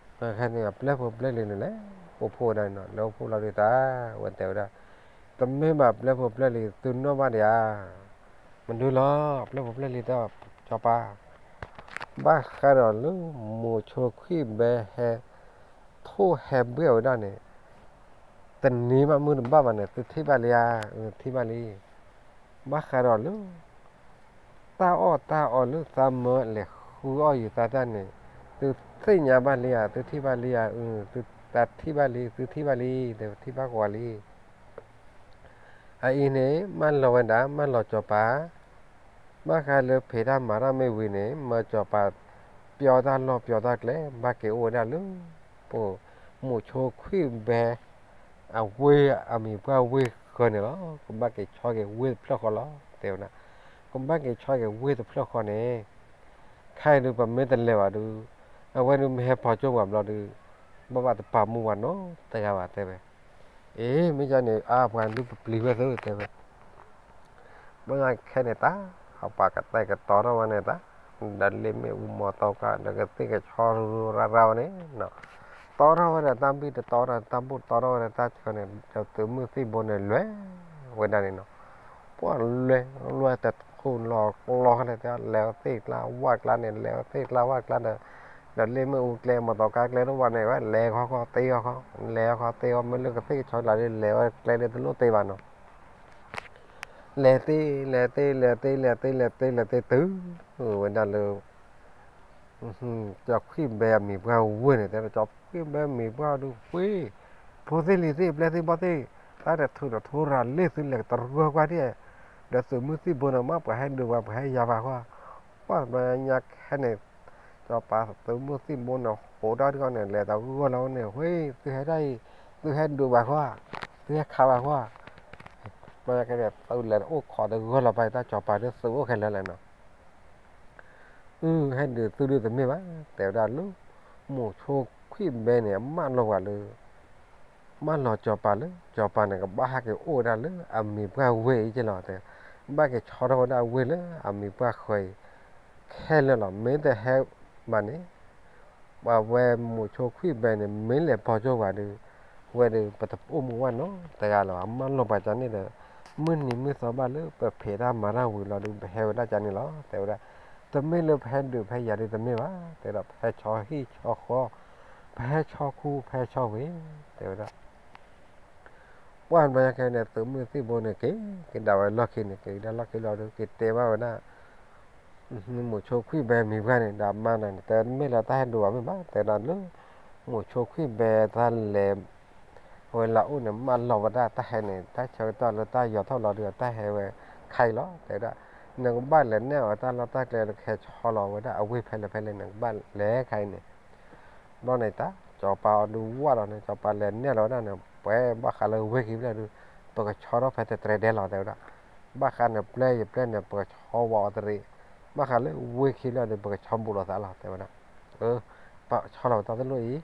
ဖဲန့ၣ် ပျဲၢ်ဖိပျဲၢ်လံၤန့ၣ်လဲၣ်, အိၣ်ဖှိၣ်ဝဲဒၣ်န့ၣ်နီၤ, လၢအိၣ်ဖှိၣ်လီၤဒုးတၢ် ဝဲတဲဝဲဒၣ်, တမ့ၢ်ဘၣ်ပျဲၢ်ဖိပျဲၢ်လံၤ သုနီၣ်ဘၣ်ဒံးဧါ, မဒုလီၤ ပျဲၢ်ဖိပျဲၢ်လံၤတၢ် စီၤပၤ ဘၣ်ဃးဒီးလၢ မိၤဆိခွံၣ်ဘဲဟဲ ထိၣ်ဟဲဘှဲၣ်ဝဲဒၣ်န့ၣ်, တနံၤဘၣ်မုၢ်တဘၣ်ဘၣ်န့ၣ် သုထံၣ်ဘၣ်လံဧါ, ထံၣ်ဘၣ်လံ, ဘၣ်ဃးဒီးလၢ တၢ်အီၣ်တၢ်အီလၢသးမၢလဲၤဃုအီၣ်ယုာ်သးတၢ်န့ၣ်, သုသ့ၣ်ညါဘၣ်လံဧါ, သုထံၣ်ဘၣ်လံဧါ, တၢ်ထံၣ်ဘၣ်လံ, သုထံၣ်ဘၣ်လံ, တထံၣ်ဘၣ်ဃီလံ အအံၤန့ၣ် မၢလီၤဝဲဒၣ် မၢလီၤစီၤပၤ, ဘၣ်ဃးလၢဖံးတၢ်မၤတၢ်မ့ၢ်ဝံၤန့ၣ် မၢစီၤပၤ ပျီတၢ်လီၢ်ပျီတၢ်ကျဲ ဘၣ်က့ၤအိၣ်ဝဲဒၣ်လၢ ပ မိၤဆိခွံၣ်ဘဲ အဝ့ၢ် အမံၤပှၢ်ဝ့ၢ်ဃၢၤန့ၣ်လီၤ. ကဘၣ်က့ၤဆီက့ၤဝ့ၢ်တဖျၢၣ်ဃီလီၤ တဲဝဲဒၣ်. ကဘၣ်က့ၤဆီက့ၤဝ့ၢ်တဖျၢၣ်ဃီန့ၣ် ခဲအံၤဒုး ပမ့ၢ်တလဲၤဘၣ်ဒုး အဝဲဒုးမ့ၢ်ဟဲဖီၣ်ကၠိပှၤဘျီဒုး ဘၣ်ဘၣ်တပာ်မူပှၤနီတဂၤဘၣ် တဲဝဲ. အ့ မ့ၢ်ဒ်န့ၣ် အါပှၤဒုးပပျံၤဝဲသ့ တဲဝဲ. ဘၣ်ခဲန့ၣ်တၢ် အပှၤကတဲာ်ကတီၤထီၣ်ဝဲန့ၣ်တၢ် ဒီးလ့မ့ၣ်အူမီၤသီခါ ဒီးကသ့ၣ်ကဆီရူရူရၢ်ရၢ်ဝဲန့ၣ် တီထီၣ်ဝဲဒီးတၢ်ဘံၣ်တတီဒီးတၢ်ဘိၣ်တီထီၣ်ဝဲဒီးတၢ်ဆၢန့ၣ် ဒီးသုးမုၢ်သံၣ်ဘိန့ၣ်လဲၤဝဲဒၣ်န့ၣ်နီၤ. ပှၤလဲၤလဲၤတထူၣ်လီၤကျီခါန့ၣ် လဲၤသ့ၣ်ကျါဝၣ်ကျါန့ၣ် လဲၤသ့ၣ်ကျါဝၣ်ကျါဒီး ဒီးလ့မ့ၣ်အူကျဲမီၤသီခါကျဲတဝၣ်န့ၣ် ဝဲလဲၤခီခီသ့ခီခီ လဲၤခီခီသ့ခီ မ့ၢ်လၢကသ့ၣ်ကဆီလၢ်လၢလဲၤဝဲကျဲဒ်တလိၣ်သ့ဘၣ်နီၤ. လဲၤသ့ လဲၤသ့ လဲၤသ့ လဲၤသ့ လဲၤသ့ လဲၤသ့တုၤဝဲဒၣ်လၢ ကၠီခွံၣ်ဘဲအမံၤပှၢ်ဝ့ၢ်န့ၣ် တဲ ကၠီခွံၣ်ဘဲမံၤပှၢ်ဒုးဝ့ၢ် ဖိသ့ၣ်လံၤသ့ၣ် ပျဲၢ်သ့ၣ်ဘီၣ်သ့ၣ် တၢ်တထူးတထူးရၤလ့ၣ်သုလဲၤကတရၢၢ်ကွၢ်ဒံး ဒီးသုးမုၢ်သံၣ်ဘိန့ၣ် မ့ၢ်ပှၤဟဲဒုးပှၤ ပှၤဟဲယၤပှၤဃီ ပှၤဘျီညါခဲန့ၣ် ကၠီပၤသုးမုၢ်သံၣ်ဘိန့ၣ် ဟိးထီၣ်ဒ်န့ၣ် လဲၤတဂီၢ်လီၤန့ၣ် ဝ့ၢ် သုဟဲဒၣ်အံၤ သုဟဲဒုးပှၤဃီ သုဟဲခးပှၤဃီ ဘျီညါခဲန့ၣ် သုလဲၤတအိၣ်ခိးတဂီၢ်လီၤ ပှၤတၢ်ကၠီပၤဒုးသုးအိၣ်ခဲလၢာ်လဲၣ်နီၤ. အု ဟဲဒုးသုဒုးတမ့ၢ်ဘၣ် တဲဝဲဒၣ်လၢ မိၤဆိခွံၣ်ဘဲန့ၣ် အမၢလီၤပှၤလၢ မၢလီၤကၠီပၤလၢ ကၠီပၤန့ၣ် ကဘၣ်ဟဲက့ၤအိၣ်ဝဲဒၣ်လၢအမံၤပှၢ်ဝ့ၢ်အံၤက့လီၤ တဲ ဘၣ်က့ၤဆီထီၣ်ဝဲဒၣ်အဝ့ၢ်လၢအမံၤပှၢ်ဃၢၤအံၤ ခဲလၢာ်လီၤ မ့ၢ်တဟဲဘၣ်န့ၣ် ပှၤဝဲမိၤဆိခွံၣ်ဘဲန့ၣ် မ့ၢ်လဲၤဖီၣ်ကၠိပှၤဒုး ဝဲဒုး ပတအိၣ်မူဝဲနီတဂၤလၢၤဘၣ် မၢလီၤပှၤကန့ၣ်ဒီး မုၢ်နံၤမုၢ်သီဘၣ်လၢပဖံးတၢ်မၤတၢ်ဝံၤလီၤဒုး ပဟဲဝဲဒၣ်ကန့ၣ်လီၤ တဲဝဲဒၣ်. တမ့ၢ်လၢပဟဲဒုးပဟဲယၤဒုးတမ့ၢ်ဘၣ် တဲဝဲဒၣ် ပဟဲဆီဟံၣ်ဆီဃီ ပဟဲဆီခူ ပဟဲဆီဝ့ၢ် တဲဝဲဒၣ် ပှၢ်ဘျီညါခဲန့ၣ် သုးမုၢ်သံၣ်ဘိန့ၣ် က့ၤကဒါဝဲလီၢ်ခံန့ၣ် က့ၤကဒါလီၢ်ခံလီၤဒုး က့ၤတဲဘၣ်ဝဲဒၣ် မိၤဆိခွံၣ်ဘဲမံၤပှၢ်န့ၣ် ဒီးမါန့ၣ် တဲမ့ၢ်လၢတၢ်ဟဲဒုးဘၣ်မ့ၢ်ဘၣ် တဲဒၣ်လၢ မိၤဆိခွံၣ်ဘဲတၢ်လဲၤ ဝဲလၢအိၣ်န့ၣ် မၢလီၤဝဲဒၣ်တၢ်ဟဲန့ၣ် တၢ်ဆၢကတီၢ်လၢတၢ်ယီၤထီၣ်လီၤဒုး တၢ်ဟဲဝဲခါအံၤလီၤ တဲဝဲဒၣ်. နကဘၣ်လဲၤနဲၣ်အီၤတၢ်လီၢ်တၢ်ကျဲလၢကဟဲဆီလီၤဝဲဒၣ်အဝ့ၢ်ဖဲလဲၣ်ဖဲလဲၣ် နကဘၣ်လဲၤခါအံၤန့ၣ် ဘျီန့ၣ်တၢ် ကၠီပၤအီၤဒုးဝၣ်လီၤန့ၣ် ကၠီပၤလဲၤနဲၣ်လီၤဝဲဒၣ်န့ၣ် ပှဲၤဘၣ်ဃးလၢဝ့ၢ်ခံဖျၢၣ်ဒုး ပကဆီထီၣ်ဖဲတတြဲၤဒဲးလီၤ တဲဝဲဒၣ်. ဘၣ်ဃးနပျဲၢ်ယပျဲၢ်န့ၣ် ပကဆီဝးအီၤတရံး, ဘၣ်ဃးလၢဝ့ၢ်ခံလီၤဒီး ပကဆီဘူးလိာ်သးလီၤ တဲဝဲဒၣ်. ပဆီလီၤပတၢ်သလိၣ်အံၤ,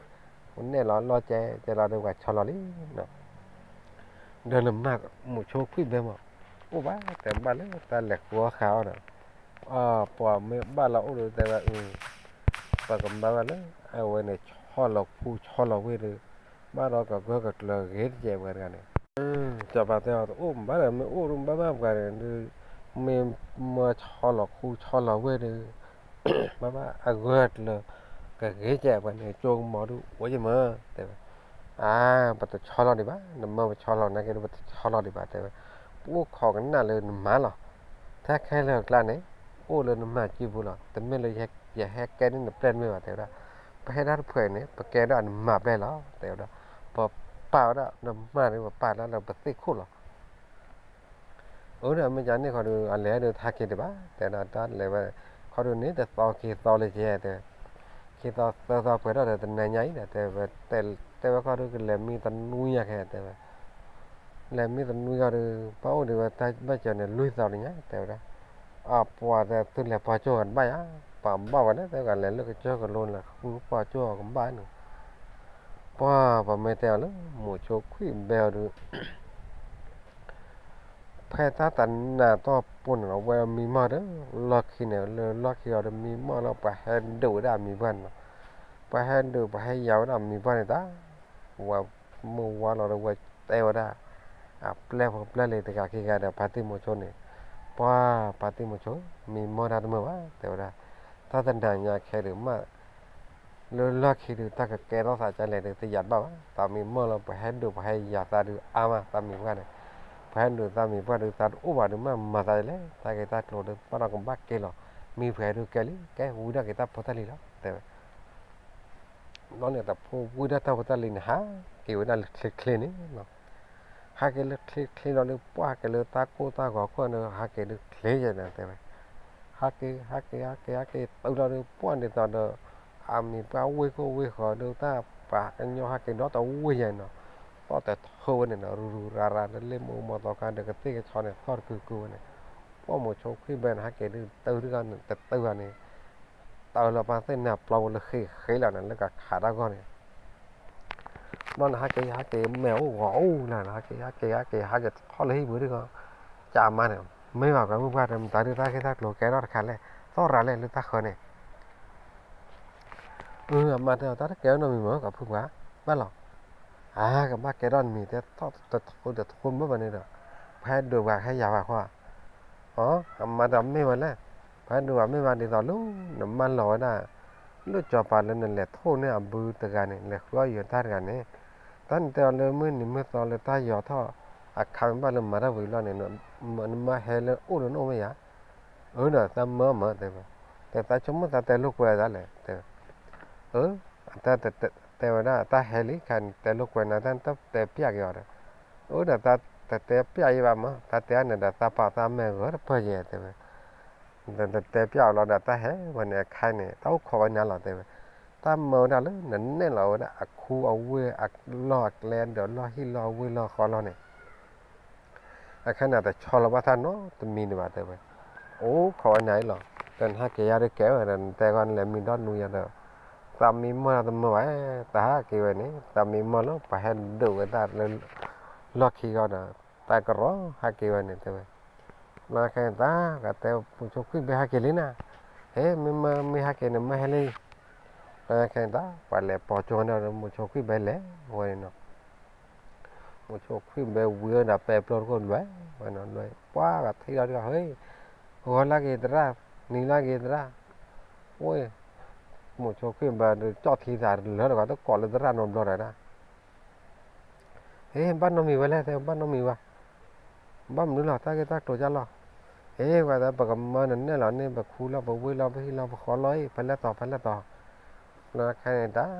ပနဲၣ်လီၤလီၤကဲကဲလီၤဒီး ပှၤဆီလီၤလံနီၤ. ဒီးနမၤ မိၤဆိခွံၣ်ဘဲမး, အိၣ်ဘၣ်တဲဘၣ်လၢတၢ်လဲၤဃုအီၣ်ဃုအီဒီး, ပှၤမ့ၢ်ဘၣ်လီၤအိၣ်ဒီးတဲဝဲ, ပကမၤဘၣ်လၢ အဝဲန့ၣ် ဆီလီၤခူဆီလီၤဝ့ၢ်ဒီး, ဘၣ်ဒီးကဂၢၢ်ကကျၢၤဂ့ၤတကဲးပှၤတဂၤန့ၣ်, စီၤပၤတဲအီၤ တအိၣ်ဘၣ်ဒီး မ့ၢ်အိၣ်ဒီးဘၣ်ဘၣ်ပှၤန့ၣ်ဒီး, မ့ၢ်မၢဆီလီၤခူဆီလီၤဝ့ၢ်ဒီး ဘၣ်ဘၣ်အဂၢၢ်အကျၢၤ ကဂ့ၤကဲးပှၤန့ၣ် ကၠိကမီၤဒုးအိၣ်ယမၢ တဲဝဲ. အါ, ပတဆီလီၤဒံးဘၣ်, နမၢပဆီလီၤနာ်က့ဒီး ပတဆီလီၤဒံးဘၣ် တဲဝဲ. ပအိၣ်ခိးကနၣ်လၢနမၤလီၤ. ထဲခဲလၢာ်ကျါန့ၣ် အိၣ်လၢနမၤစုပူၤလီၤ. တမ့ၢ်လၢယဟဲကဲန့ၢ်နပျဲၢ်တမ့ၢ်ဘၣ် တဲဝဲဒၣ်. ပဟဲဒၣ်တဖုန့ၣ် ပကဲဒၣ်နမၤပျဲၢ်လီၤ တဲဝဲဒၣ်. ပပာ်ဝဲဒၣ်နမၤန့ၣ် ပပာ်ဒၣ်လၢပသ့ၣ်ခိၣ်လီၤ. အၢ ဒီးမ့ၢ်ကန့ၣ်ခီဒီး အလဲၤဒီးတဟဲက့ၤဒံးဘၣ် တဲဒၣ်. တၢ်လဲၤဝဲခီဒုးန့ၣ် တသီခံသီလၢကဲ တဲ, ခံသီသၢသီပှဲၤထီၣ်ဒီး တနၤညါအံၤဒီး တဲဝဲ, တဲဝဲခီဒုး ကလဲၤမံတနွံညါခဲ တဲဝဲ. လဲၤမံတနွံဂီၤဒီး ဘၣ်အိၣ်ဒံးဝဲတၢ်ဘၣ်စၢၤန့ၣ် လွံၢ်သီတညါ တဲဝဲဒၣ်. အပှၤတဲ သုလဲၤပှၤကၠိၣ်အီၤတဘၣ်ယါ, ပှၤဘၣ်ဝဲန့ၣ် တဲဝဲ လဲၤလၢကစၢၢ်ကလိန့ၣ် ဃုပှၤကၠိၣ်အီၤကဘၣ်န့ၣ်. ပှၤ ပမ့ၢ်တဲအီၤလၢ မိၤဆိခွံၣ်ဘဲအီၤဒီး ဖဲတၢ်တနၤတီၢ်ပူၤန့ၣ်လီၤ ဝဲမံမီၢ်ဒီး လီၢ်ခံန့ၣ် လၢလီၢ်ခံအီၤဒီး မံမီၢ်လီၤ ပှၤဟဲဒုးဝဲဒၣ်အမံၤပှၢ်န့ၣ်လီၤ. ပှၤဟဲဒုး ပှၤဟဲယၤဝဲဒၣ်အမံၤပှၢ်န့ၣ်တၢ်, ဝဲမုၢ်ဝါလီၤဒီး ဝဲတဲဝဲဒၣ် အပျဲၢ်ဖိပျဲၢ်လံၤတဂၤခံဂၤဒီး ဖါတံၢ်မိၤဆိန့ၣ်, ပှၤ ဖါတံၢ်မိၤဆိ မံမီၢ်တၢ်တမုာ်ဘၣ် တဲဝဲဒၣ်. တၢ်တနၤညါခဲဒုးမး လၢလီၢ်ခံဒုး တၢ်ကကဲထီၣ်သးကလဲၣ်ဒုး တယာ်တဘၣ်ဘၣ်. သးမံမီၢ်လီၤ ပှၤဟဲဒုး ပှၤဟဲယၤသးဒုးအါမး သးမံၤပှၢ်န့ၣ်. ပှၤဟဲဒုးသးမံၤပှၢ်ဒုး သးတအိၣ်ဘၣ်ဒုး မ့ၢ်မၤသးလဲၣ်, တၢ်ဂ့ၢ်တၢ်ကျိၤဒုး ဘၣ်ဒီးကဘၣ်ကဲလီၤ. မံၤပှဲၤဒုးကဲလံ ကဲဝံၤဒၣ်က့ၤတၢ်ဖိတၢ်လံၤလီၤ တဲဝဲ. ဘျီန့ၣ် တၢ်ဖိဝံၤဒၣ်တၢ်ဖိတၢ်လံၤန့ၣ် ဟးက့ၤဝဲဒၣ်လၢချ့ချ့န့ၣ်လီၤ. ဟးက့ၤလၢချ့ချ့လီၤဒုး ပှၢ်က့ၤလၢတၢ်ကိၢ်တၢ်ဂီၤခိၣ်န့ၣ် ဟးက့ၤဒုးချ့ယဲၢ်န့ၣ် တဲဝဲ. ဟးက့ၤ ဟးက့ၤ ဟးက့ၤ ဟးက့ၤတုၤလီၤဒုး ပှၢ်ဒ်သိးဒီး အမံၤပှၢ်ဝ့ၢ်ခိၣ်ဝ့ၢ်ဃီၤဒုး တၢ်ပှၤကညီဟးက့ၤဒီတဝ့ၢ်ယဲၢ်န့ၣ်လီၤ. သီၣ်တထၢဝဲန့ၣ်လီၤ ရူၤရူၤရၤရၤ လၢလ့ၣ်မူမီၤသီခါဒီး ကသ့ၣ်ကဆီန့ၣ် သီၣ်တကုာ်ကုာ်ဝဲန့ၣ်. ပှၢ်မိၤဆိခွံၣ်ဘဲန့ၣ် ဟးက့ၤဒုးတုၤတဂၤန့ၣ် တတုၤဂၤန့ၣ် တၢ်လီၤပၢ်သ့ၣ်နၤပျီပူၤလၢဃ့ဃ့လီၤန့ၣ် လၢကခးတၢ်ဂီၢ်န့ၣ်. ဘျီန့ၣ် ဟးက့ၤ ဟးက့ၤ မဲာ်အိၣ်ဂီၤအိၣ်လၢန့ၣ် ဟးက့ၤ ဟးက့ၤ ဟးက့ၤ ဟးက့ၤထီၣ်လၢဟံၣ်ပူၤဒ်ဂီၤ ကမါန့ၣ် မ့ၢ်ဘၣ်ပှၤမုၢ်ပှၢ်တဲ မတၤဒုးတၢ်ဂ့ၢ်တၢ်ကျိၤကဲထီၣ်တခါလဲၣ် သီၣ်ရၤလဲၣ်လၢတၢ်ဃၢၤန့ၣ်. အၢ အမါတဲအီၤ တၢ်တကဲထီၣ်နီတမံၤမ့ၢ် ကဖုပှၤ ဘၣ်လီၤ. အါ ကဘၣ်ကဲထီၣ်တမံၤ တဲသီၣ်တထူတမုာ်ဘၣ်န့ၣ်ဒီး ပှၤဟဲဒုးပှၤဟဲယၤပှၤဃီ အၢ အမါတဲအီၤမ့ၢ်ဝဲလဲၣ်, ပှၤဟဲဒုးပှၤမ့ၢ်ဝဲဒ်သိးလၢ နမၢလီၤဝဲဒၣ် လၢစီၤပၤလၢနလဲၤထိၣ်န့ၢ်အဘုတဂၤန့ၣ် လဲၤဃုအီၣ်ယံၤတၢ်တဂၤန့ၣ်, တၢ်နတဲအီၤလၢမုၢ်နံၤမုၢ်သီလၢတၢ်ယီၤထီၣ် အခါမ့ၢ်ဘၣ်လၢမၤတၢ်ဝံၤလီၤန့ၣ် နမၢဟဲလၢအိၣ်လၢနအိၣ်မ့ၢ်ယၤ, အၢဒီးသးမၢမးတဲဝဲ, တဲသးဆိကမိၣ်သးတဲလိာ်ကွဲသးလဲၣ် တဲဝဲ, အၢ တဲဝဲဒၣ် တၢ်ဟဲလံ ခါန့ၣ် တဲလိာ်ကွဲနၤ တၢ်တဲပျးက့ၤအီၤဒီး, အၢဒီးသးတတဲပျးအံၤဘၣ်မး သးတဲအါန့ၣ်ဒီး သးပာ်သးမဲာ်ဂၢၢ်တပၢၢ်ယဲၢ်တဲဝဲ, တတဲပျးအီၤလီၤဒီး တၢ်ဟဲဝဲန့ၣ်အခါန့ၣ် တၢ်အိၣ်ခိးဝဲန့ၣ်လီၤတဲဝဲ, တၢ်မၢဝဲဒၣ်လၢနနဲၣ်လီၤဝဲဒၣ်အခူအဝ့ၢ်အလီၢ်အကျဲဒီးလီၢ်ဟံၣ်လီၢ်ဝ့ၢ်လီၢ်ဃီလီၢ်န့ၣ် အခါန့ၣ် တဆီလီၤဘၣ်တၢ်နီတမံၤဒံးဘၣ်တဲဝဲ, အိၣ်ခိးဝဲန့ၣ်လီၤ, ဒီးနဟးက့ၤယၤဒုးကဲဝဲဒီး နတဲဂီၢ်နလဲၤမံဒီနူယၤဒီး, သးမံမီၢ်တၢ်တမုာ်ဘၣ်, တဟးက့ၤဝဲန့ၣ် သးမံမီၢ်လၢပှၤဟဲဒုးဝဲဒၣ်လၢ လီၢ်ခံဂီၢ်ဒီး တၢ်ကရီဟးက့ၤဝဲန့ၣ်တဲဝဲ, လၢခဲအံၤတၢ် ကတဲမိၤဆိခွံၣ်ဘဲဟးက့ၤလံနၤ, ဟဲ မ့ၢ်မ့ၢ်ဟးက့ၤန့ၣ် မၢဟဲလံ, လၢခဲအံၤတၢ် ပှၤလဲၤပိာ်ကၠိဒီး မိၤဆိခွံၣ်ဘဲလဲၤဝဲန့ၣ်နီၤ မိၤဆိခွံၣ်ဘဲဝံၤဒီးပဲာ်ပျီတခိၣ်လွဲၢ်ဝဲနီၤ, လွဲၢ် ပှၤဂၤထံၣ်ဒီးတဂၤ ဟဲ ဂီၤလၢက့ၤသရၣ်, နံၤလၢက့ၤသရၣ်, အိၣ်, မိၤဆိခွံၣ်ဘဲဒီး ကၠီၣ်ထံသးလၢတဂၤ တကိးလၢသရၣ်နီတဘျီဒီးဒၣ် ဟဲ ဘၣ်နီတမံၤဝဲလဲၣ်, တဲ ဘၣ်နီတမံၤဝဲ, ဘၣ်မနုၤလီၤ တၢ်ဂ့ၢ်တၢ်ကျိၤကၢ်လီၤ, ဟဲ ပှၤသး ပကမၢနနဲၣ်လီၤန့ၣ် ပခူလီၤ ပဝ့ၢ်လီၤ ပဟံၣ်လီၤ ပဃီလီၤအံၤ ဖဲလဲၣ်တီၤ ဖဲလဲၣ်တီၤ, လၢခဲအံၤတၢ်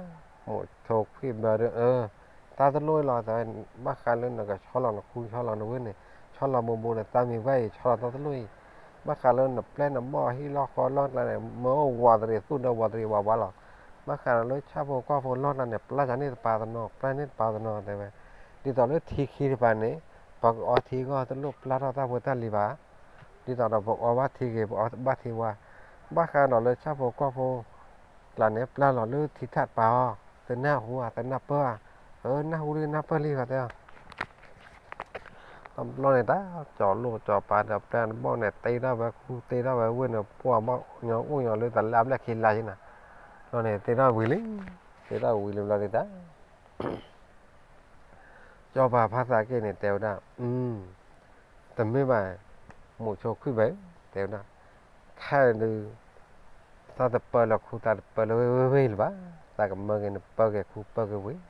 မိၤဆိခွံၣ်ဘဲဒီး အၢ တၢ်တလိၣ်အံၤလီၤ တဲ ဘၣ်ဃးလၢနကဆီလီၤနခူဆီလီၤနဝ့ၢ်န့ၣ် ဆီလီၤဘိးဘိးန့ၣ် သးမံၤဝဲအံၤ ဆီလီၤတၢ်တလိၣ်အံၤ, ဘၣ်ဃးလၢနပျဲၢ်နဘီၣ်ဟံၣ်လီၢ်ဃီလီၢ်ကျါန့ၣ် မၢဝးတရံးသူၣ်ဒီးဝးတရံးဝးဝးလီၤ, ဘၣ်ဃးလၢဆၣ်ဖိကီၢ်ဖိလီၢ်ကျါန့ၣ် ပျၢ်ယၤန့ၢ်တပၤတနီၤ ပျၢ်န့ၢ်တပၤတနီၤ တဲဝဲ, ဒ်သိးလၢထံခံတပၤန့ၣ် ပှၤကအီထံအဂီၢ် တလိၣ်ပျၢ်ထီၣ်တၢ်ဖိတၢ်လံၤဘၣ်. ဒ်သိးဒီးပအီဘၣ်ထံဂ့ၤ ပအီဘၣ်ထံဝါ, ဘၣ်ဃးဒီးလၢဆၣ်ဖိကီၢ်ဖိ ကျါန့ၣ် ပျၢ်လီၤလၢထံထၢၣ်တပၤအီၤ, တနၢ်ဟူဧါ တနၢ်ပၢၢ်ဧါ, အၢ နၢ်ဟူလံ နၢ်ပၢၢ်လံ ဃီတဲအီၤ. တဘျီန့ၣ်တၢ် ကၠီၤလိၣ်ကၠီၤပၤဒီးပျဲၢ်တဘီၣ်န့ၣ် တ့ထီၣ်ဝဲဃူတ့ထီၣ်ဝဲဝ့ၢ်န့ၣ် ပှၤဘၣ်ညီအိၣ်ညီလၢတၢ်လၢအဘျဲၣ်ခံလါယံၤနၤ. ဘျီန့ၣ် တ့ထီၣ်ဝံၤလံ, တ့ထီၣ်ဝံၤလံဘျီန့ၣ်တၢ် ကၠီၤပၤဖါသးက့န့ၣ် တဲဝဲဒၣ်, တမ့ၢ်ဘၣ်, မိၤဆိခွံၣ်ဘဲ, တဲဝဲဒၣ်, ခဲအံၤဒုး သးတပၢလၢခူ သးတပၢလၢဝ့ၢ်ဝ့ၢ်လၢၤဘၣ်, သးကမၢက့ၤနပၢက့ၤခူပၢက့ၤဝ့ၢ်,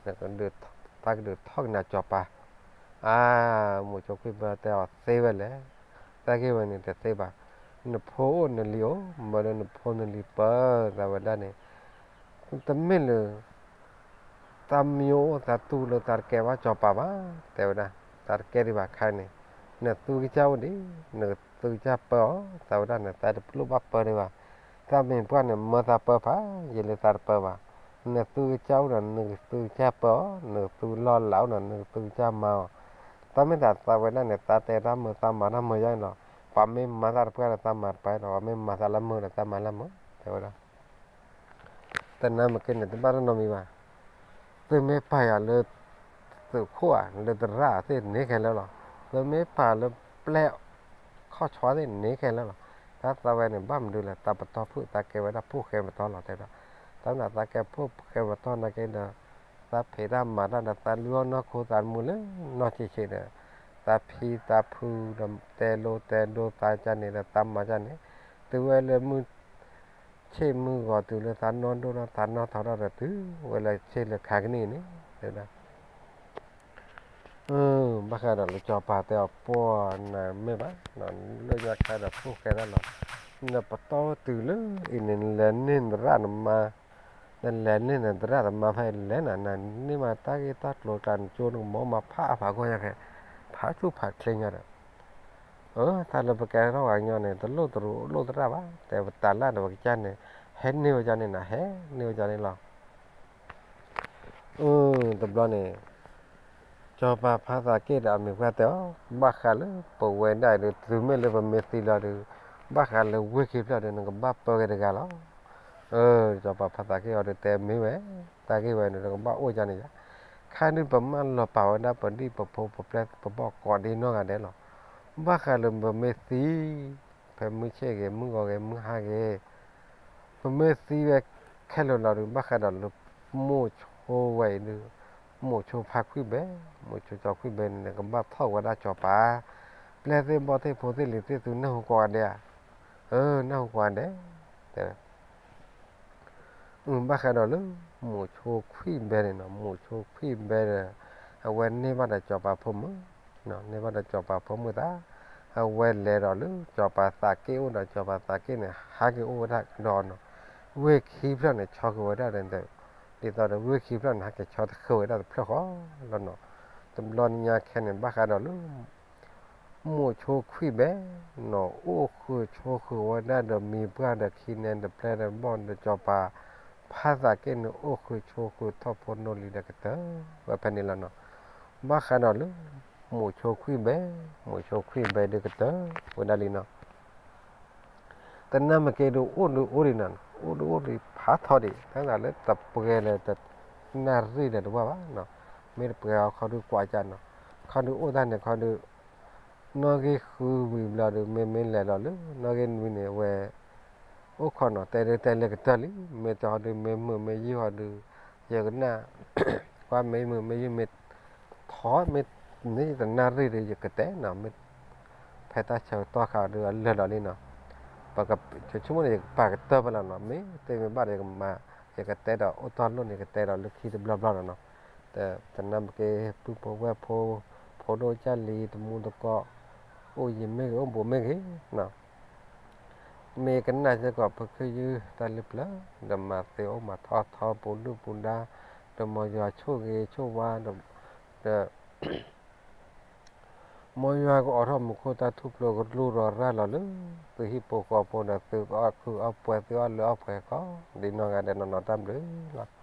သးကဒုးထီၣ်က့ၤနၤကၠီၤပၤ. အါ, မိၤဆိခွံၣ်ဘဲတဲအီၤသ့ဝဲလဲၣ်, သးက့ဝဲန့ၣ်တသ့ဘၣ်, နဖိအိၣ်နလံၤအိၣ် မၢလၢနဖိနလံၤပၢသးဝဲဒၣ်န့ၣ် တမ့ၢ်လၢ သးမံအိၣ်သးတူၢ်လၢသးတကဲဘၣ်ကၠီၤပၤဘၣ်, တဲဝဲဒၣ်, သးတကဲဒံးဘၣ်ခဲအံၤန့ၣ်, နသူကစၢ်အိၣ်ဒံး, နသူကစၢ်ပၢအီၤ, သးဝဲဒၣ်န့ၣ် သးတလိၣ်ဘၣ်ပၢဒံးဘၣ်, သးမ့ၢ်ပှၢ်န့ၣ် မၢသးပၢဖးယံာ်လၢသးတပၢဘၣ်, နသူကစၢ်အိၣ်ဒီး နသူကစၢ်ပၢအီၤ, နသူလီၢ်လၤအိၣ်ဒီး နသူကစၢ်မၤအီၤ, တၢ်မ့ၢ်သးသးဝဲဒၣ်န့ၣ် သးတဲတၢ်မၢ သးမၤတၢ်မၢယါန့ၣ်လီၤ, ပှၤမ့ၢ်မၤတၢ်တပှၢ်ဒီး သးမၤတပှၢ်ဒီး ပှၤမ့ၢ်မၤသးလၢမၢဒီး သးမၤလၢမၢ, တဲဝဲဒၣ် တနၢ်မ့ၢ်က့န့ၣ် တဘၣ်တနီတမံၤဘၣ်, သုမ့ၢ်ပာ်ယၤလၢ သုးခိၣ်ဧါ လၢသရၣ်သ့ၣ်န့ၣ်ခဲလၢာ်လီၤ, သုမ့ၢ်ပာ်လၢပျဲၢ်ခီၣ်ဆီသ့ၣ်န့ၣ်ခဲလၢာ်လီၤ, တၢ်သးဝဲန့ၣ် ဘၣ်မနုၤလဲၣ် သးပတီၢ်ဖုၣ် သးကဲဝဲဒၣ်ဖိၣ်ဃဲပတီၢ်လီၤ တဲဒၣ်, တၢ်မ့ၢ်သးကဲဖိၣ်ဃဲပတီၢ်နာ်က့ဒီး သးဖံးတၢ်မၤတၢ်ဒီး သးလုၢ်အီၣ်နီၢ်ခိသးတမူလၢနီၢ်ဆံးဆံးဒီး သးဖံးသးဖုဒီး တဲလိတဲဒိသးကန့ၣ်ဒီး သးမၤကန့ၣ် တုၤဝဲလၢမုၢ် ဆ့ၣ်မုၢ်ဂီၤတုၤလၢသးနီၢ်ဒိၣ်ထီၣ် သးနီၢ်ထီထီၣ်ဒီး တုၤဝဲလၢဆ့ၣ်လၢခါကနံၣ်န့ၣ် တဲဝဲဒၣ်, ဘၣ်ဃးဒီးလၢစီၤပၤတဲအီၤ ပှၤနမ့ၢ်ဘၣ်, လၢညါခါဒီးဖိၣ်ဃဲတၢ်လီၤ, နပတီၢ်တုၤလၢအံၤန့ၣ် နလဲၤန့ၢ်နသရၣ်နမါ, နလဲၤန့ၢ်နသရၣ်သမါဖဲလဲၣ်နၤ, နန့ၢ်မးတၢ်ဂ့ၢ်တၢ်ကျိၤကျါ နကၠိနကမီၤမၤဖးဖးဂီၢ်ညါဖဲ ဖးဆူၣ်ဖးချ့ညါဒီး အၢ တၢ်လၢပကဲထီၣ်ပှၤကညီန့ၣ် တလိၣ်တရူးလိၣ်သရၣ်ဘၣ်, တဲပတၢ်လၢဒီးပကစၢ်န့ၣ် ဟဲန့ၢ်ဝဲကန့ၣ်နၤ ဟဲန့ၢ်ဝဲကန့ၣ်လီၤ. အၢ တဘျီန့ၣ် စီၤပၤဖါသးက့ဒီးအမံၤပှၢ်တဲအီၤ ဘၣ်ဃးလၢပဝဲဒၣ်အံၤဒီး တုၤမ့ၢ်လၢပမ့ၢ်သံလီၤဒီး ဘၣ်ဃးလၢဝ့ၢ်ခံဖျၢၣ်ဒီး နကဘၣ်ပၢက့ၤတဂၤလီၤ. အၢ စီၤပၤဖါသးက့အီၤဒီးတဲမ့ၢ်ဝဲ တၢ်ဂ့ၢ်ဝဲန့ၣ် နကဘၣ်အိၣ်ကန့ၣ်ယါ, ခါဒုးပမၢလီၤပာ်ဝဲဒၣ်ပဒံၣ်ပဖိပပျဲၢ်ပဘီၣ်ကိးဒ့နီၢ်ဂၤဒဲးလီၤ. ဘၣ်ဃးလၢပမ့ၢ်သံ ဖဲမုၢ်ဆ့ၣ်ဂ့ၤ မုၢ်ဂီၤဂ့ၤ မုၢ်ဟါဂ့ၤ ပမ့ၢ်သံဝဲခဲလၢာ်လီၤဒီး ဘၣ်ဃးဒီးလၢ မိၤဆိဝဲအံၤဒီး မိၤဆိခွံၣ်ဘဲ, မိၤဆိခွံၣ်ဘဲန့ၣ် နကဘၣ်ထီၣ်ဝဲဒၣ်စီၤပၤ, ပျဲၢ်သ့ၣ်ဘီၣ်သ့ၣ်ဖိသ့ၣ်လံၤသ့ၣ်သုနၢ်ဟူကိးဂၤဒဲးဧါ, အၢ နၢ်ဟူကိးဂၤဒဲး, တဲဝဲ ဘၣ်ဃးဒီးလၢ မိၤဆိခွံၣ်ဘဲန့ၣ်နီၤ, မိၤဆိခွံၣ်ဘဲဒီး အဝဲန့ၢ်ဘၣ်ဒီးစီၤပၤဖိမုၣ်, န့ၢ်ဘၣ်ဒီးစီၤပၤဖိမုၣ်သၢ, အဝဲလဲၤဒီးလၢစီၤပၤသးက့အိၣ်ဒီး စီၤပၤသးက့န့ၣ် ဟးက့ၤအိၣ်ဝဲဒၣ်ဒီးနီၤ, ဝ့ၢ်ခံဖျၢၣ်န့ၣ် ဆီဃုာ်ဝဲဒၣ်ဒီး ဒ်သိးဒီးဝ့ၢ်ခံဖျၢၣ်န့ၣ် ဟးက့ၤဆီတဃုာ်ဝဲဒၣ်တဖျၢၣ်ဃီလီၤနီၤ. တဘျီညါခဲန့ၣ် ဘၣ်ဃးဒီးလၢ မိၤဆိခွံၣ်ဘဲနီၤ အိၣ်ဃုာ်ဆိးဃုာ်ဝဲဒၣ်ဒီးမံၤပှၢ်ဒီးခံနဲဒီးပျဲၢ်ဒီးဘီၣ်ဒီးစီၤပၤ ဖါသးက့န့ၣ် အိၣ်ဃုာ်ဆိးဃုာ်ထီၣ်ဖိနီၢ်လံၤဒီးကတၢၢ်ဝဲဖဲန့ၣ်လီၤနီၤ. ဘၣ်ဃးဒီးလၢ မိၤဆိခွံၣ်ဘဲ, မိၤဆိခွံၣ်ဘဲဒီးကတၢၢ်ဝဲဒၣ်လံနီၤ. တနၢ်မ့ၢ်က့ဒုးအိၣ်ဒုးအိၣ်ဒံးနီၤ, အိၣ်ဒုးအိၣ်ဒံးဖးထီဒံး တၢ်သးလၢတပှဲၤလၢတနၣ်ရံၣ်ဒီးတဝၢ်ဘၣ်နီၤ. မ့ၢ်တပှဲၤအီၤခီဒုးကွၢ်ကၢ်နီၤ, ခီဒုးအိၣ်တၢ်န့ၣ်ခီဒုး နီၣ်ဂံၢ်ဃုဝံၤဘျီဒီး မ့မ့ၢ်လဲၤလီၤလၢ နီၣ်ဂံၢ်နွံန့ၣ် အဝဲ အိၣ်ခိးနီၤ တဲဒုးတဲလၢကတၢၢ်လံ, မ့ၢ်တဟီဒုး မ့ၢ်မုာ်မ့ၢ်ယုၢ်ဟီဒုး ယကနၣ် ကွၢ်မ့ၢ်မုာ်မ့ၢ်ယုၢ်မ့ၢ် ထီမ့ၢ် မ့ၢ်တနၣ်ရံၣ်ဒီး ယကတဲနီၤ, မ့ၢ် ဖဲတၢ်ဆၢကတီၢ်ဃီဒုး အလၢာ်လီၤလံနီၤ, ပကဆိကမိၣ်န့ၣ် ယကပာ်ကတၢၢ်ဖဲလီၤနီၤ, မ့ၢ်တဲမ့ၢ်ဘၣ်ဒီး ယကမၤ ယကတဲဒီးအိၣ်တီၢ်လိၣ်န့ၣ် ယကတဲဒီးလၢခံတဘျီဘျီလီၤနီၤ. တနၢ်မ့ၢ်က့ ပုၢ်ဖိဝဲၢ်ဖိ ဖိဒိၣ်ကၢ်လံၤ တမူတကိး အိၣ်ယံၤမ့ၢ်ဂ့ၤ အိၣ်ဘူးမ့ၢ်ဂ့ၤနီၤ, မ့ၢ်ကနၣ်စ့ၢ်ကီး ပဃ့ယုၢ်တၢ်လၢပျၢၤ ဒီးမၤသ့အိၣ်မၤထီၣ်ထီပူၤဒုၣ်ပူၤဒါ, ဒီးမ်ယွၤဆိၣ်ဂ့ၤဆိၣ်ဝါ ဒီး မ်ယွၤကအိးထီၣ်မူခိၣ်တၢ်ထူၣ်ဖျိကလူရီၤရၢ်လီၤလၢ သုဟံၣ်ဖိဃီဖိဒီး သုကအီၣ်ခုအီၣ်ပှဲၤ သုအီၣ်လၢအီၣ်ပှဲၤကီး ဒ်နီၢ်ဂၤဒဲးနီၢ်နီၢ်တၢ်ဘျုးလီၤ.